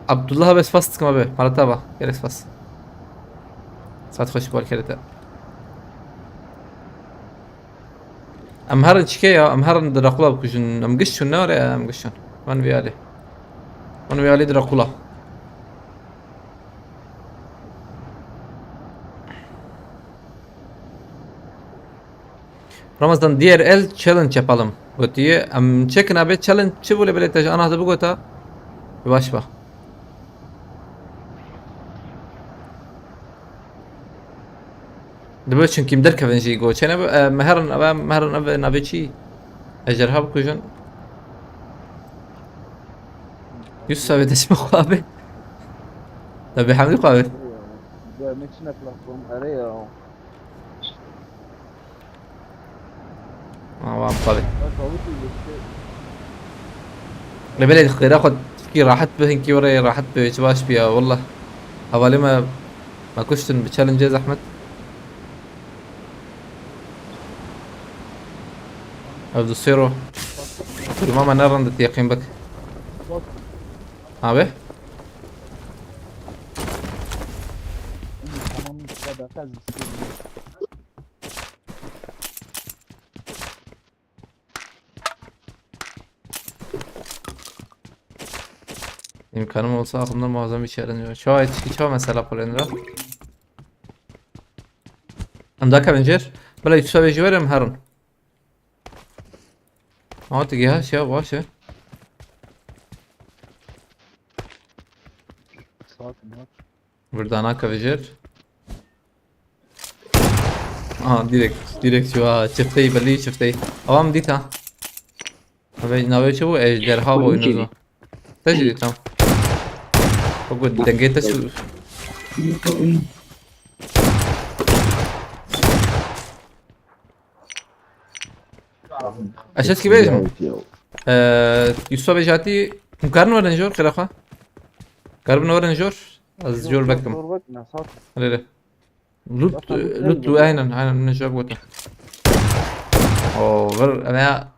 Abdullah abi, spas dikim abi. Mala te ava. Gelek spas. Saet xweş bol kerete. Em herin çike ya, em herin Drakula bikujin. Em giş çûn ne are, em giş çûn. Van viyali. Van viyali Drakula. Ramazan, diğer el challenge yapalım. Gotiye, em çekin abi, challenge çi bû lê belê te ji ana de bigota. Baş ba. Dibe çunkî em derkevin jî goçene bi, e, meherin, eve meherin, eve navê çi? Ejderha bikujin. Yusuf abi, deşme xwe abi. Tabi Hamdi xwe abi. Ya, ne çine platform, erê ya. Aa, wan xwe. Lê belê xêra xwe, hinkî rahat bi, hinkî were rahat bi, hiç baş bi ya, wallah. Hevalê me, me kuştin bi challenge zehmet. Ev du sêro. Kurma me ne rende teqîn bik. Abi? Tamam, bu kadar. İmkanım olsa aklımda muazzam bir challenge var. Çawa yetişki, çawa mesela polendra? Em da kavincir. Bela Yusuf abi ji verim herun. Ama tigi ha şey baş e. Saat mi? Burada ana kavincir. Aha, direkt, direkt şu ha, çifteyî, belli çifteyî. Avam dît ha. Abi, navê çi bû? Ejderha boynuzu. Te jî dît ha. Bak, bu dengê te şu. Ez çi bêjim? Eee, Yusuf Bey jatî, hûn karin werin jor, xêra xwe? Karibin werin jor? Ez jor vekim. Jor vek, ne sat. Lê lê. Lut, Zaten lut lut, lut, aynen, aynen, min jor gotin. Oo, vir, em ya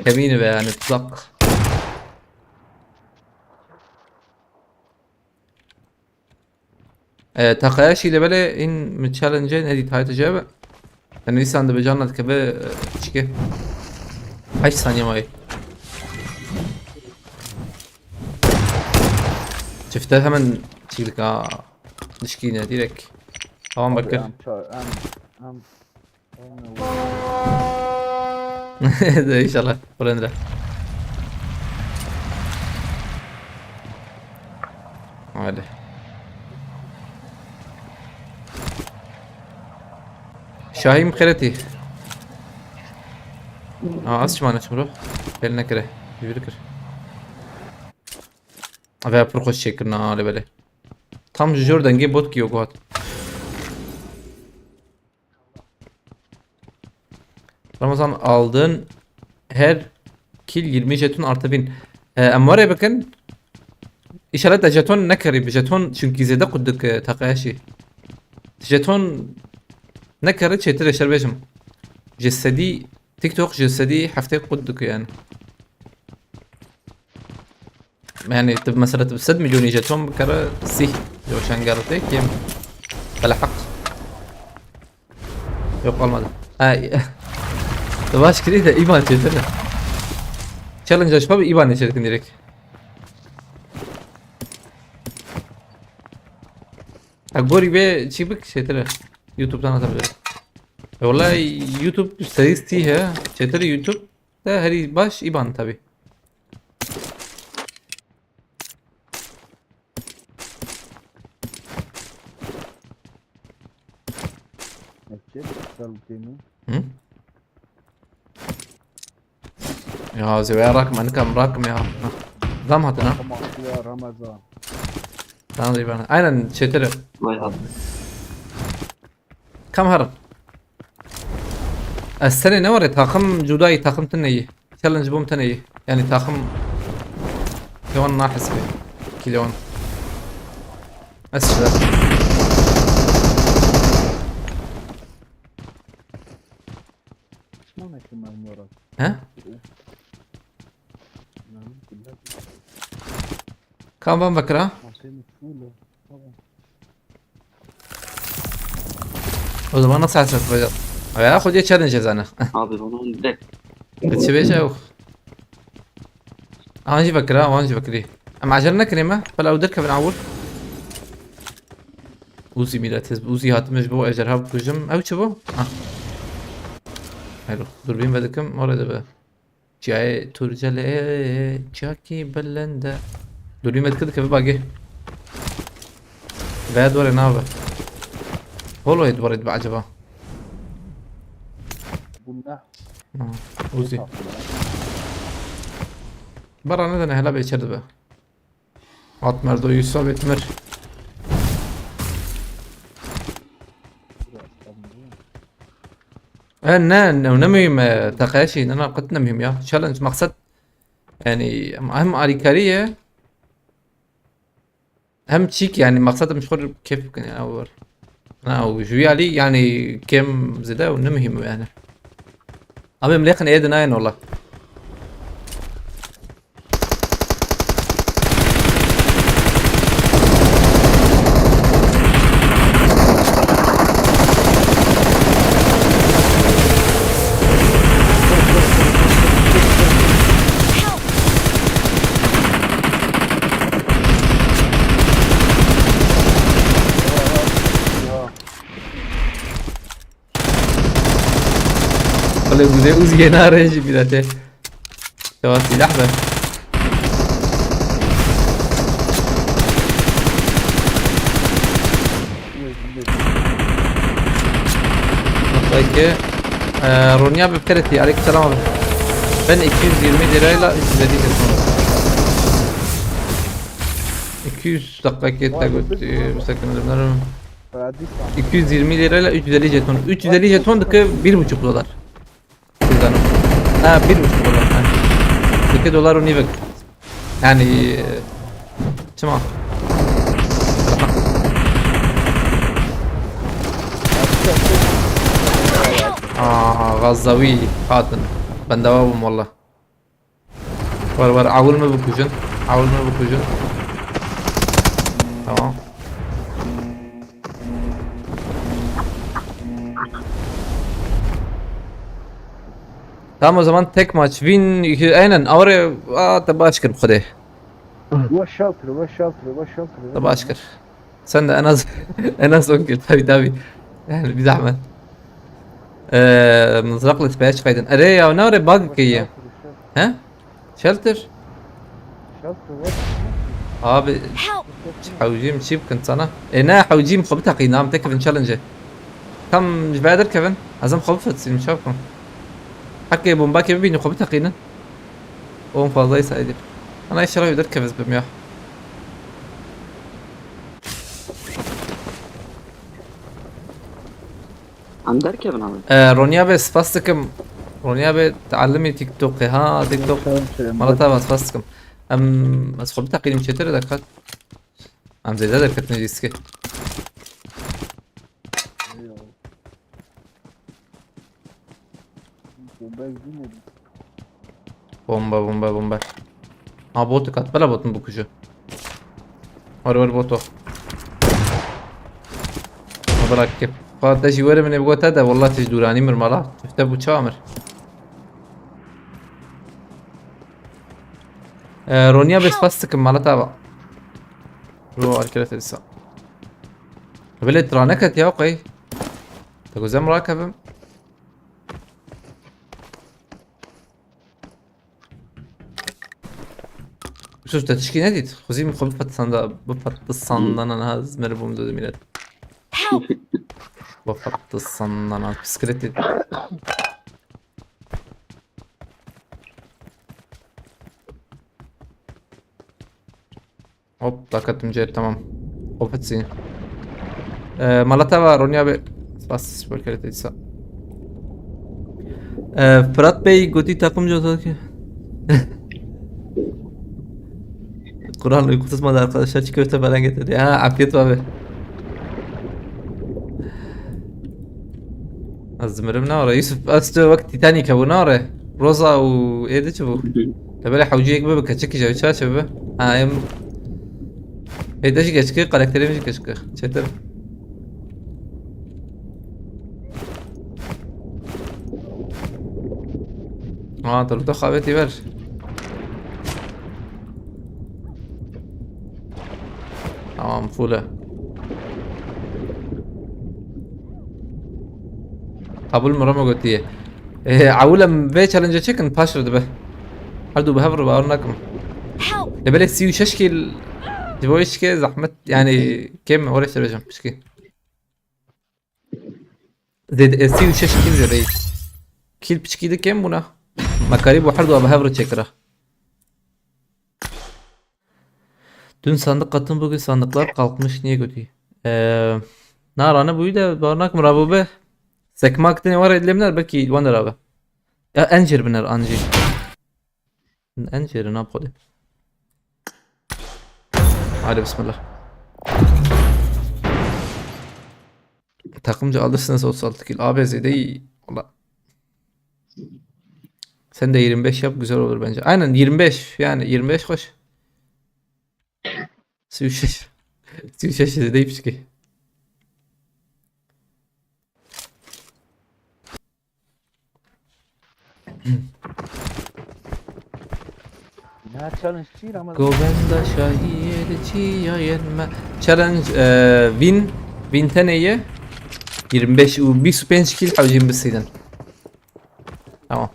kemîn be yani, tuzak. E, Takayashi ile böyle in mi challenge ne dit hayatı cevap. Yani insan da bir canına dikebe, e, çike. Kaç saniye var? Çifte hemen çektik ha. Dişkine direkt. Tamam, Abi, bakır. Em ça-, em, em De inşallah. Kurendra. Hadi. Şahî Xeretî. Aa, az çima neçim ro. Pel nekire. Yürü kir. Ve pir xweş çêkirina alê belê. Tam ji jor dengê bot ki yok hat. Ramazan aldın. Her kill yirmi jeton artı bin. E, em were bikin. İnşallah te jeton nekerî bi jeton, çünkü zêde qut dik, e, Takayashi. Jeton nekerî çêtir e, şer bêjim. Ji sedî TikTok ji sedî heftê qut dik yani. Yani, tu mesela tu sed milyonî jeton bikere sih. Yo, şengel tê kim? Bela hak. Yok, olmadı. Ha, tu baş kirî de îban çêtir. Challenge açma bir îban çêtir direkt. Ha, gorî be çi bik çêtir. YouTube'dan atabilirim. E, vallahi YouTube serî sih he. Çêtir YouTube. De herî baş îban tabi. Ekçe, sal temi. Hı? Ya, zêwaya rakim, enikam rakim ya. Zam hatına. Tamam, ya Ramazan. Tamam, eyvallah. Aynen, çetiri. Vay abi. Kam herin. Ez tenê ne were, takım cudayî, takım tenê yî. Challenge bûm tenê yî. Yani takım Lewan nahesibê. Ki Lewan. Ez şida. He? Kam van vekira? O zaman nasıl hasret yapacağız? Ya, xwediyê challenge zane. Abi, bunu direkt. Çi bêje ew? An jî vekira, wan jî vekirî. Em acele nekinê me. Bela ew derkevin awir. Uzi mîret, ez Uzi hatim ji bo ejderha bikujim. Ew çi bû? Ah. Hayır, durbîn vedikim, orada be. Çiyayê Turcelê çiyakî belende. Dûrî me dikir dikeve bagê. Veya dore nabe. Holo yê dore dibe acaba? Bû ne? Ha, Uzî. Bara nedene hela bê çer dibe. At merdo Yusuf Etmir. E, ne, ne, ne mühim, e, teqeşî, ne, ne, qet ne mühim ya. Challenge, maksat, yani, hem, hem alîkarî ye, hem çîk, yani, maksat em ji xwe kêf bikin, yani, ew war. Na, û ji wî alî, yani, kêm zêde û ne mühim yani. Ama em lêqin ê dinayên wala. Xelê Uzê, Uziyê nare jî mîretê. Dewa sîlah be. Belki, e, Ronya bir kere ti. Aleykümselam abi. Ben iki yüz yirmi lirayla üç yüz elli lira. iki yüz dakika kete götü, müstakil ürünlerim. iki yüz yirmi lirayla üç yüz elli jeton. üç yüz elli jeton dike bir buçuk dolar. Buradan. Ha, bir buçuk dolar. Ha. iki dolar û nîvek. Yani, e, çima? Aa, Gazzavi hatin. Ben devam valla. Var var, awil mi bikujin? Awil mi bikujin? Tamam. Tamam, o zaman tek maç win iki, aynen, oraya, aa, te baş kir xwedê. Weş şal kir, weş şal kir, weş şal kir. Te baş kir. Sen de en az en az on kir tabii tabii. Yani bir zahmet. Ee, mızrakla tepeye çıkaydın. Ere ya, ne oraya bug ki ya? He? Shelter? Shelter, what? Abi, hewcîm çî bikin sana. E ne hewcîm xwe biteqîn, am tekevin challenge. Tam ji ber derkevin. Ez em xwe bifetsînim, çav bikim. Heke bomba ke bibînin xwe biteqînin. On fazla ise edip. Ana inşallah bir derkevin bim ya. Em derkevin abi. Ee, Ronya be spas dikim. Ronya be teallimî TikTokê. Ha, TikTok. Tamam, tamam. Mala te spas dikim. Em, ez xwe biteqînim çêtir de kat. Em zêde derketin riskê. Eyvallah. Bomba ezilmedi. Bomba, bomba, bomba. Ha, botu kat. Bela botun bu kuşu. Var, var, boto. Bırak ki. Fat te jî were min ê bigota de, wallah te ji dûranî mir mala. Tifte bû çawa mir. Ee, Ronya be spas dikim mala te ava. Ro arkadaş edisa. Belê trane ket ya qey. Te gozem rakebim. Yusuf, te tişkî nedît? Xwezî min xwe bipetisanda, bipetisandana niha ez meribûm dû millet. Help! Bipetisandana, bisikletê. Hop, daketim cê, tamam. Hop, etsin. Ee, mala te va, Ronya be. Spas, welkere te dîsa. Ee, Fırat Bey, gotî takım ceza ki. Kur'an uykusu ısmarladı arkadaşlar, çiğ köfte falan getirdi. Ha, afiyet abi. Ez dimirim ne ora? Yusuf, ez tu wek Titanic hebû ne ora? Roza û êdi çi bû? Te belê hewciyek bibe, keçik ji çaçe bibe. Ha, em. Êde jî keçik, karakterê min jî keçik. Çetir. Aa, te li te xavetî ver. Tamam, full e. Qebûl mi Ramo gotiye. Ee, ewil em vê challenge çekin, paş re dibe. Her du bi hev re bawer nakim. Help! Lê belê sî û şeş kîl ji bo yê çike zehmet, yani kêm e, orê ser bêjim pişkî. Zêde, e, sî û şeş kîl zêde yî. Kîl piçkî di kêm bûna. Me karî bû her du bi hev re çêkira. Dün sandık katın, bugün sandıklar kalkmış, niye kötü? Ee, na rane bûyî de bar nakim rabo be. Sekmak tine var edlemler belki wan de rabe. Ya en jêr biner an jî. En jêr na xwedê. Hadi bismillah. Takımca alırsınız otuz altı kilo. Abi zêde yî. Valla. Sen de yirmi beş yap, güzel olur bence. Aynen yirmi beş, yani yirmi beş hoş. Sî û şeş. Sî û şeş zêde yî pişkî. Ne challenge çi Ramazan? Govenda şahiyê çi ya yenme. Challenge, e, win, win tenê ye. Yirmi beş û bîst û pênc kîl hewcîn bisînin. Tamam.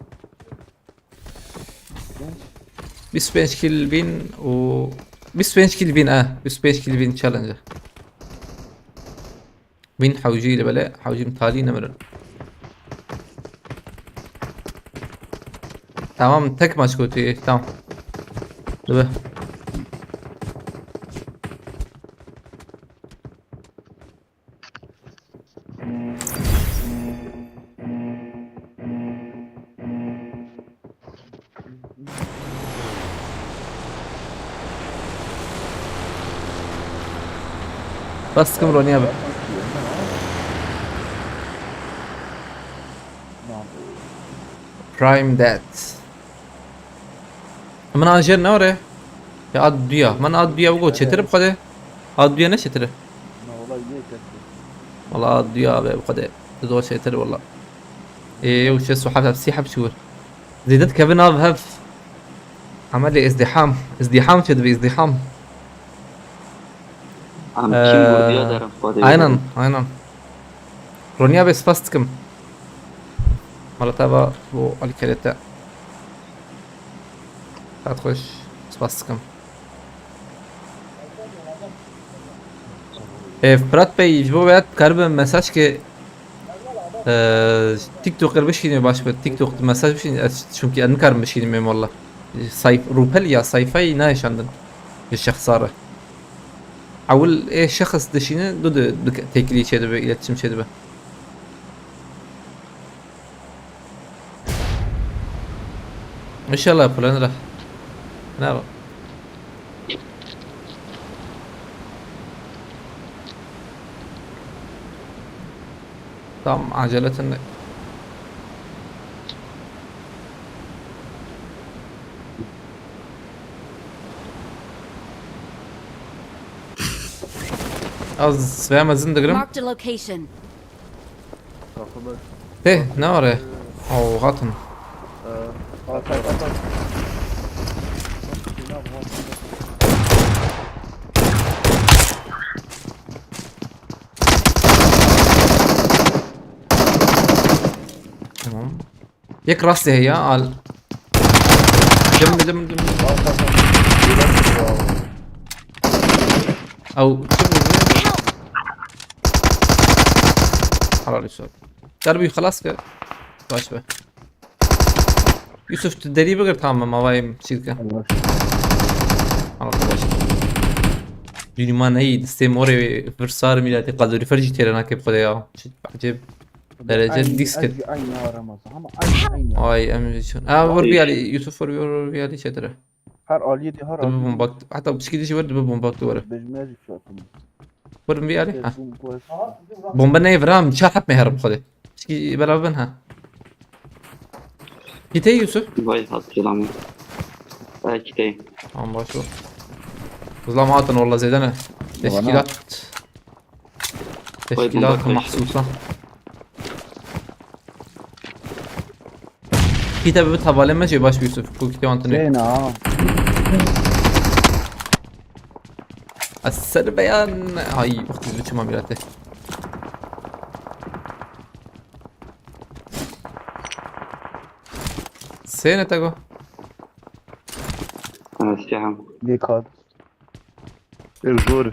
Bîst û pênc kîl win û bîst û pênc kîl win, eh, bîst û pênc kîl win challenge. Win hewcî li belê, hewcî min talî nemirin. Tamam, tek maç kotî, tamam. Dibe. Spas dikim Ronî abi. Prime Dead. Min a jêr ne were? Ya ad duya. Min ad duya bigo çêtir bi xwedê. Ad duya ne çêtir e? Na, wala yê kes. Wala ad duya be bi xwedê. Zor çêtir wala. Ê, ew şêst û heft, sî heft çû wir. Zêde dikevin av hev. Emelê izdîham. Îzdîham çêdibe, îzdîham. Em kim Ee, vurduya derin xwedê. Aynen, aynen. Ronî abi spas dikim. Mala te va bo alîkarê te. Hat xweş. Spas dikim. Ê, Firat Bey, ji bo we dikaribe mesaj ke, e, TikToker bişîne baş be. TikTok mesaj bişîne. Ez, çünkü ez nikarim bişînim êm walla. Sayf-, rûpel ya sayfayı nayşandin. Ji şexsa re. Ewil ê şexs dişîne, du de, du têkilî çêdibe, iletişim çêdibe. İnşallah, plan ra. Ne var? Tam acele tinde. Az veya mezin digirim. Marked a location. Tê, ne are? Aw, hatin. Tamam. Yek rastê heye, al. Dim, dim, dim. Ew, çi vurdu? Helal Yusuf. Derbî xelas ke. Baş be. Yusuf, tu derî bigir, tamam, mavayê çî dike. Tamam. Allah baş. Dünî ma neyî, distê morê vir sar mîratê kalorîfer jî têre nake bi xwedê ya. Çi ecêb. Derece disk. Ez jî aynı aramaz ama aynı aynı. Ay, em jî çûn. Aa, vur bir alî, Yusuf, vur bir, vur bir alî çetire. Her aliyê de her aliyê. Dibi bomba. Hatta pişkî dişi vur, dibi bomba tu vur. Bejmeye jî çarpın. Vur bir alî. Ha. Bomba ne vram, çar hep meherim xwedê. Pişkî beraber bin ha. Kitey Yusuf. Vay hat selam. Ay kitey. Tamam, baş ol. Zlam atın, valla zêde ne. Teşkilat. Teşkilat mahsusa. Kite bi tavale me jê baş Yusuf. Bu kite antene. Zeyna. Eser beyan. Ay, bak, biçim amirate. Sêne tego. Ana siyahım. Dikkat. Ev zor.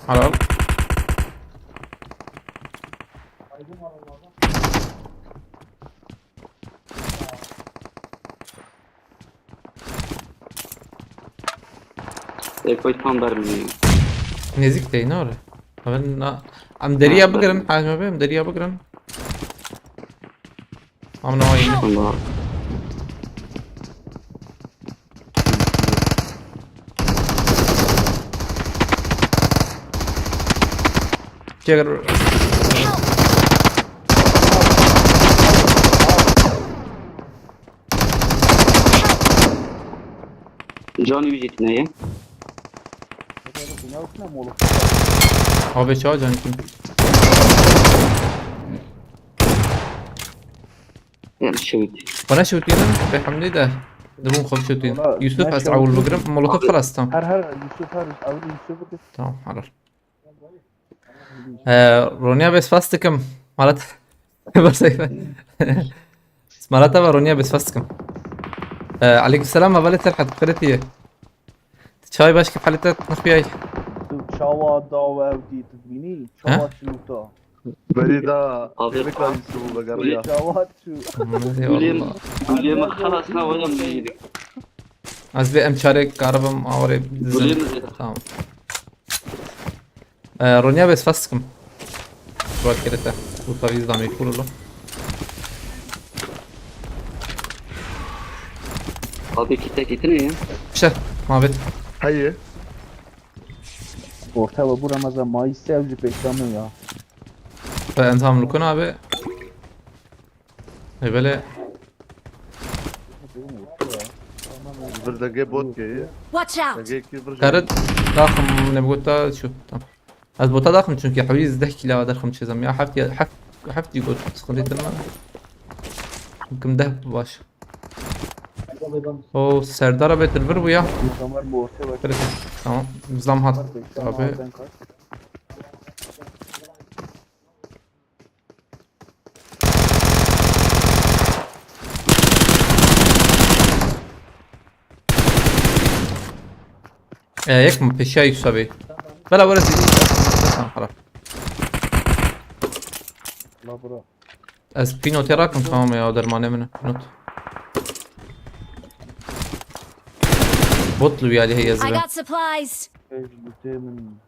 Helal. Ekoy tam vermiyor. Nezik değil, ne oluyor? Em na-, em deriya bigirin, hacim abi, em deriya bigirin. Em ne ayın? Allah. Çek. Canî wî jî tune ye. Abi çawa can kim? Yan şewit. Bana şewit yedim. Be hamdi de. Dibûn xwe şewit yedim. Yusuf, ez awul bigirim. Molotof xelas tam. Her her Yusuf her awul Yusuf bigir. Tamam, helal. Ee, Ronya, bê spas dikim. Mala te, mala te ve Ronya, bê spas dikim. Ee, aleykum selam, hevalê Serhat, xêrê tu yê? Çay baş, kîf halê te, nexuyay? Tu çawa daw ew dî, tu dibînî? He? Çawa çilûta? Berî da, abi, têrika Yusuf vegerîya. Çawa çû? Gulê min, gulê min xelas na, wayam neyî. Ez bê em çarê karibim awarê dizim. Gulê min zêde. Tamam. Ee, Ronya, bê spas dikim. Rol kirete. Bu tabii izlemeyi kurulu. Abi, kîtekî tine ye. İşte, mabet. Heye. Orta ve bura meza mayî sev ji pêşa min ya. Ve enzam lukun abi. E, böyle. Vir dengê bot geye. Watch out! Dengê kî vir. Karit, daxim ne bota şu. Tamam. Ez bota daxim çünkü hewî deh kîla derxim çêzem ya. Heft ya, heft, heft got sıkıntı etme. Kim deh baş. O Serdar abi, tir vir bu ya. Tamam, zam hat abi. E, yek mi peşiya Yusuf abi? Bela were zî. Tamam, xarab. La bura. Ez pînotê rakim, tamam ya, dermanê min e. Pînot. Bot li wî alî heye ez I got supplies. Ej, lutê min.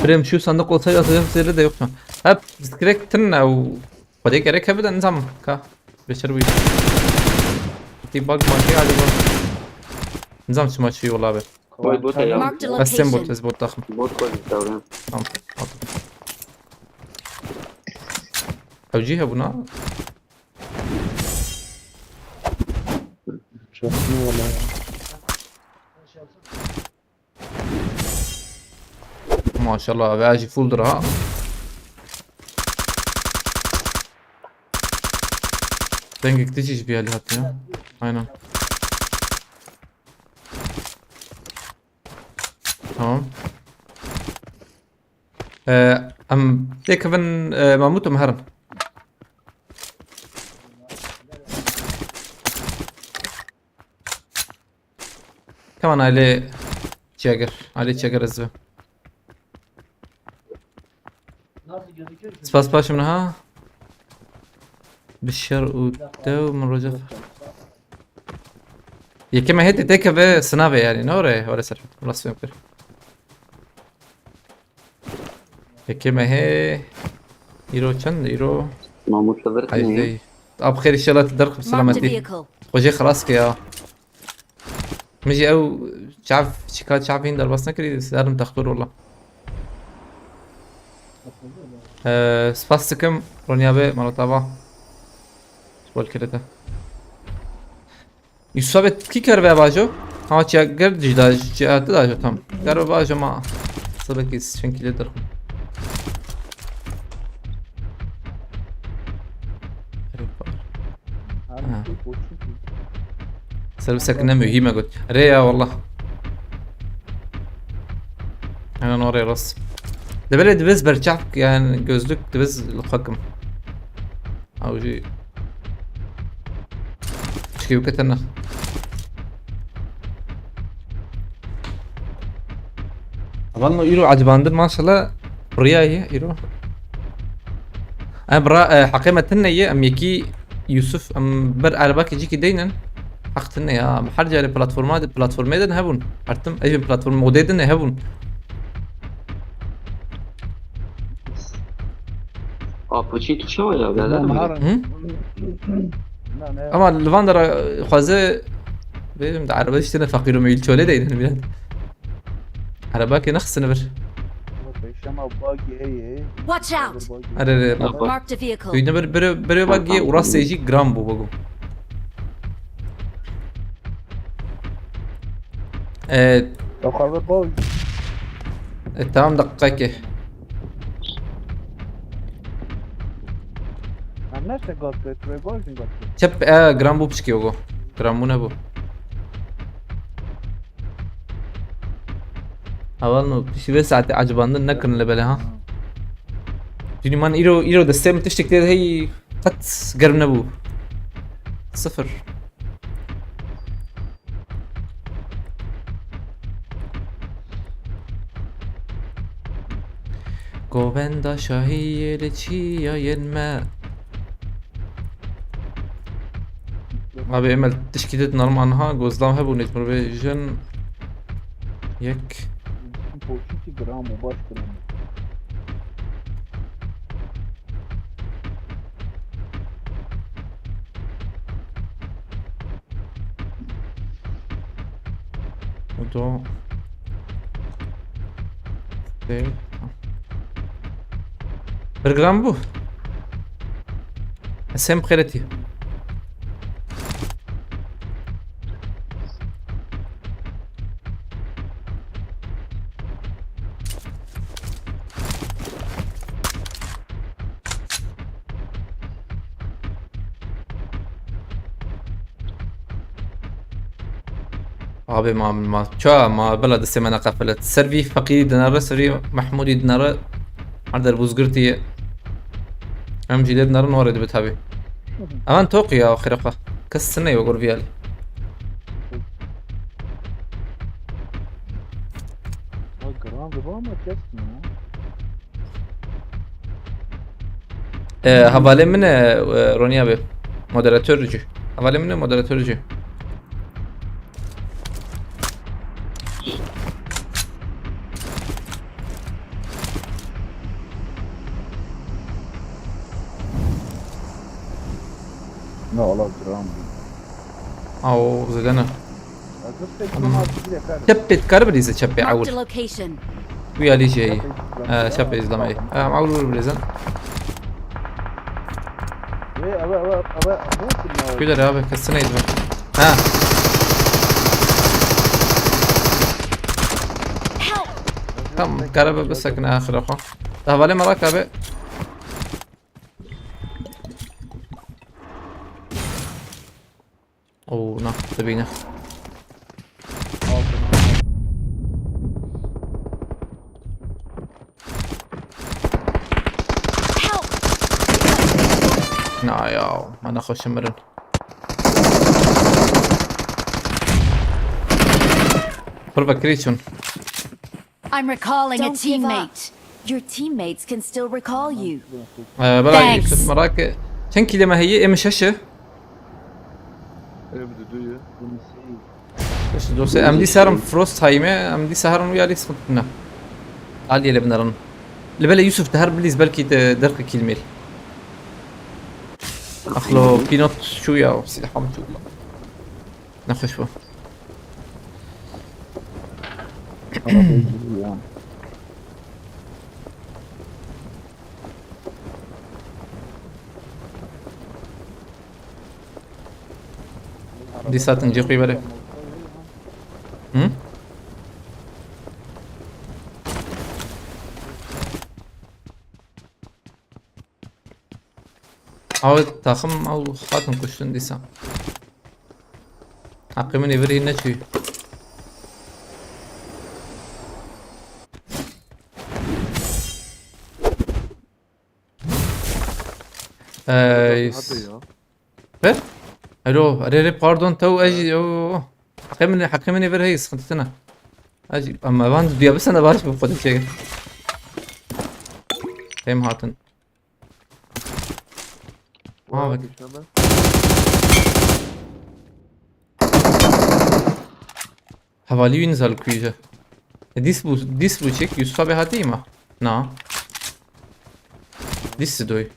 Birem şu sandık olsaydı atacak zerre de yoktu. Hep direkt tırna o. Xwedê gerek hebe de nizam ka. Beşer bu. Ti bak bak ya, hadi bak. Nizam çima çi yol abi. Vay bot ya. Marked a location. Ez sen bot, ez bot takım. Bot koy bir davran. Tamam. Aldım. Ew cî hebûna? Çakma wala. Maşallah, ve jî full dir ha. Dengek tişî ji bir hali hat ya. Aynen. Tamam. Ee, em têkevin, e, Mahmût em herin. Keman ailê Çeger, ailê Çeger ez ve. Spas paşim niha. Bişer û tew min roja. Yekê mehê tê têkeve sinavê yani, ne oraya, oraya ser. Rast fêm kir. Yekê mehê. Îro çend? Îro Mahmut li vir hejdê. Ab xêr, inşallah tu derxî Marked a selametî. Vehicle. Xwecê xilas ke ya. Min jî ew çav, çika çav hîn derbas nekirî, serim textur wala. Ee, spas dikim, Ronya be, malotava. Bol kirete. Yusuf abi, kî kerve bajo? Ha, çiya gerd jî da, çiya tu da jo, tam. Kerve bajo ma. Sabekî çend kîle derxim. Ha. Ser bi sekine mühîm e got. Rê ya wallah. Hemen oraya rast. Develê dibiz berçav yani gözlük dibiz li xwe kim. Ew jî tişkî weke tune. Hevalno îro ecibandin maşallah. Piriya ye îro. Em bira, e, heqê me tune ye, em yekî Yusuf, em ber erebakê cîkî deynin. Heq tune ya, em her carê platforma de, platformê de hebûn. Her tim, ejin platform modê de hebûn. Apoçî tu çawa ya, birader? Hı? Ama li van dera xweze bêjim de erebe tiştine feqîr û mewîl çolê deynin birader. Erebakê nexistine vir. Pêşema bagî heye. Watch out! Erê, erê, bak, bak. Marked a vehicle. Duydun bir, bir, bir bagî û rastê jî giran bû, bak. E, Yok abi, bol. E, tamam, dakika ki. Em neyse, got, got, got, got. Çep, e, giran bû piçkî, bak. Giran bû ne bû? Hevalno, piştî vê saetê ecibandin nekirin li belê, ha? Cînî man îro, îro destê min tiştek tê de hey qet germ nebû. Sifir. Govenda şahiyê li çiyayên me. Abi Emel, tişkî dit normal ha, gozlam hebû, nêt mir vê jin. Yek. Poçî ki gram û baş gram. Û do. Sê. Bir gram bû. Sem xêretî. Abi ma, ma, ça ma, bela destê me neqefilet. Ser vî feqîrî dinere, ser vî Mehmûdî dinere. Her der bûzgirtî ye. Em jî lê dinere, norê dibe tabi. Evan toqî ya, xêre xwe. Kes tune ye gor vî alî. Ha, giran dibe ama kes tune. E, hevalê min e, e, Ronya be. Moderatör cî. Hevalê min e, moderatör cî. Ne, Allah giran bû. Aw, zêde ne. Ez pek tamam bile kar. Çepê dikare bilîze çepê Marked ewil. A location. Wî alî jî heyî. E, çepê îzlama heyî. E, ewil bilîzin. Ve eve eve eve eve. Güler abi, kesine yedi. Ha. Help! Tamam, karabe bisekine axire xwe. Hevalê me rakabe. Oo, na, dibîne. Help! Na ya, me nexweşe mirin. Pir vekirî çûn. I'm recalling a Don't give up. Teammate. Your teammates can still recall you. Ee, bela Thanks. Yusuf merak e. Çend kîle me heye? Em şeş e. Em di du ye. Şeş dost. Em dî serim Frost hayme. Em dî seharin wî alî sıkıntı ne. Alî ele binarin. Li bele Yusuf de her bilîz belkî de derxi kîlmêl. Axlo pînot şu ya, silah hamtullah. Nexweş bû. Dîsa tin cê xwî were. Hı? Ew taxim ew hatin kuştin dîsa. Heqê min ê vir hîn neçûyî. Ey. Hadi ya. Ver. Alo, erê erê pardon, tew ez jî, o, o, o. Heqê min, heqê min ê vir heyî, sıkıntı tine. Ez jî, ama van duya bisene baş bu xwe çek. Hem hatin. Ha, bak. Düşmeme. Hevalî wî nizal kuîje. E, dîs bû, dîs bû çek, Yusuf abi hatî ma? Na. Dîs doy.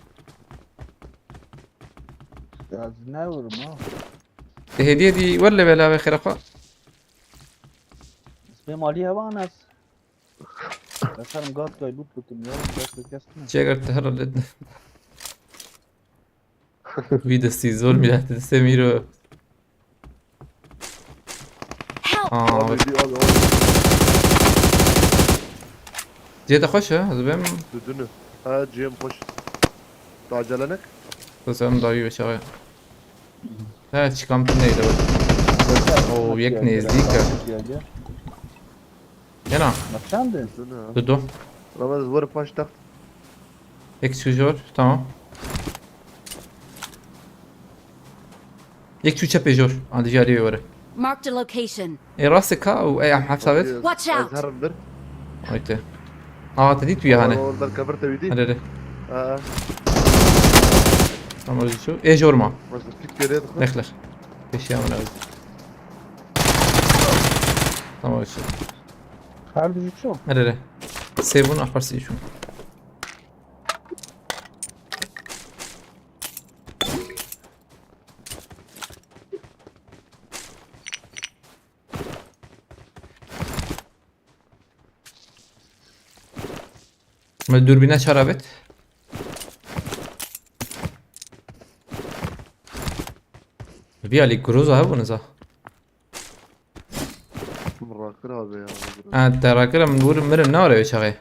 Ya ez ne vurum ha. Te hediye dî, wer le bela ve xêra xwe. Spê malî hevan ez. Mesela gat kay loot bikim ya. Gat kes ne. Çeger te her le. Wî destî zor mî destê mîro. Help! Aa, Abi bir al al. Cê de xweş e, ez bêm. Düdünü. Ha, cem hoş. Tacelenek. Sesem daha iyi aşağıya. Ha, çıkan pin neydi bak. Oo, yek nêzdîk e. Yena, Bak çendin? Düdünü ha. dudu. Ramaz vur paş tak. Yek çû jor, tamam. Yek çû çepê jor. Hadi jariye were. Marked a location. E, rastê ka û e, em hesabet. Watch out! Zerrin bir. Ayte. Aa, te dît wî hane. Oradan kabir te wî dî. Hadi hadi. Ha. Tamam, öyle şu. E, jor ma. Nasıl fikir et? Nexlex. Peşiya min abi. Tamam, öyle şu. Her du çû. Erê erê. Sê bûn, axpar sê çûn. Me dûrbîna çar avêt. Vî alî groza hebû niza. Rakir abi ya. Ha, te rakir em wur mirim ne were çaxê.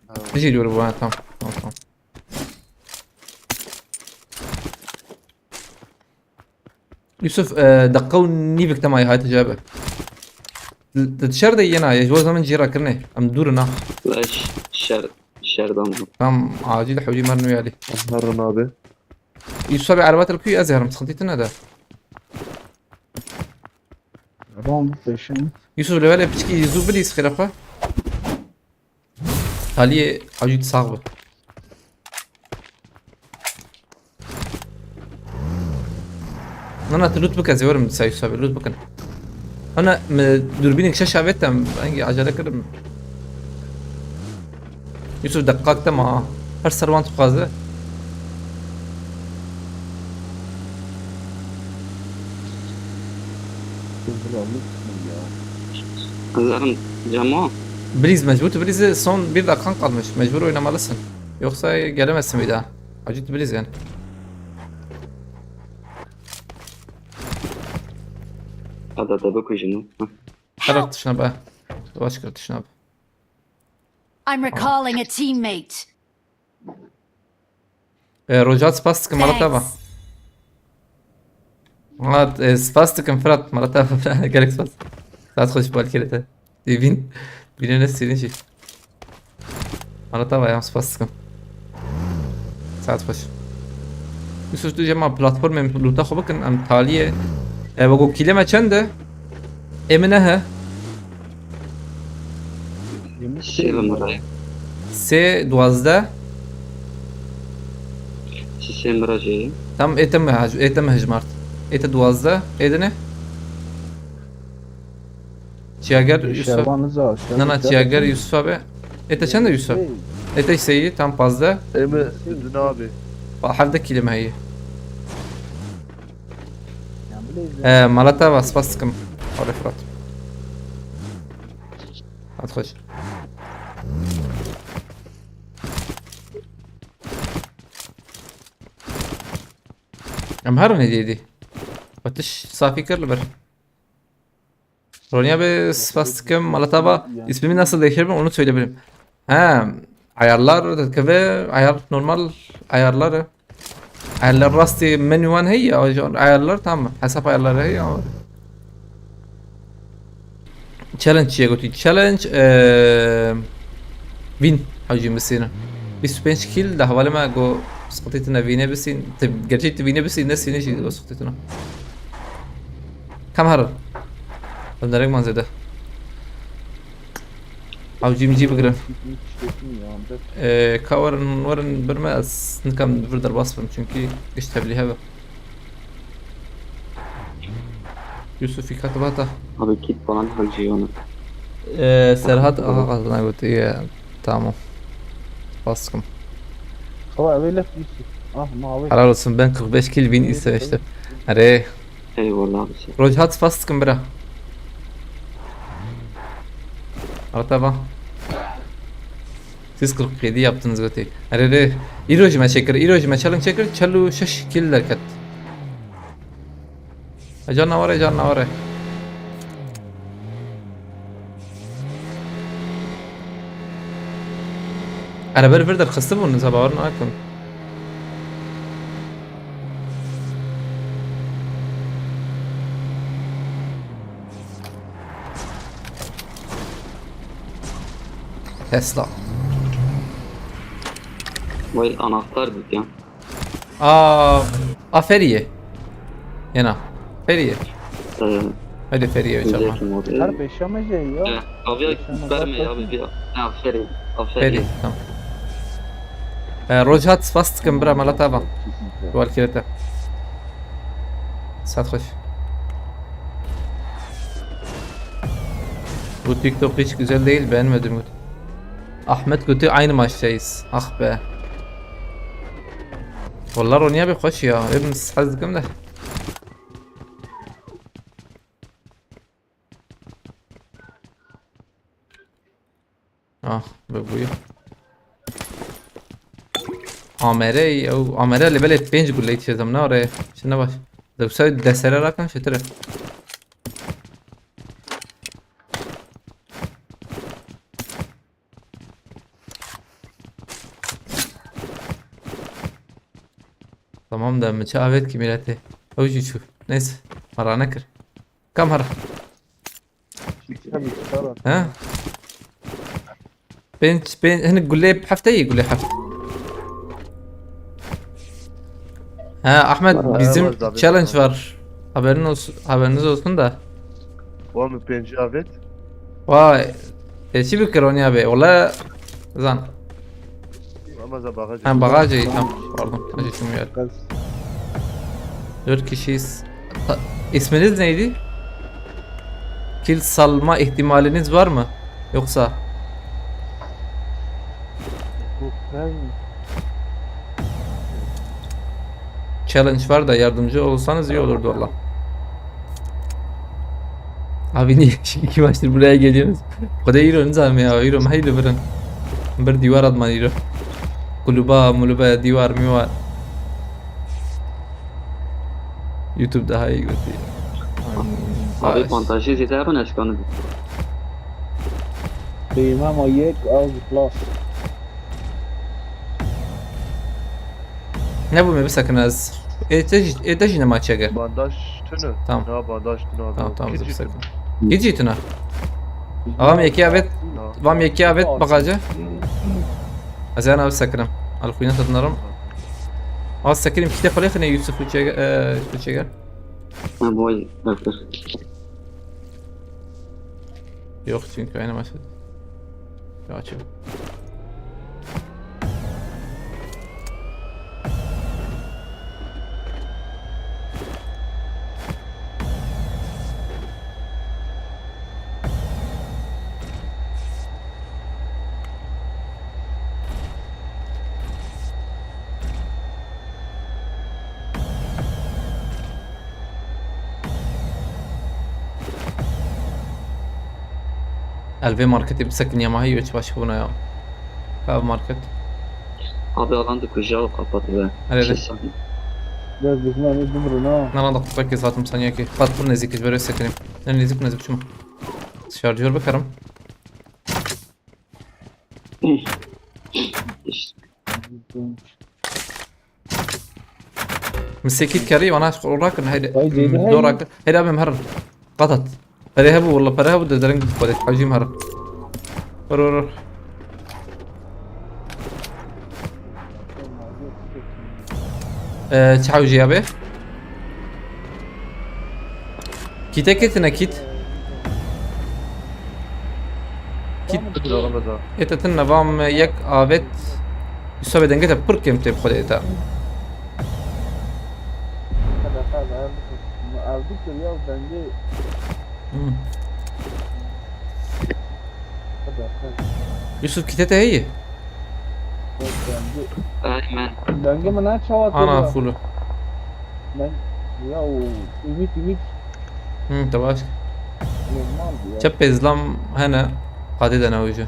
Ha. Dijî dûr bû, ha, tamam. Tamam, tamam. Yusuf, e, deqa û nîvik te mayî hayte cabe. Di şer de yena, ye ji bo zaman cî rakirinê. Em dûr na. La ş-, şer, şer dan bû. Tam acil hewcî mer nû yalî. Herin abi. Yusuf abi, erba tel kuy ez herim, sıkıntı tine de. Tamam, peşin. Yusuf, levelê piçkî zû bilî xêra xwe. Taliyê Hacî sax bi. Nana, tu loot bike, ez ê werim, Yusuf abi, loot bikin. Hana, me dûrbînek şeş avêt em, engî acele kirim. Yusuf, deqak te ma, her ser wan dixwaze. Hızlandık ya. Zaten camo. Breeze mecbur, Breeze'e son bir dakikan kalmış. Mecbur oynamalısın. Yoksa gelemezsin bir daha. Acı Breeze yani. Hadi, hadi, bak yüzünü. Hah. Her atışına be. Başka atışına be. I'm recalling a teammate. E, Roja, spas dikim, mala te va. Thanks. Ha, e, spas dikim, Fırat, mala te va. Gelek spas. Saet xweş, bal kere te. Dê vîn, vînê ne sîrin jî. Mala te va, ya, spas dikim. Saet xweş. Yusuf, tu jema platformê loota xwe bikin, em taliyê. E, wego kîlê me çend e? Ê min nehe. Sê bi min re ye. Sê duwazdeh. Sê min re jî ye. Tam ê te me hej-, ê te me hejmart. Ê te duwazdeh. Ê dinê? Çiyager Yusuf. Şervan niza, Şervan Na, na, niza. Çiyager Yusuf abi. Ê te çend e Yusuf? Sê. Ê te sê ye, tam pazdeh. Ê min duna abi. Pa-, hevdeh kîlê me heye. Ee, mala te va, spas dikim. Hadi Fırat. Hadi xweş. Em her ne dedi? Atış safi kir li ber. Ronya be, spas dikim, mala te va, ismimi nasıl değiştirebilirim, onu söyleyebilirim. Ha, ayarlar, dikeve, ayar, normal ayarları. Ayarlar rastî menüwan heye ya, ayarlar, tamam mı? Hesap ayarları heye ya. Challenge çiye gotî? Challenge, eee, win hewcî misîne. Bîst û pênc kill de hevalê me go sıkıntı tine wînê bisîn. Te, gerçek tu wînê bisîn, ne sînê jî go sıkıntı tine. Kam herin. Em derek man zêde. Ew cî min cî bigirin. Ee, ka werin, werin bir me, ez nikim vir derbas bim, çünkü giş tevlî hebe. Yusuf, dikkat bata. Abi kit falan hal şey onu. Ee, Serhat, aha, kazana götü ya. Tamam. Baskım. Ama öyle Yusuf. Ah, mavi. Helal olsun, ben kırk beş kill win ise işte. Are. Eyvallah abi sen. Roj hat, spas dikim bira. Arada bak. Siz kırk yedi yaptınız götü. Erê, îro jî me çêkir, îro jî me challenge çêkir, çel û şeş kill derket. E, can navare, can navare. Erebe li vir derxistibûn, ez bawer nakim. Tesla. Vay, anahtar dükkan. Aa, a, feriyê. Yena. Feriyê. Ee, Hadi feriyê, güzel çabuk. Kim oldu? Her beşe mi şey ya? Ya, abi ya, Beşe mi? Verme ya, abi ya. Ya, feri. Aferin. Feriyê, tamam. Ee, Roj hat, spas dikim bira, mala te va. Wal kirete. Saet xweş. Bu TikTok hiç güzel değil, beğenmedim. Ahmet kötü, aynı maçtayız. Ah be. Vallahi Ronya bir hoş ya. Hepimiz hazırlıkım da. Ah, be bu ya. Amere, ew amere li belê pênc gule yetişe zam ne oraya. Şimdi baş. Dewsa desere rakan şetir e. Tamam da mi çi avet ki milletê. Ew jî çû. Neyse. Mara nekir. Kam hara. Hem iki tane. Ha? Pênc, pênc, hinek gulê heft e, gulê heft. Ha, Ahmet, ha, bizim var, challenge var. Haberin olsun, haberiniz olsun da. Var mı pêncî avet? Vay. E, çi bikir Ronya be? Wala zan. Ama za bagajı. Ha, bagajı, tamam. Pardon. Acı tüm yer. Dört kişiyiz. Ta-, isminiz neydi? Kill salma ihtimaliniz var mı? Yoksa? Challenge var da yardımcı olsanız iyi olurdu valla. Abi niye iki maçtır buraya geliyoruz? Xwedê îro nizanime ya, îro me heyli birin. Bir dîwar atman îro. Kuluba, muluba, dîwar, mîwar. YouTube daha iyi götü. Abi, montajı zêde herin ez kanim. Bêyî me ma yek ew ji plus. Nebû me bisekin ez. Ê te jî, ê te jî nema çege. Bandaj tune. Tamam. Na bandaj tune abi. Tamam, tamam, bisekin. Git jî tune. Avam yekî avet. Avam yekî avet bagaje. Ez yana bisekinim. Al xwîna tadnarim. Az sekinim kite xwelê xine Yusuf Uçege, e, Uçege. Ha, boy, bak, bak. Yok çünkü aynı maçta. Ya açıyorum. El vê marketê bisekiniya ma heyî çi baş bûna ya. Ka ev market. Abi alan dikuje û kapatı be. Erê, erê. Ses saniye. Biraz gözüme ne dümrün ha. Ne lan da tutak zaten saniye ki. Pat pir nêzîk ji berê sekinî. Ne nêzîk nêzîk çima. Şarjör bikerim. Îşte. Min sekît kerî, vana rakin, heyde. Vay, zêde min heyde. Dora kir. Heyde abi, em herin. Qatat. Pere hebû, walla pere hebû, de dereng xwedê. Hewcî em herin. Wer, wer, wer. Ee, çi hewcî abi? Kîte ketine kît. Kît. Ete tin nevam yek avet. Yusuf denge te pir kêm tê xwedê te. Hmm. Yusuf kîte te heye? Aynen. Dengê min ne çawa tê? Ana, full. Ben, ya o ümit, ümit. Hı, te baş. Normal ya. Çep pêzlam hene, qadê de ne ucu.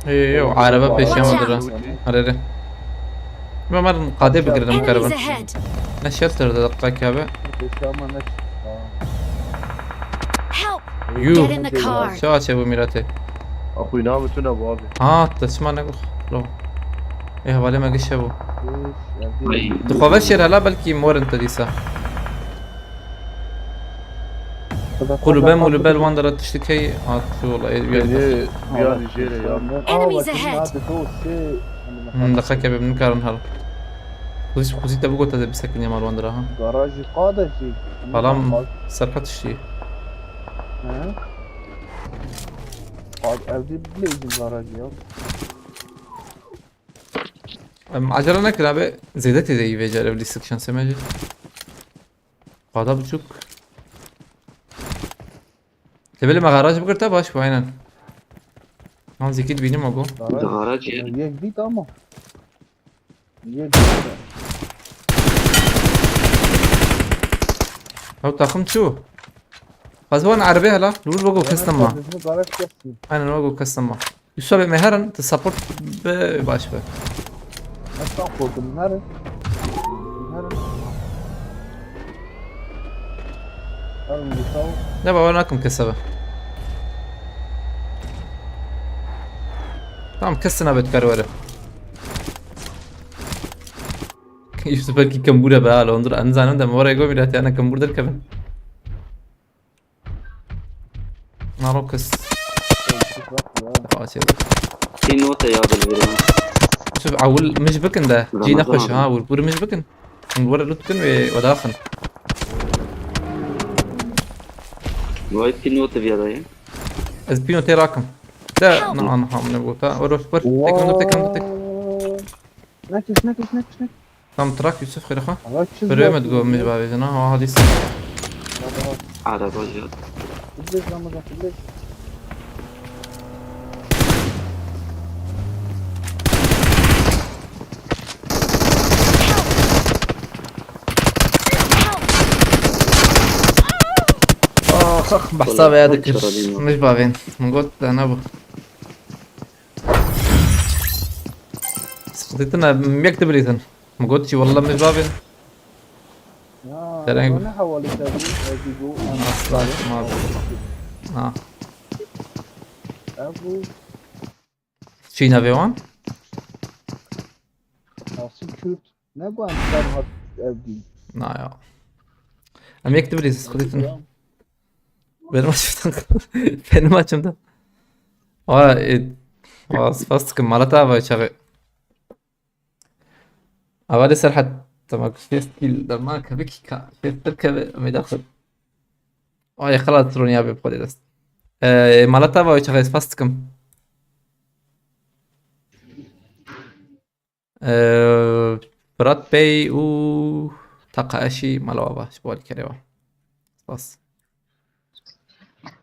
Ê, yo, araba peşiya me dira. Arere. Ömer, qadê bigirin karibin. Enemies ahead. Ne shelter de dakika abi. Peşiya me ne. Help! Yuh. Get in the car. Çawa çe bu mirate? Axuy, navê tu ne bu abi? Ha, te çima ne gox? Lo. Ê, hevalê me giş hebû. Ay. Dixwe veşêr hela, belkî morin te dîsa. Kulübe mulübe li wan dera tiştik hey. Ha, tu wala, ê, bir yerde. Biri, bir yerde jêre ya. Enemies ahead. Hmm, dakika, ben nikarin hal. Kuzî, kuzî te bigota de bisekin ya mal wan dera ha. Garajî qade jî. Salam, serhat işi. He? Abi, evde bile izin garajı ya. Em, acele nekir abi. Zêde tê de î vêcer ev lîstik şansê me jî. Qada biçûk. Dibê li me garaj bigirte baş bû, aynen. Lan zikî dibînim o go. Di garaj ye. Yek dît ama. Yek dît. Ew taxim çû. Xwez wan erebê hela. Dur bo go kestim ma. Garaj kestim. Aynen o go kestim ma. Yusuf abi me herin, tu support be baş be. Ez tam korktum. Herin. Herin. Herin Yusuf. Ne baba nakim kese be. Tamam, kesine bet kar were. Yusuf belkî kembûre be hala ondur. Em zanin de me were go mirat yani kembûr derkevin. Naro kes. Aa, şey. Pînote ya bilbirim. Yusuf, ewil mij bikin de. Cî Ramazan nexweş abi. Ha, wir, wir mij bikin. Hûn were lut bikin wê wadaxin. Vay pînote bir adayı. Ez pînotê rakim. De, na, an, ham ne bota. Were, were. Tek, tek, tek, tek. Nekş, nekş, nekş, nekş. Tam trak Yusuf xêr xwe. Ama çiz Bire yok, me digo yok. Mij bavêjin ha, ha, dîsa. Araba jî hat. Kıbrıs Ramazan, Kıbrıs. Ax, ax, behsa veya dikir. Ulan, ulan. Mij bavên. Min got de nebû. Sıkıntı ne, yek de bilirsin. Min got jî, wallah, min bavên. Ya, Dereng. Ne hawalî te bû, ez jî bû, em Asla bavên. Kim abi? Ha. Ev bû. Çî navê wan? Asim Kürt. Ne bu em ser hat ev dî? Na ya. Em yek de bilirsin, sıkıntı ne. Ya. Benim açımdan. Benim açımdan. Aa, e, aa, spas dikim, mala te ava çağı. Ava de Serhat, tamam, şêst kîl derman kevik ka, şêst keve, me daxil. Ay, xelat Ronya be xwedê dest. E, mala te ava çağı spas dikim. Ee, Fırat Bey û Taqa Eşî mala we ba, ji bo alîkarê we. Spas.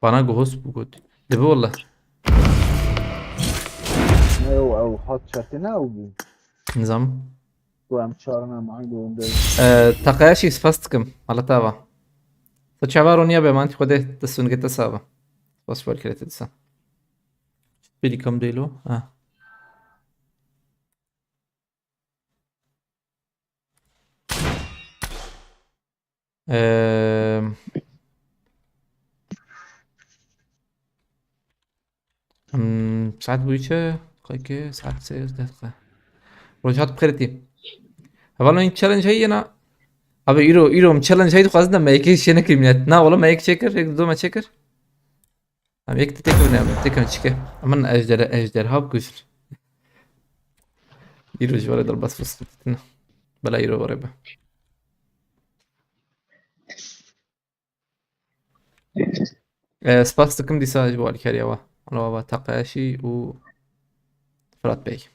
Bana gohos bû got. Dibi wala. Ew, ew hat çatê ne ew bû? Nizam. Ku em çar ne ma gonde. Ee, Taqa Eşî spas dikim. Mala te ava. Te çava roniya be, man xwedê te sungê te sava. Spas ji bo alîkarê te disa. Pêlî kam dêlo. Ha. Eee, hmm, saet bû çi? Qey ke saet sê, deh deqe. Roj hat bi xêretî. Hevalno, hîn challenge heye na? Abi, îro, îro em challenge heye, dixwazin de me yekê şey nekir millet. Na, wala me yek çêkir, yek du me çêkir. Em yek têkevin, em têkevin çike. Min ejderha, ejderha bikujin. Îro ji were derbas fis bitin. Bela îro were be. E, spas dikim dîsa ji bo alîkariya we. Ala we Taqayaşî û Firat Bey.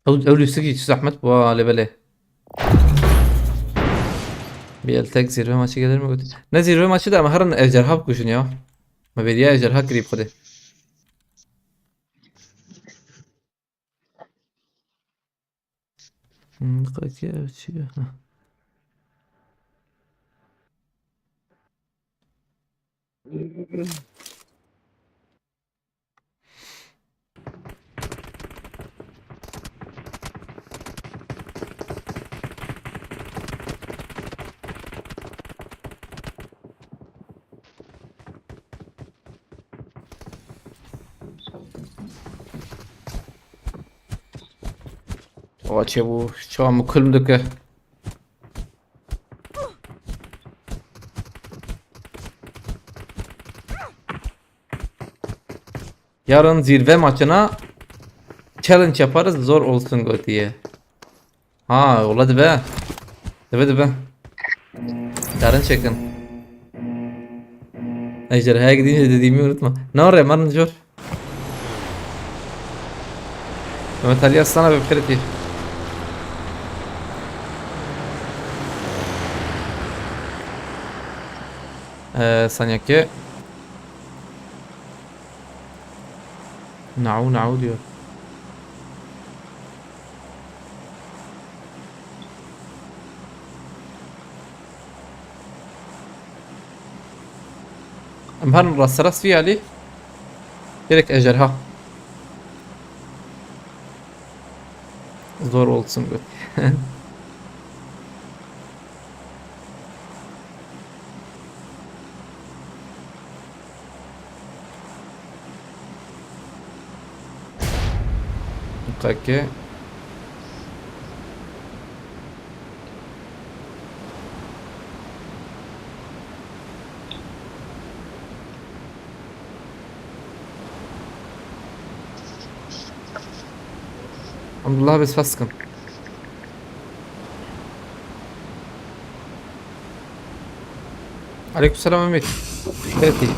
Ew, ew lîstikî çi zehmet bû ha, lê belê. Bir el tek zirve maçı gelir mi götü? Ne zirve maçı da, ama herin ejderha bikujin ya. Me bêriya ejderha kirî bi xwedê. Hmm, qekî ev çi ye? Heh. Oha çêbû, çawa min kulm dike. Yarın zirve maçına challenge yaparız, zor olsun gotiye. Ha, ola dibe. Dibe, dibe. Yarın çekin. Ejderhaya gidince dediğimi unutma. Ne oraya, marın jor? Mehmet Ali Aslan abi, bir kere değil. Ee, Sanyaki. Naû naû diyor. Em herin rasterast vî alî. Gerek ejderha. Zor olsun got. Qekê. Elhamdulillah, bes fes dikim. Aleykümselam Ümit. Hoş geldin.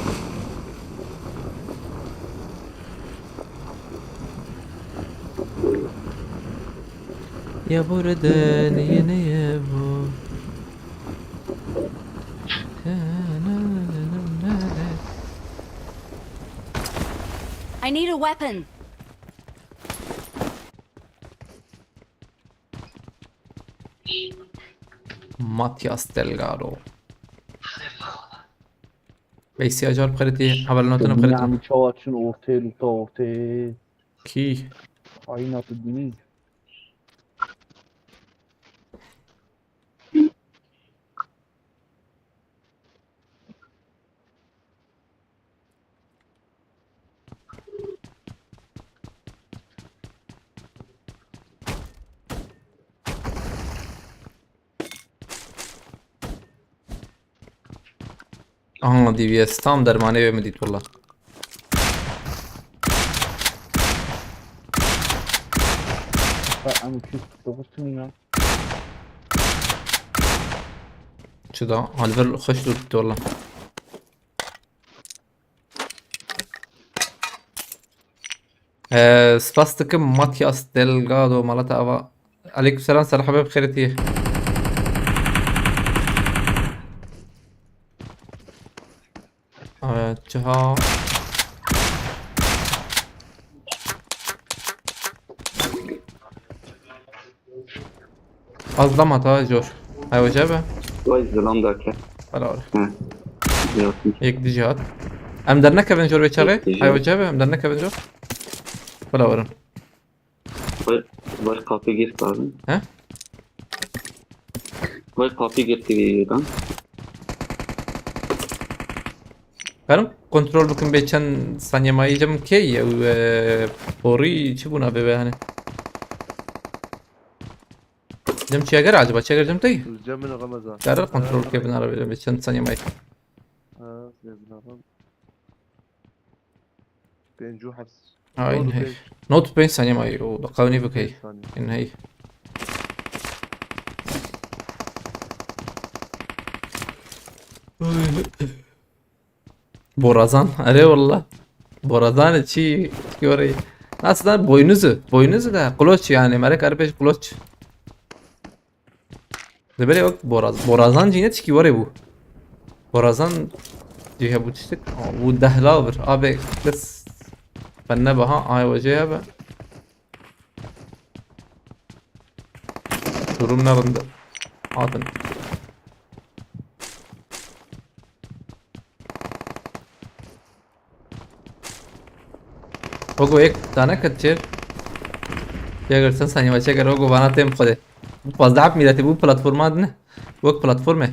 Ya burada ne, ne ya bu? I need a weapon. Matias Delgado. Veysi acar bixeritî, hevalnotini bixeritî. Çawa çin ortê, luta ortê. Kî? Ayna tu dinî. Aha, D B S tam dermanê wê min dît wela. Em iki yüz kırk dokuz tüm ya. Çi da? Oliver xweş dûr dît wela. Ee, spas dikim Matias Delgado, malata ava. Aleykümselam, serhebe bi xêretî. Ee, çiha. Az dama ta jor. Ay hoca be. Vay zilam dake. Bela ora. Hı. Yok. Yek dijî hat. Em dernekevin jor vê çaxê. Yek dijî. Ay hoca be, em dernekevin jor. Bela ora. Vay, vay kapı girdi abi. He? Vay kapı girdi lan. Karim kontrol bikim bê çend saniye mayî cem kê ye û, e, porî çi bûna bê be hani. Cem çi eger acaba? Çi eger cem tey? Cem min Ramazan. Karir kontrol ke bin arabe bê çend saniye mayî. Ha, Cem bin Ramazan. Pêncû heft. Ay, notû pênc. Notû pênc saniye mayî. O da qewnî bikey. Pênc saniye. In hey. Borazan, erê walla. Borazan çi, çi orayı. Nasıl da boynuzu, boynuzu da kloç yani, merek arpej kloç. Deberê wek boraz, borazan cî ne çikî were bû. Borazan cî hebû tiştik. Aa, bû dehla bir. Abi kız. Ben ne baha, ay hoca ya be. Durum ne rinde. Hatin. Ogo yek tane ket çêr. Çêger sen saniye çêger ogo bana tem xwedê. Bu pazdeh hep milletî bu platforma ne? Wek platforme.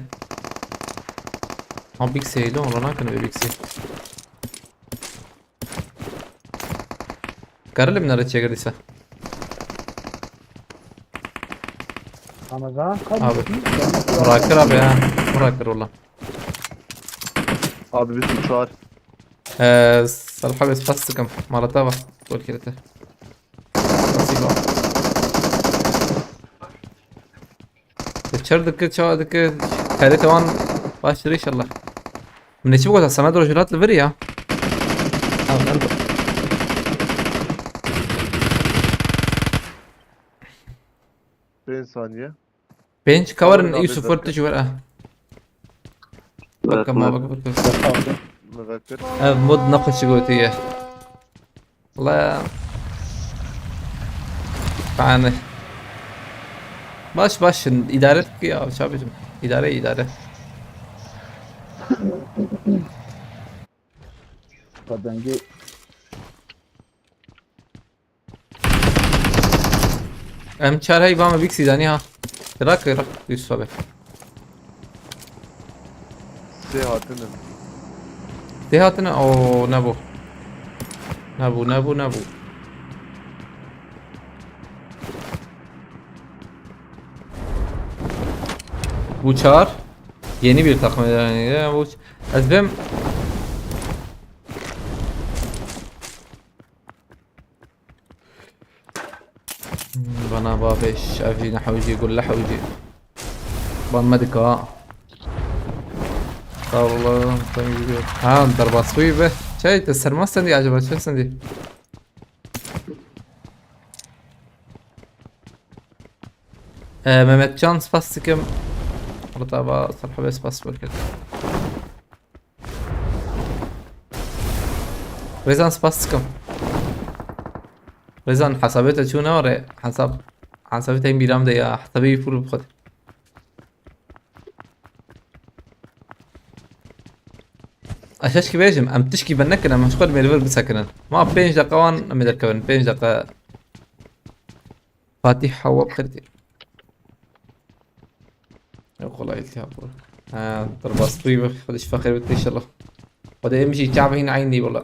Ha Big Sale on rana kanı Big Sale. Karı limnara çeker disa. Ramazan, kaç Abi. Rakır abi ya. Rakır ola. Abi bir su çağır. Ee, Salih abi spas sıkım. Malata bak. Gol kirete. Nasıl bak? Çer dike, çawa dike. Kare tewan başlar inşallah. Min çi bigota, Semed rojhilat li vir ya. Tamam, ben de. Pênc saniye. Pênc, kawarin Yusuf Fortiç ver, ah. Bak ama bak, bak. Min vekir. Ev mod nexweşî gotiye. Valla. Yani. Baş baş, idare et ya, çabicim. İdare, idare. Kadenge. Em çar hey bame bik sîdanî ha. Rak, rak, Yusuf abi. Sê hatine. Sê hatine? Oo, nebû. Nebû, nebû, nebû. Bu çar. Yeni bir takım yani. Ya bu ç-, ez bêm. Bana babeş, ev jî ne hewcî, gulle hewcî. Ban me dika. Sağ ol, sen gidiyor. Ha, derbas wî be. Çay te serma sendî acaba, çay sendî? Ee, Mehmetcan, spas dikim. Rıtaba, Sarhabe, spas borkir. Rezan, spas dikim. Rezan, hesabê te çû ne re? Hesab, hesabê te bîram de ya. Hesabê wî pûr bixwe. Eşeşkî bêjim, em tişkî ben nekin, em ji xwe li mêrivir bisekinin. Ma pênc deqa wan em ê derkevin, pênc deqa. Fatîh, hewa bi xêr tê. Yok, kolay iltihap bu. Ha, derbas bûyî, Xwedê şifa xêr bidî inşallah. Xwedê em jî çavê hîn eynî wala.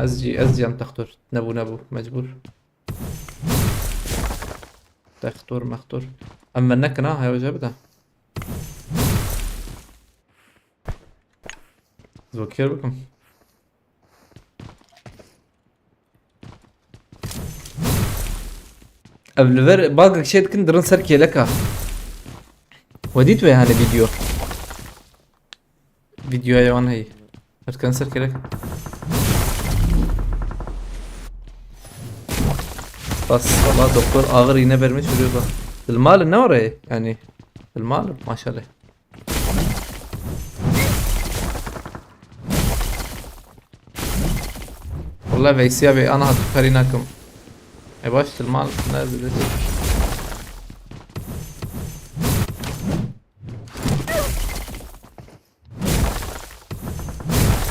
Ez jî, ez jî em textor. Nebû, nebû, mecbûr. Textor, mextor. Em me nekin ha, heya hoca bide. Zokêr bikim. Ev li vir bagek çê dikin, dirin ser kêleka. We dît wê, hani, video. Videoya wan heyî. Her dikin ser kêleka. Bas, valla doktor ağır iğne vermiş, vuruyor bak. Dilmal ne orayı? Yani, dilmal maşallah. Wala Veysiya bê, ana hatu karî nakim. E baş, tilmal ne zide.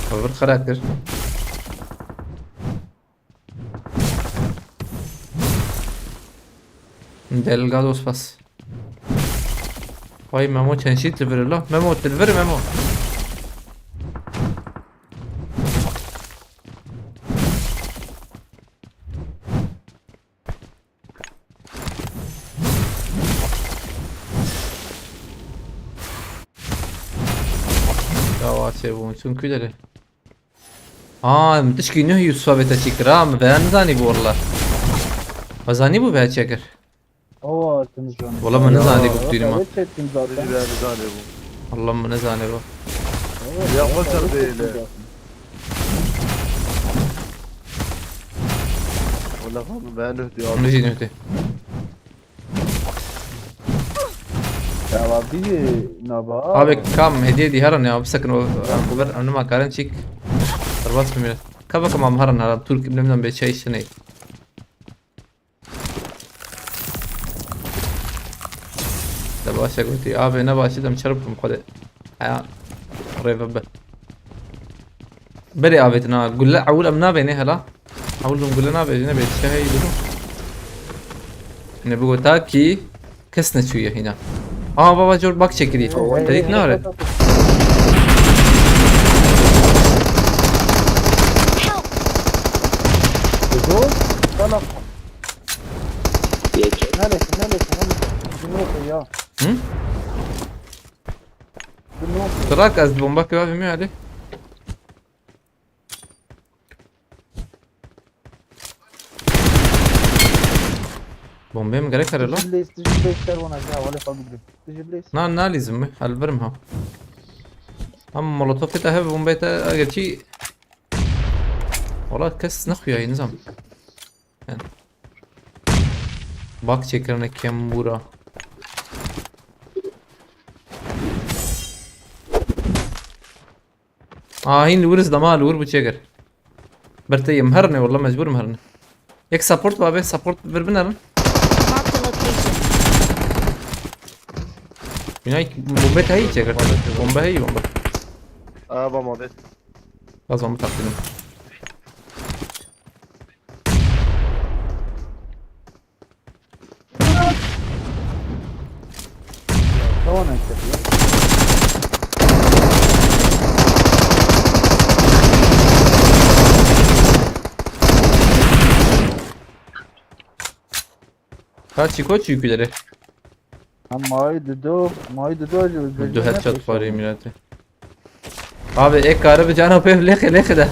Xwe vir xera kir. Delgado spas. Vay Memo, çenşî tilvir la. Memo, tilvir Memo. Ya, wa çê bûn, çûn ku derê? Aa, min tişkî nuh Yusuf'a vê te çî kir ha, min veya nizanî bû walla. Xwe zanî bû veya çê kir. Awa, tim can. Wala min nizanî bû, tûnî ma. Evet, çektim zaten. Biri veya nizanî bû. Allah, min nizanî bû. Evet, ya, evet, evet, çektim zaten. Wala xwe min veya nuh diyor. Min jî nuh diyor. Ya, abi, naba. Abi, kam hediye diye her an ya, bir sakın o, bu ver, önüme karın çek. Derbas bir millet. Ka bakalım abi, her an, her an, Türk, bilmem ne, bir şey işte ne. De başa gotiye, abi ne başa dem çarpım kode. Aya, rêve be. Berê avêtina, gulle ewil em navênê hela. Ewil hûn gulle navêjine, bê çi heyî bigo. Ne bigo ta kî kes neçûye hîna. Aa, baba, cor bak çekirî. Hey, hey, dedik hey, ne hey, are? Help! Bigo, bana. Yek. Neresi, neresi, neresi? Bigo ya. Hı? Bigo. Trak, ez bomba kıvamı hadi. Bombê min gerek here la? Dijî Blaze, dijî Blaze ser wana, ya, wale xwe bigrim. Dijî Blaze. Na, na lîzim mi? Elbirim ha. Ama molotofê te hebe, bombê te eger çi. Wala kes nexuya, nizam. Yani. Bak çekirine kembura. Aa, hîn li wir iz dema, li wir bû çêkir. Ber te yê, em herine, walla mecbûr em herine. Yek support var be, support bir binerin. Marked a location. Günay bombe tayi çeker. Bombe heyi bombe. Aa, bombe. Lazım bu taktiğini. Tamam, işte. Kaç çiko çüküleri? Ha, may dudu, may dudu. Du headshot var ya millete. Abi ek karı bir cana pef leke leke de.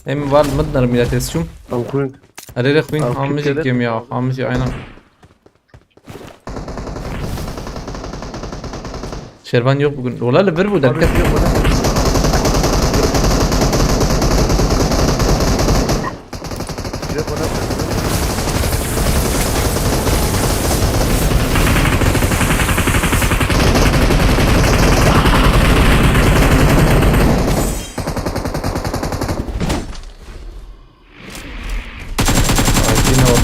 Em var mıdnar millete şum. Am Queen. Arere Queen. Am amıcı Queen. Kim ya? Amıcı aynen. Şervan yok bugün. Ola li vir bû derket. Sakin ol.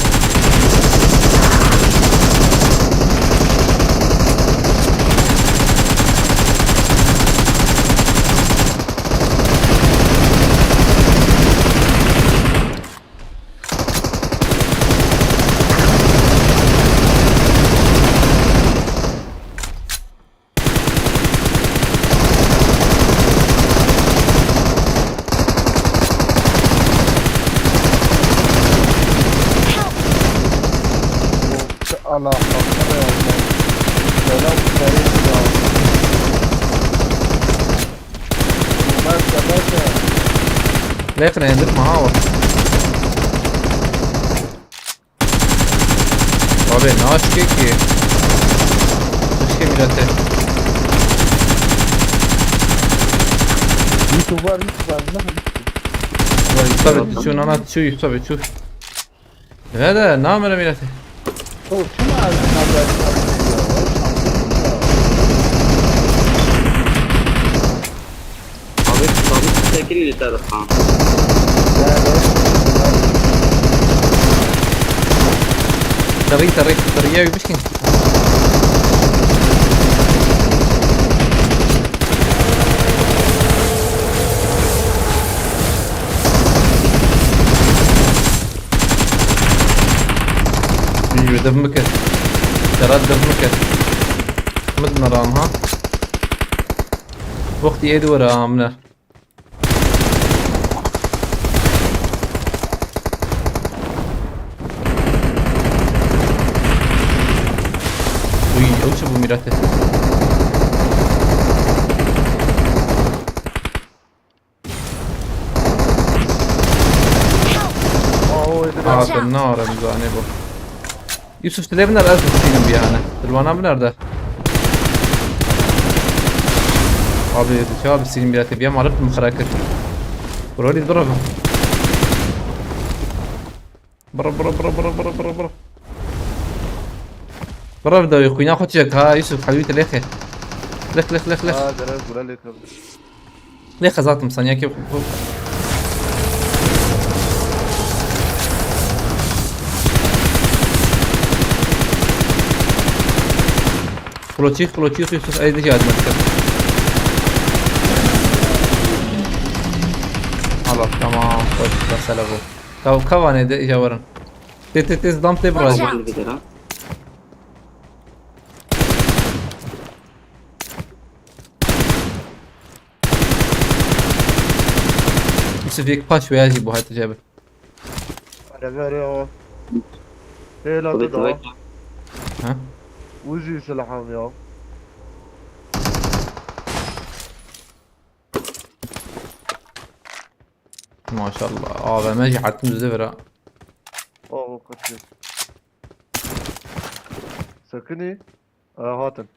Allah Allah. Selam, selam. Başla, başla. Lêqine indirme ha o. Abi ne aşkı ki? Aşkı millete. Yusuf var, Yusuf var. Nasıl? Vay, Yusuf abi, şu nana, şu Yusuf abi, şu. Ne de, ne amına millete? Oğlum, kim abi? Abi, abi, çekil yeter ha. Tarih, tarih, tarih ya, bir şey. Yürü, dev mi kir? Serhat, dev mi kir? Mid naram ha. Wextî êdî were amine. Uy, ew çi bû mîrate? Aa, o êdî. Aa, te nare bizane bu. Yusuf, tu lê binar, ez bistînim biyane. Dilwana binar de. Abi, tu çawa bistînim biyane, te biya marif mi xira kir? Bro, lî bro. Bro, bro, bro. Bro, dawî xwîna xwe çek ha, Yusuf, helwî te lêxe. Lêx, lêx, lêx, lêx. Ha, dere gure lêxe. Lê xezatim saniyekê xwe. Kloçî, kloçî, Yusuf, ey dijî admet kir. Hala, tamam, xoş, mesele bu. Kav-, kavanê de îja werin. Tê, tê, tê, dam tê, birajî. Watch out! Yusuf, yek paç veya jî bu hayta cebe. Hele ver ya. Hele de da. Ha? Uzi silahım ya. Maşallah. A V M jî hetim dizê vira. Oh, kaçıyor. Sakın iyi. Aa, hatin.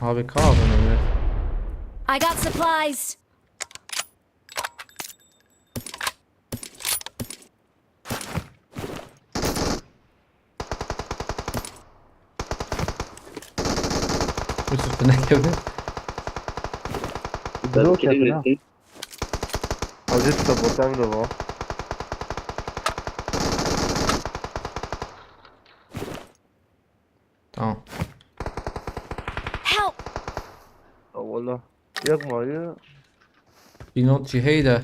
Abi, ka A V M mi? I got supplies. Yusuf, tu nekevin. Drone çekin ha. Hacı sabottan da var. Tamam. Help! Ya valla. Yakma ya. Pinot jî heyde.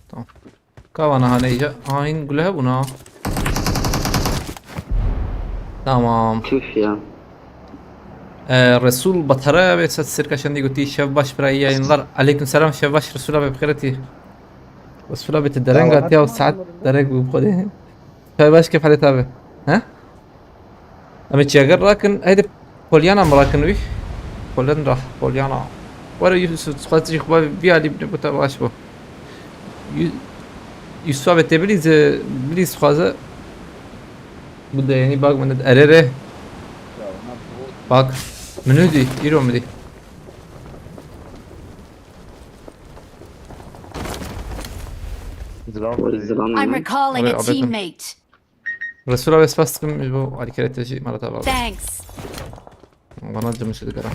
Tamam. Kavana haneyce. Hain gule hebûna. Tamam. Tüh ya. Ee, Resul Batara ve sat sirka şendi goti şev baş bira iyi yayınlar. Aleyküm selam şev baş Resul abi bixêretî. Resul abi te dereng atiya saat dereng bu xwedê. Şev baş kef halet abi. He? Em ê çiyager rakin, heydi Polyana mi rakin wî? Polyana, Polyana. Were Yusuf, xwest jî xwe vî alî bine, bota baş bû. Yu-, Yusuf abi te bilîz, bilîz xwaze. Bu da yeni bak bende, erere. Bak, menü di, îro mi di. Zilam. Zilam I'm mı? recalling Abi, a abi, teammate. Resul abi spas dikim ji bo alîkere te jî mala te baba. Thanks. Bana cımış dikara.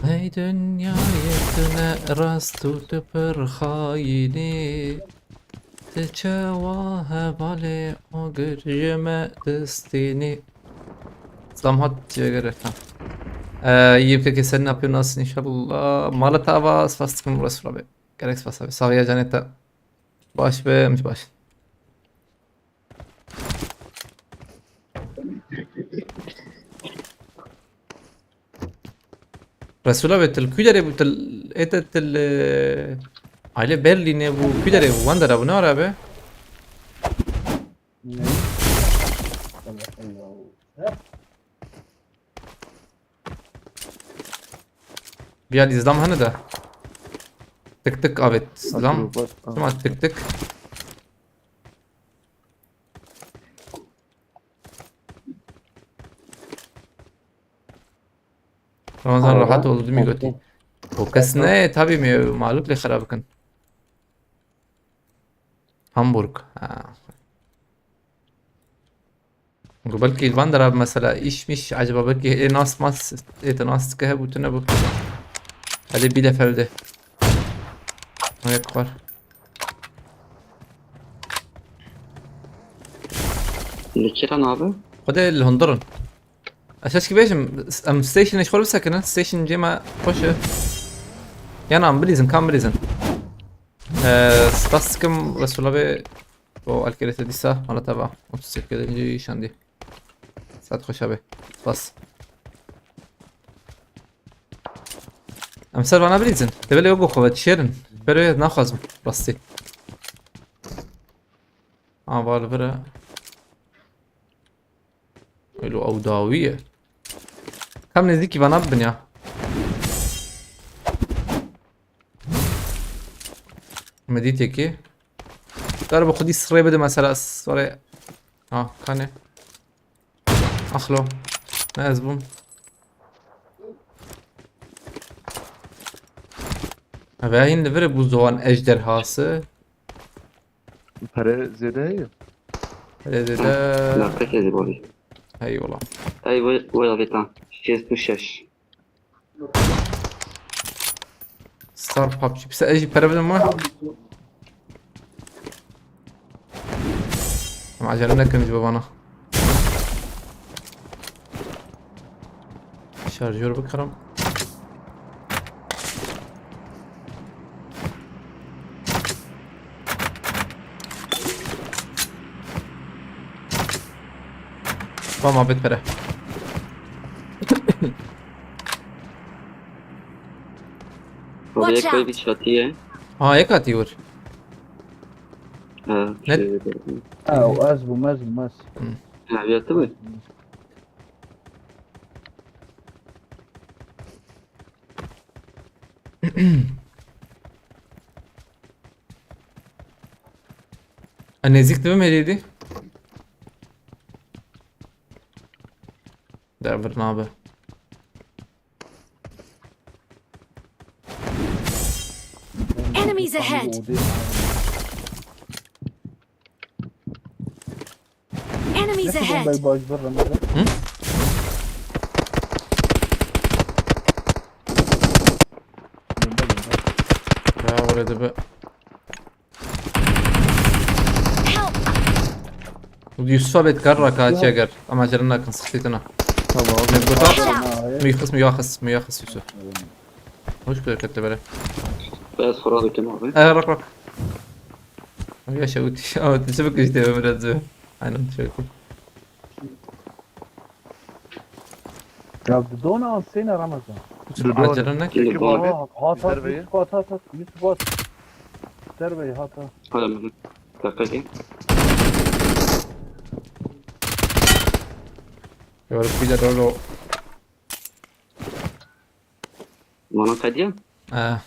Hey dünya yetine rast tutup xayini. Te çawa hevalê o gırjime destini. Zam hat cegere ha. Ee, iyi ki sen ne yapıyorsun, nasılsın inşallah. Mala te ava spas dikim Resul abi. Gerek spas abi. Sağ ya canete. Baş be, baş. Resul abi til ku derê bû til ete til, e, aile Berlînê bû ku derê bû wan dera bû ne ara be? Ne? Bir an izlam hani de. Tık tık evet izlam. Tamam tık tık. Ramazan rahat oldu değil mi götü? O kes ne? Tabii mi? Maluk le xerab bikin. Hamburg. Ha. Belki ilvan da abi mesela işmiş acaba belki e nas mas e nas ke bu tune bu. Hadi bir deferde. Ne yapar? Li kiran abi? Xwedê li hundirun. Ez eşkî bêjim, em stationê ji xwe bisekinin, station cê me xweş e. Yan em bilîzin, kam bilîzin. Ee, spas dikim, Resul'a bê, o alkêrê te dîsa, hala te va. Otuz sekiz şandî. Saet xweş be. Spas. Em ser vana bilîzin. Te belê wek xwe ve dişêrin. Pero ez naxwazim, rastî. Ha, var li vir e. Elo ew dawî ye. Kam nêzîkî vana bibin ya. Medîtekî. Dar bi xwedî sirê bide mesela sirê. Ha, kane. Axlo. Ne ez bûm. Eve hin li vir bû ziwan ejderhası. Pere zêde heye. Hele zêde. Nefret edip abi. Eyvallah. Ey vay vay abi tam. Şêst û şeş. Star PUBG. Pise ez jî pere bidim mi? Ama acele nekin ji babana. Şarjör bikarim. Tamam, bit pere. Baba Watch yek koy out. Bir çatıya. Ha, yek hatî wir. Ha, Ne? Şey, Ha, o ez bûm, ez bûm, ez. ha, bir mı? E, nêzîk dibim hêdî dî. Devir nabe. Enemies ahead! Enemies ahead! Bombayı baş bir Ramazan. Hı? Bomba bomba. Ya, öyle de be. Help! Yusuf abi kar raka çeker. Ama canına kan sıkıntına. Tamam. Ne bu da? Help! Müyahis, müyahis, müyahis Yusuf. Hoş gördük hatta böyle. Beyaz Fırat kim abi? Ee, bak bak. Ya Şevut, Şevut, Şevut işte Ömür Azı. Aynen Şevut. Ya dudona sene Ramazan. Dur, dur. Acele ne? Çekil abi. Aa, at, at, Yusuf at, at, at, Yusuf at. Serveyi at, at. Hadi Mehmet. Dakika gel. Yoruk bir de rolo. Bana kadiya? Ee.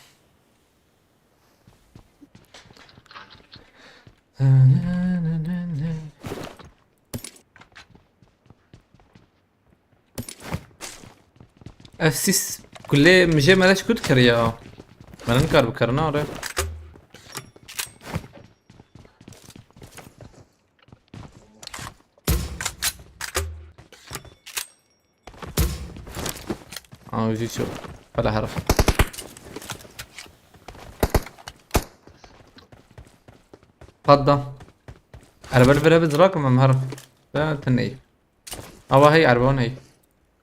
Ev sis kulê mijê me leş kut kiriya. Me nikar bikarina re. Aa, ucu çok. Hala herif. Patla. Erbe li vire biz rakim em herif. Da teney. Ava hey, erbe on hey.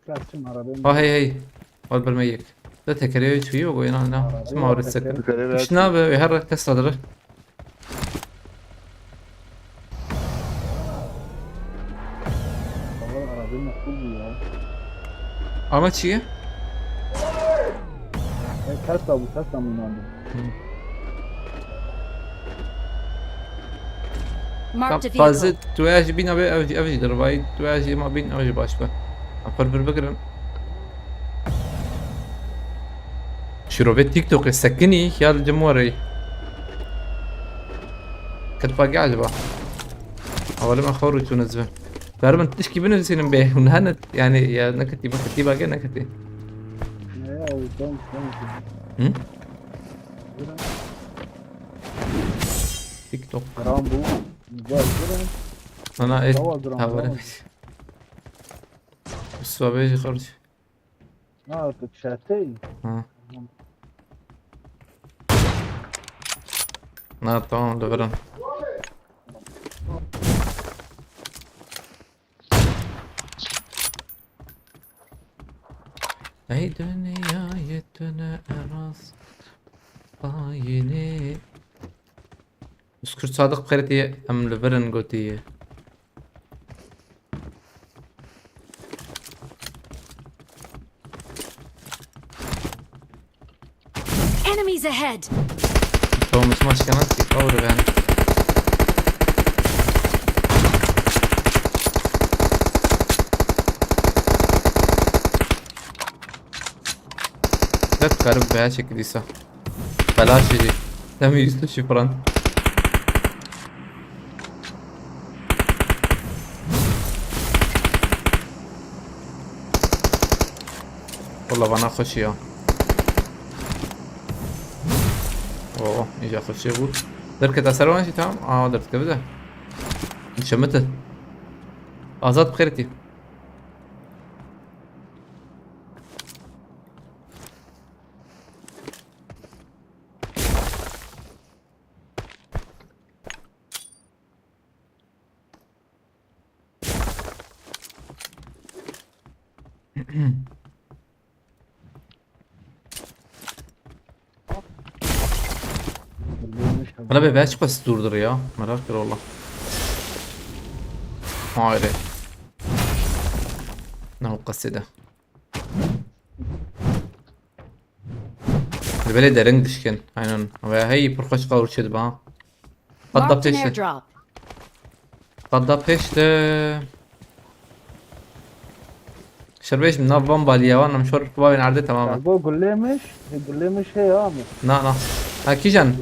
Kaçım arabaya. Aa, hey, hey. Wal bir me yek. Da tekerê çuyu bu inan ne? Arabaya Çima orası tekerê. Tekerê. Üç ne be? Her Tesla dırı. Baba, araba nasıl bu ya? Ama çiye? E, Tesla bu, Tesla mı inandı? Marked a vehicle. Fazla tu ev jî bîn abi, ev jî, ev jî dervayî, tu ev jî ma bîn, ev jî baş be. Em xwe bir bigirin. Şîrovê TikTokê sekinî ya li cem warê. Ket page acaba? Awalê me xwe rû çûne zive. Ber min tişkî binivîsînim bê. Hûn hene yani ya neketî, min ketî bage neketî. Ne ya, o yüzden, o yüzden. Hı? TikTok. Gram bu. Güzel, güzel. Ana et. Tamam, gram, tamam. Usta bê xarc. Ha, tu çete. Ha. Na, tamam, li vir in. Ey dinyayê tu ne erast bayînê. Biz Kurd Sadiq bi xêretî em li vir in gotî. Enemies ahead! Thomas maşkana ki kavur ben. Hep garip veya çekildiyse. Belaş yedi. Hem yüzlü şifran. Valla bana xweşî ya. Oo, îca xweşî bû. Derketa ser wan jî tamam. Aa, derdikeve de. Çemite. Azad bi xêr tî. Hala be, belki pas durdur ya. Merak ettim valla. Hayır. Ne o kasede. Li belê derin dişkin. Aynen. Ve hey, pir xweş qawur çê dibe ha. Qat da Marked an pêş de. Airdrop. Qat da pêş de. Şerbêj nav van baliya wan, em şor bavên erdê, tamam e. Bo gullemiş, gullemiş heye abi. Na, na. Ha, kîjan?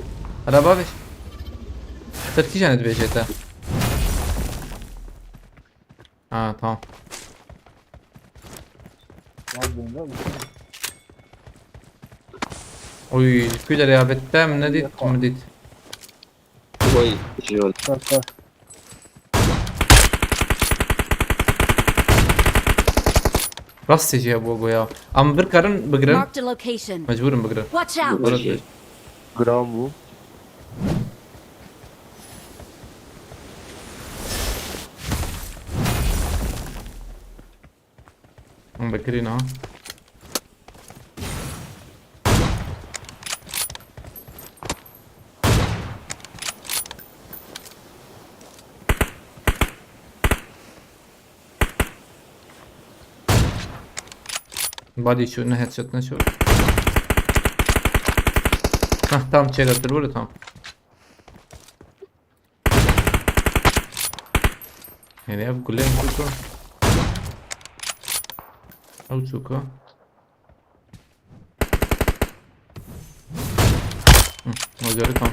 Araba ver. Ser kîjan dibêje te? Ha, tamam. Vay be, vay be. Oy, ku derê ya, betem ne dît, mi dît. Vay, şey oldu. Bak, bak. Rastê jî hebû goya. Em bir karin bigirin. Marked a location. Mecbûr in bigirin. Watch out! Giran bû. Hûn bikirîn ha. Body çû, ne headshot ne çû. Hah, tam çêre tir were tam. Yani ev gule çûka. Ew çûka. Hı, o jere tam.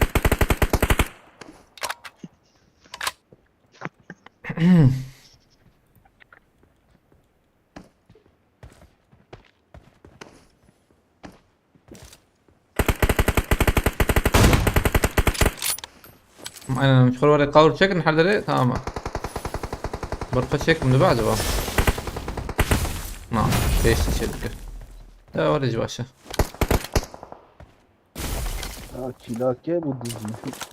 Aynen, ji xwe were cover çekin her derê, tamam. Berpa çekim dibe acaba? Na, pêş çê dike. Ya were jî baş e. Ya çîlakê bu dizî.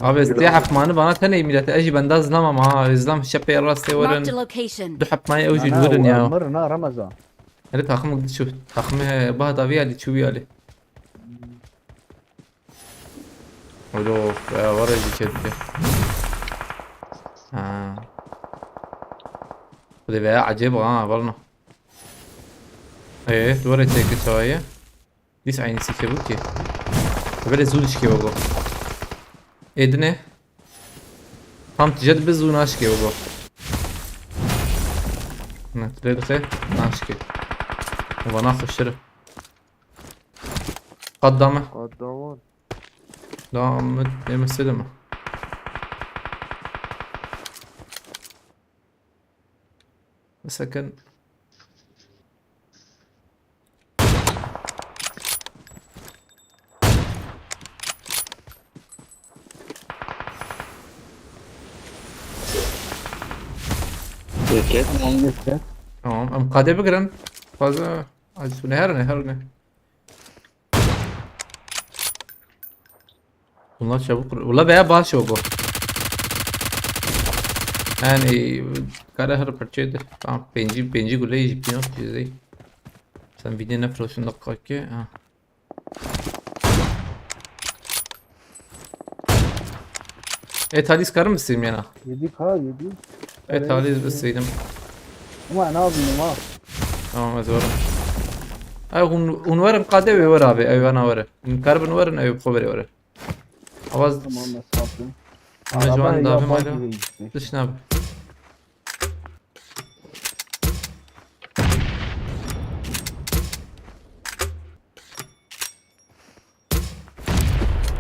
Abi ez diye hepmanî bana tenê millet. Ez jî bendaz namam ha. Özlem şepê rastê Marked a werin. Location. Du hepmayê ew jî Ana, werin ya. Mir na Ramazan. Hele takım gitti şu. Takımı he, bah da viyali, çu viyali. Oğlum, ya var ya bir kedi. Ha. Bu da veya acayip ha, var mı? Ee, duvara çekti çavayı. Dis aynı sike bu ki. Böyle zul işke bu. Edine. Tam tijed bi zul naşke bu. Ne, tire dike naşke. Bana fışırı. Kaddamı. Kaddamı. Devam et, ne mesele mi? Mesela Peki. Tamam, geçti. Tamam, em kade bigirin. Fazla acı ne her ne her ne. Bunlar çabuk kur. Ula veya baş yok o. Yani kare her parçaydı. Tamam, penci penci gule yiyip yok bizi. Sen bir de ne fırlatın dakika ki. Ha. E, Thalys karım mı isteyim yana? Yedik ha, yedik. E, Thalys isteydim. Ama ne yapayım ha? Tamam, ez varım. Ay, un, un varım kade ve var abi, ay bana var. Karbon varın, ay xo vere var. Avaz. Tamam, ben sattım. Ama şu an daha bir mayra. Dışına abi.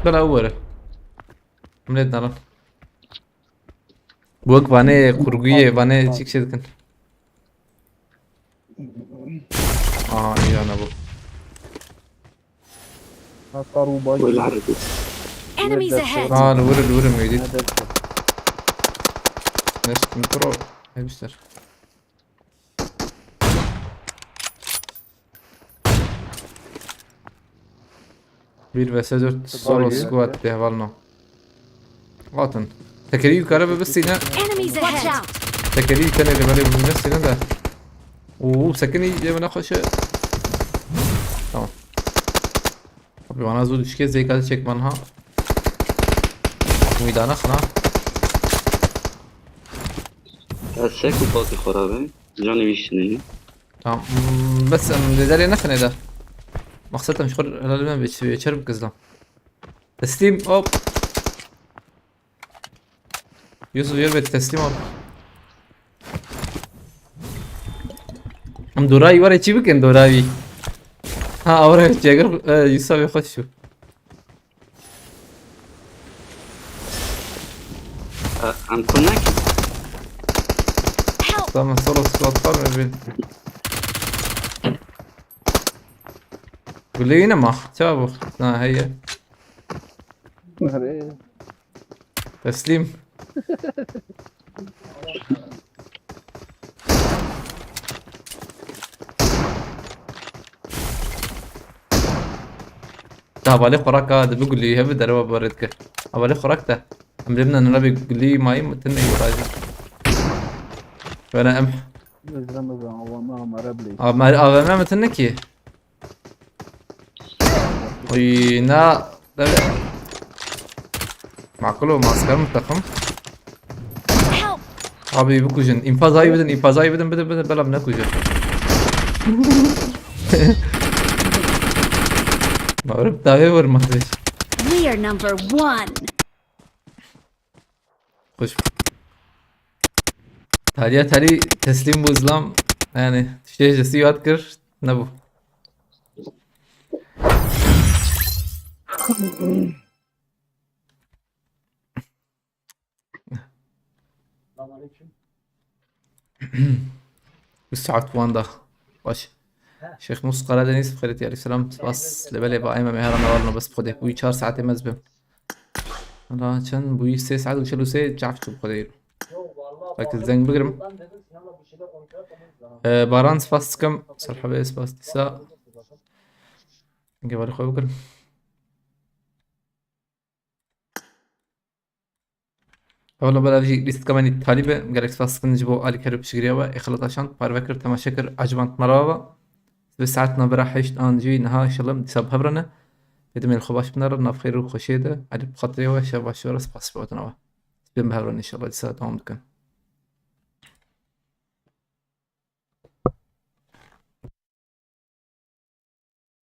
Bela were. Millet naran. Bu ek vane kurguye, vane çik şey dikin. Aa, iyi ana bu. Hatta ruba. Böyle hareket. Enemies ahead! Aa, vurun, vurun, müydü? Ne sıkıntı o? Ne bir şey. Bir vs dört solo squad diye var no. Atın. Tekerî yukarı bir sine. Enemies ahead! Tekerî yukarı bir böyle bir sine de. Oo, sakın iyi yemine koşu. Tamam. Abi bana zor düşke zeykalı çekman ha. Umidana xına. Ya sek û pakî xwe rabe. Canê wî şinê. Tamam. Hmm, bes em lê derê nexine de. Maqsed em ji xwe helal me bi çi çer bikizlam. Teslim hop. Yusuf yer be teslim ol. Em dorayi were çi bikin dorayi. Ha awre çeger e, Yusuf abi xweş şu. Em kunek. Tamam, solo squad var mı bin? Guleyine mah. Çabuk. Ha heye. Nereye? Teslim. Te hevalê xuraka de bigulî, hev dereva barê dike. Hevalê xurak de. Em lê bine nira bê gulî mayî, min tine yî razî. Wene em. Mezra mezra avama amara bilê. A ver, A V M min tine ki. Oy, na. Deve. Makul o, maskar mı takım? Help! Abi bikujin. İnfaz ayı bidin, infaz ayı bidin, bidin, bidin, belam ne kujin. Mağrib dahi vurmadı. We are number one. Hoş. Taliye tali teslim bu izlam. Yani tiştê ji destî yad kir. Ne bu? Bi saet wan da. Baş. Şêx Mus Karadeniz, bi xêrê diyarî selam, spas. Lê belê ba ême mêhera me warno bes bi Xwedê. Bûyî çar saetê me ez bim. Hala çend bûyî? Sê saet û çel û sê çav çû bi Xwedê. Belkî zeng bigirim. Ee, Baran spas dikim. Serhebê spas dîsa. Gevalî xwe bigirim. Ewla bela jî lîstika me nî talî be. Gelek spas dikin ji bo alîkar û piştgiriya we. Ê xelat aşand, parve kir, temaşe kir, eciband me re ve. Bi saet navbera heşt an jî niha inşallah dîsa bi hev re ne. Bêdimê li xwe baş bine re, nav xêr û xweşiyê de. Elî bi xatirê we, şev baş we re, spas ji bo hatina we. Dibên bi hev re ne inşallah dîsa dewam dikin.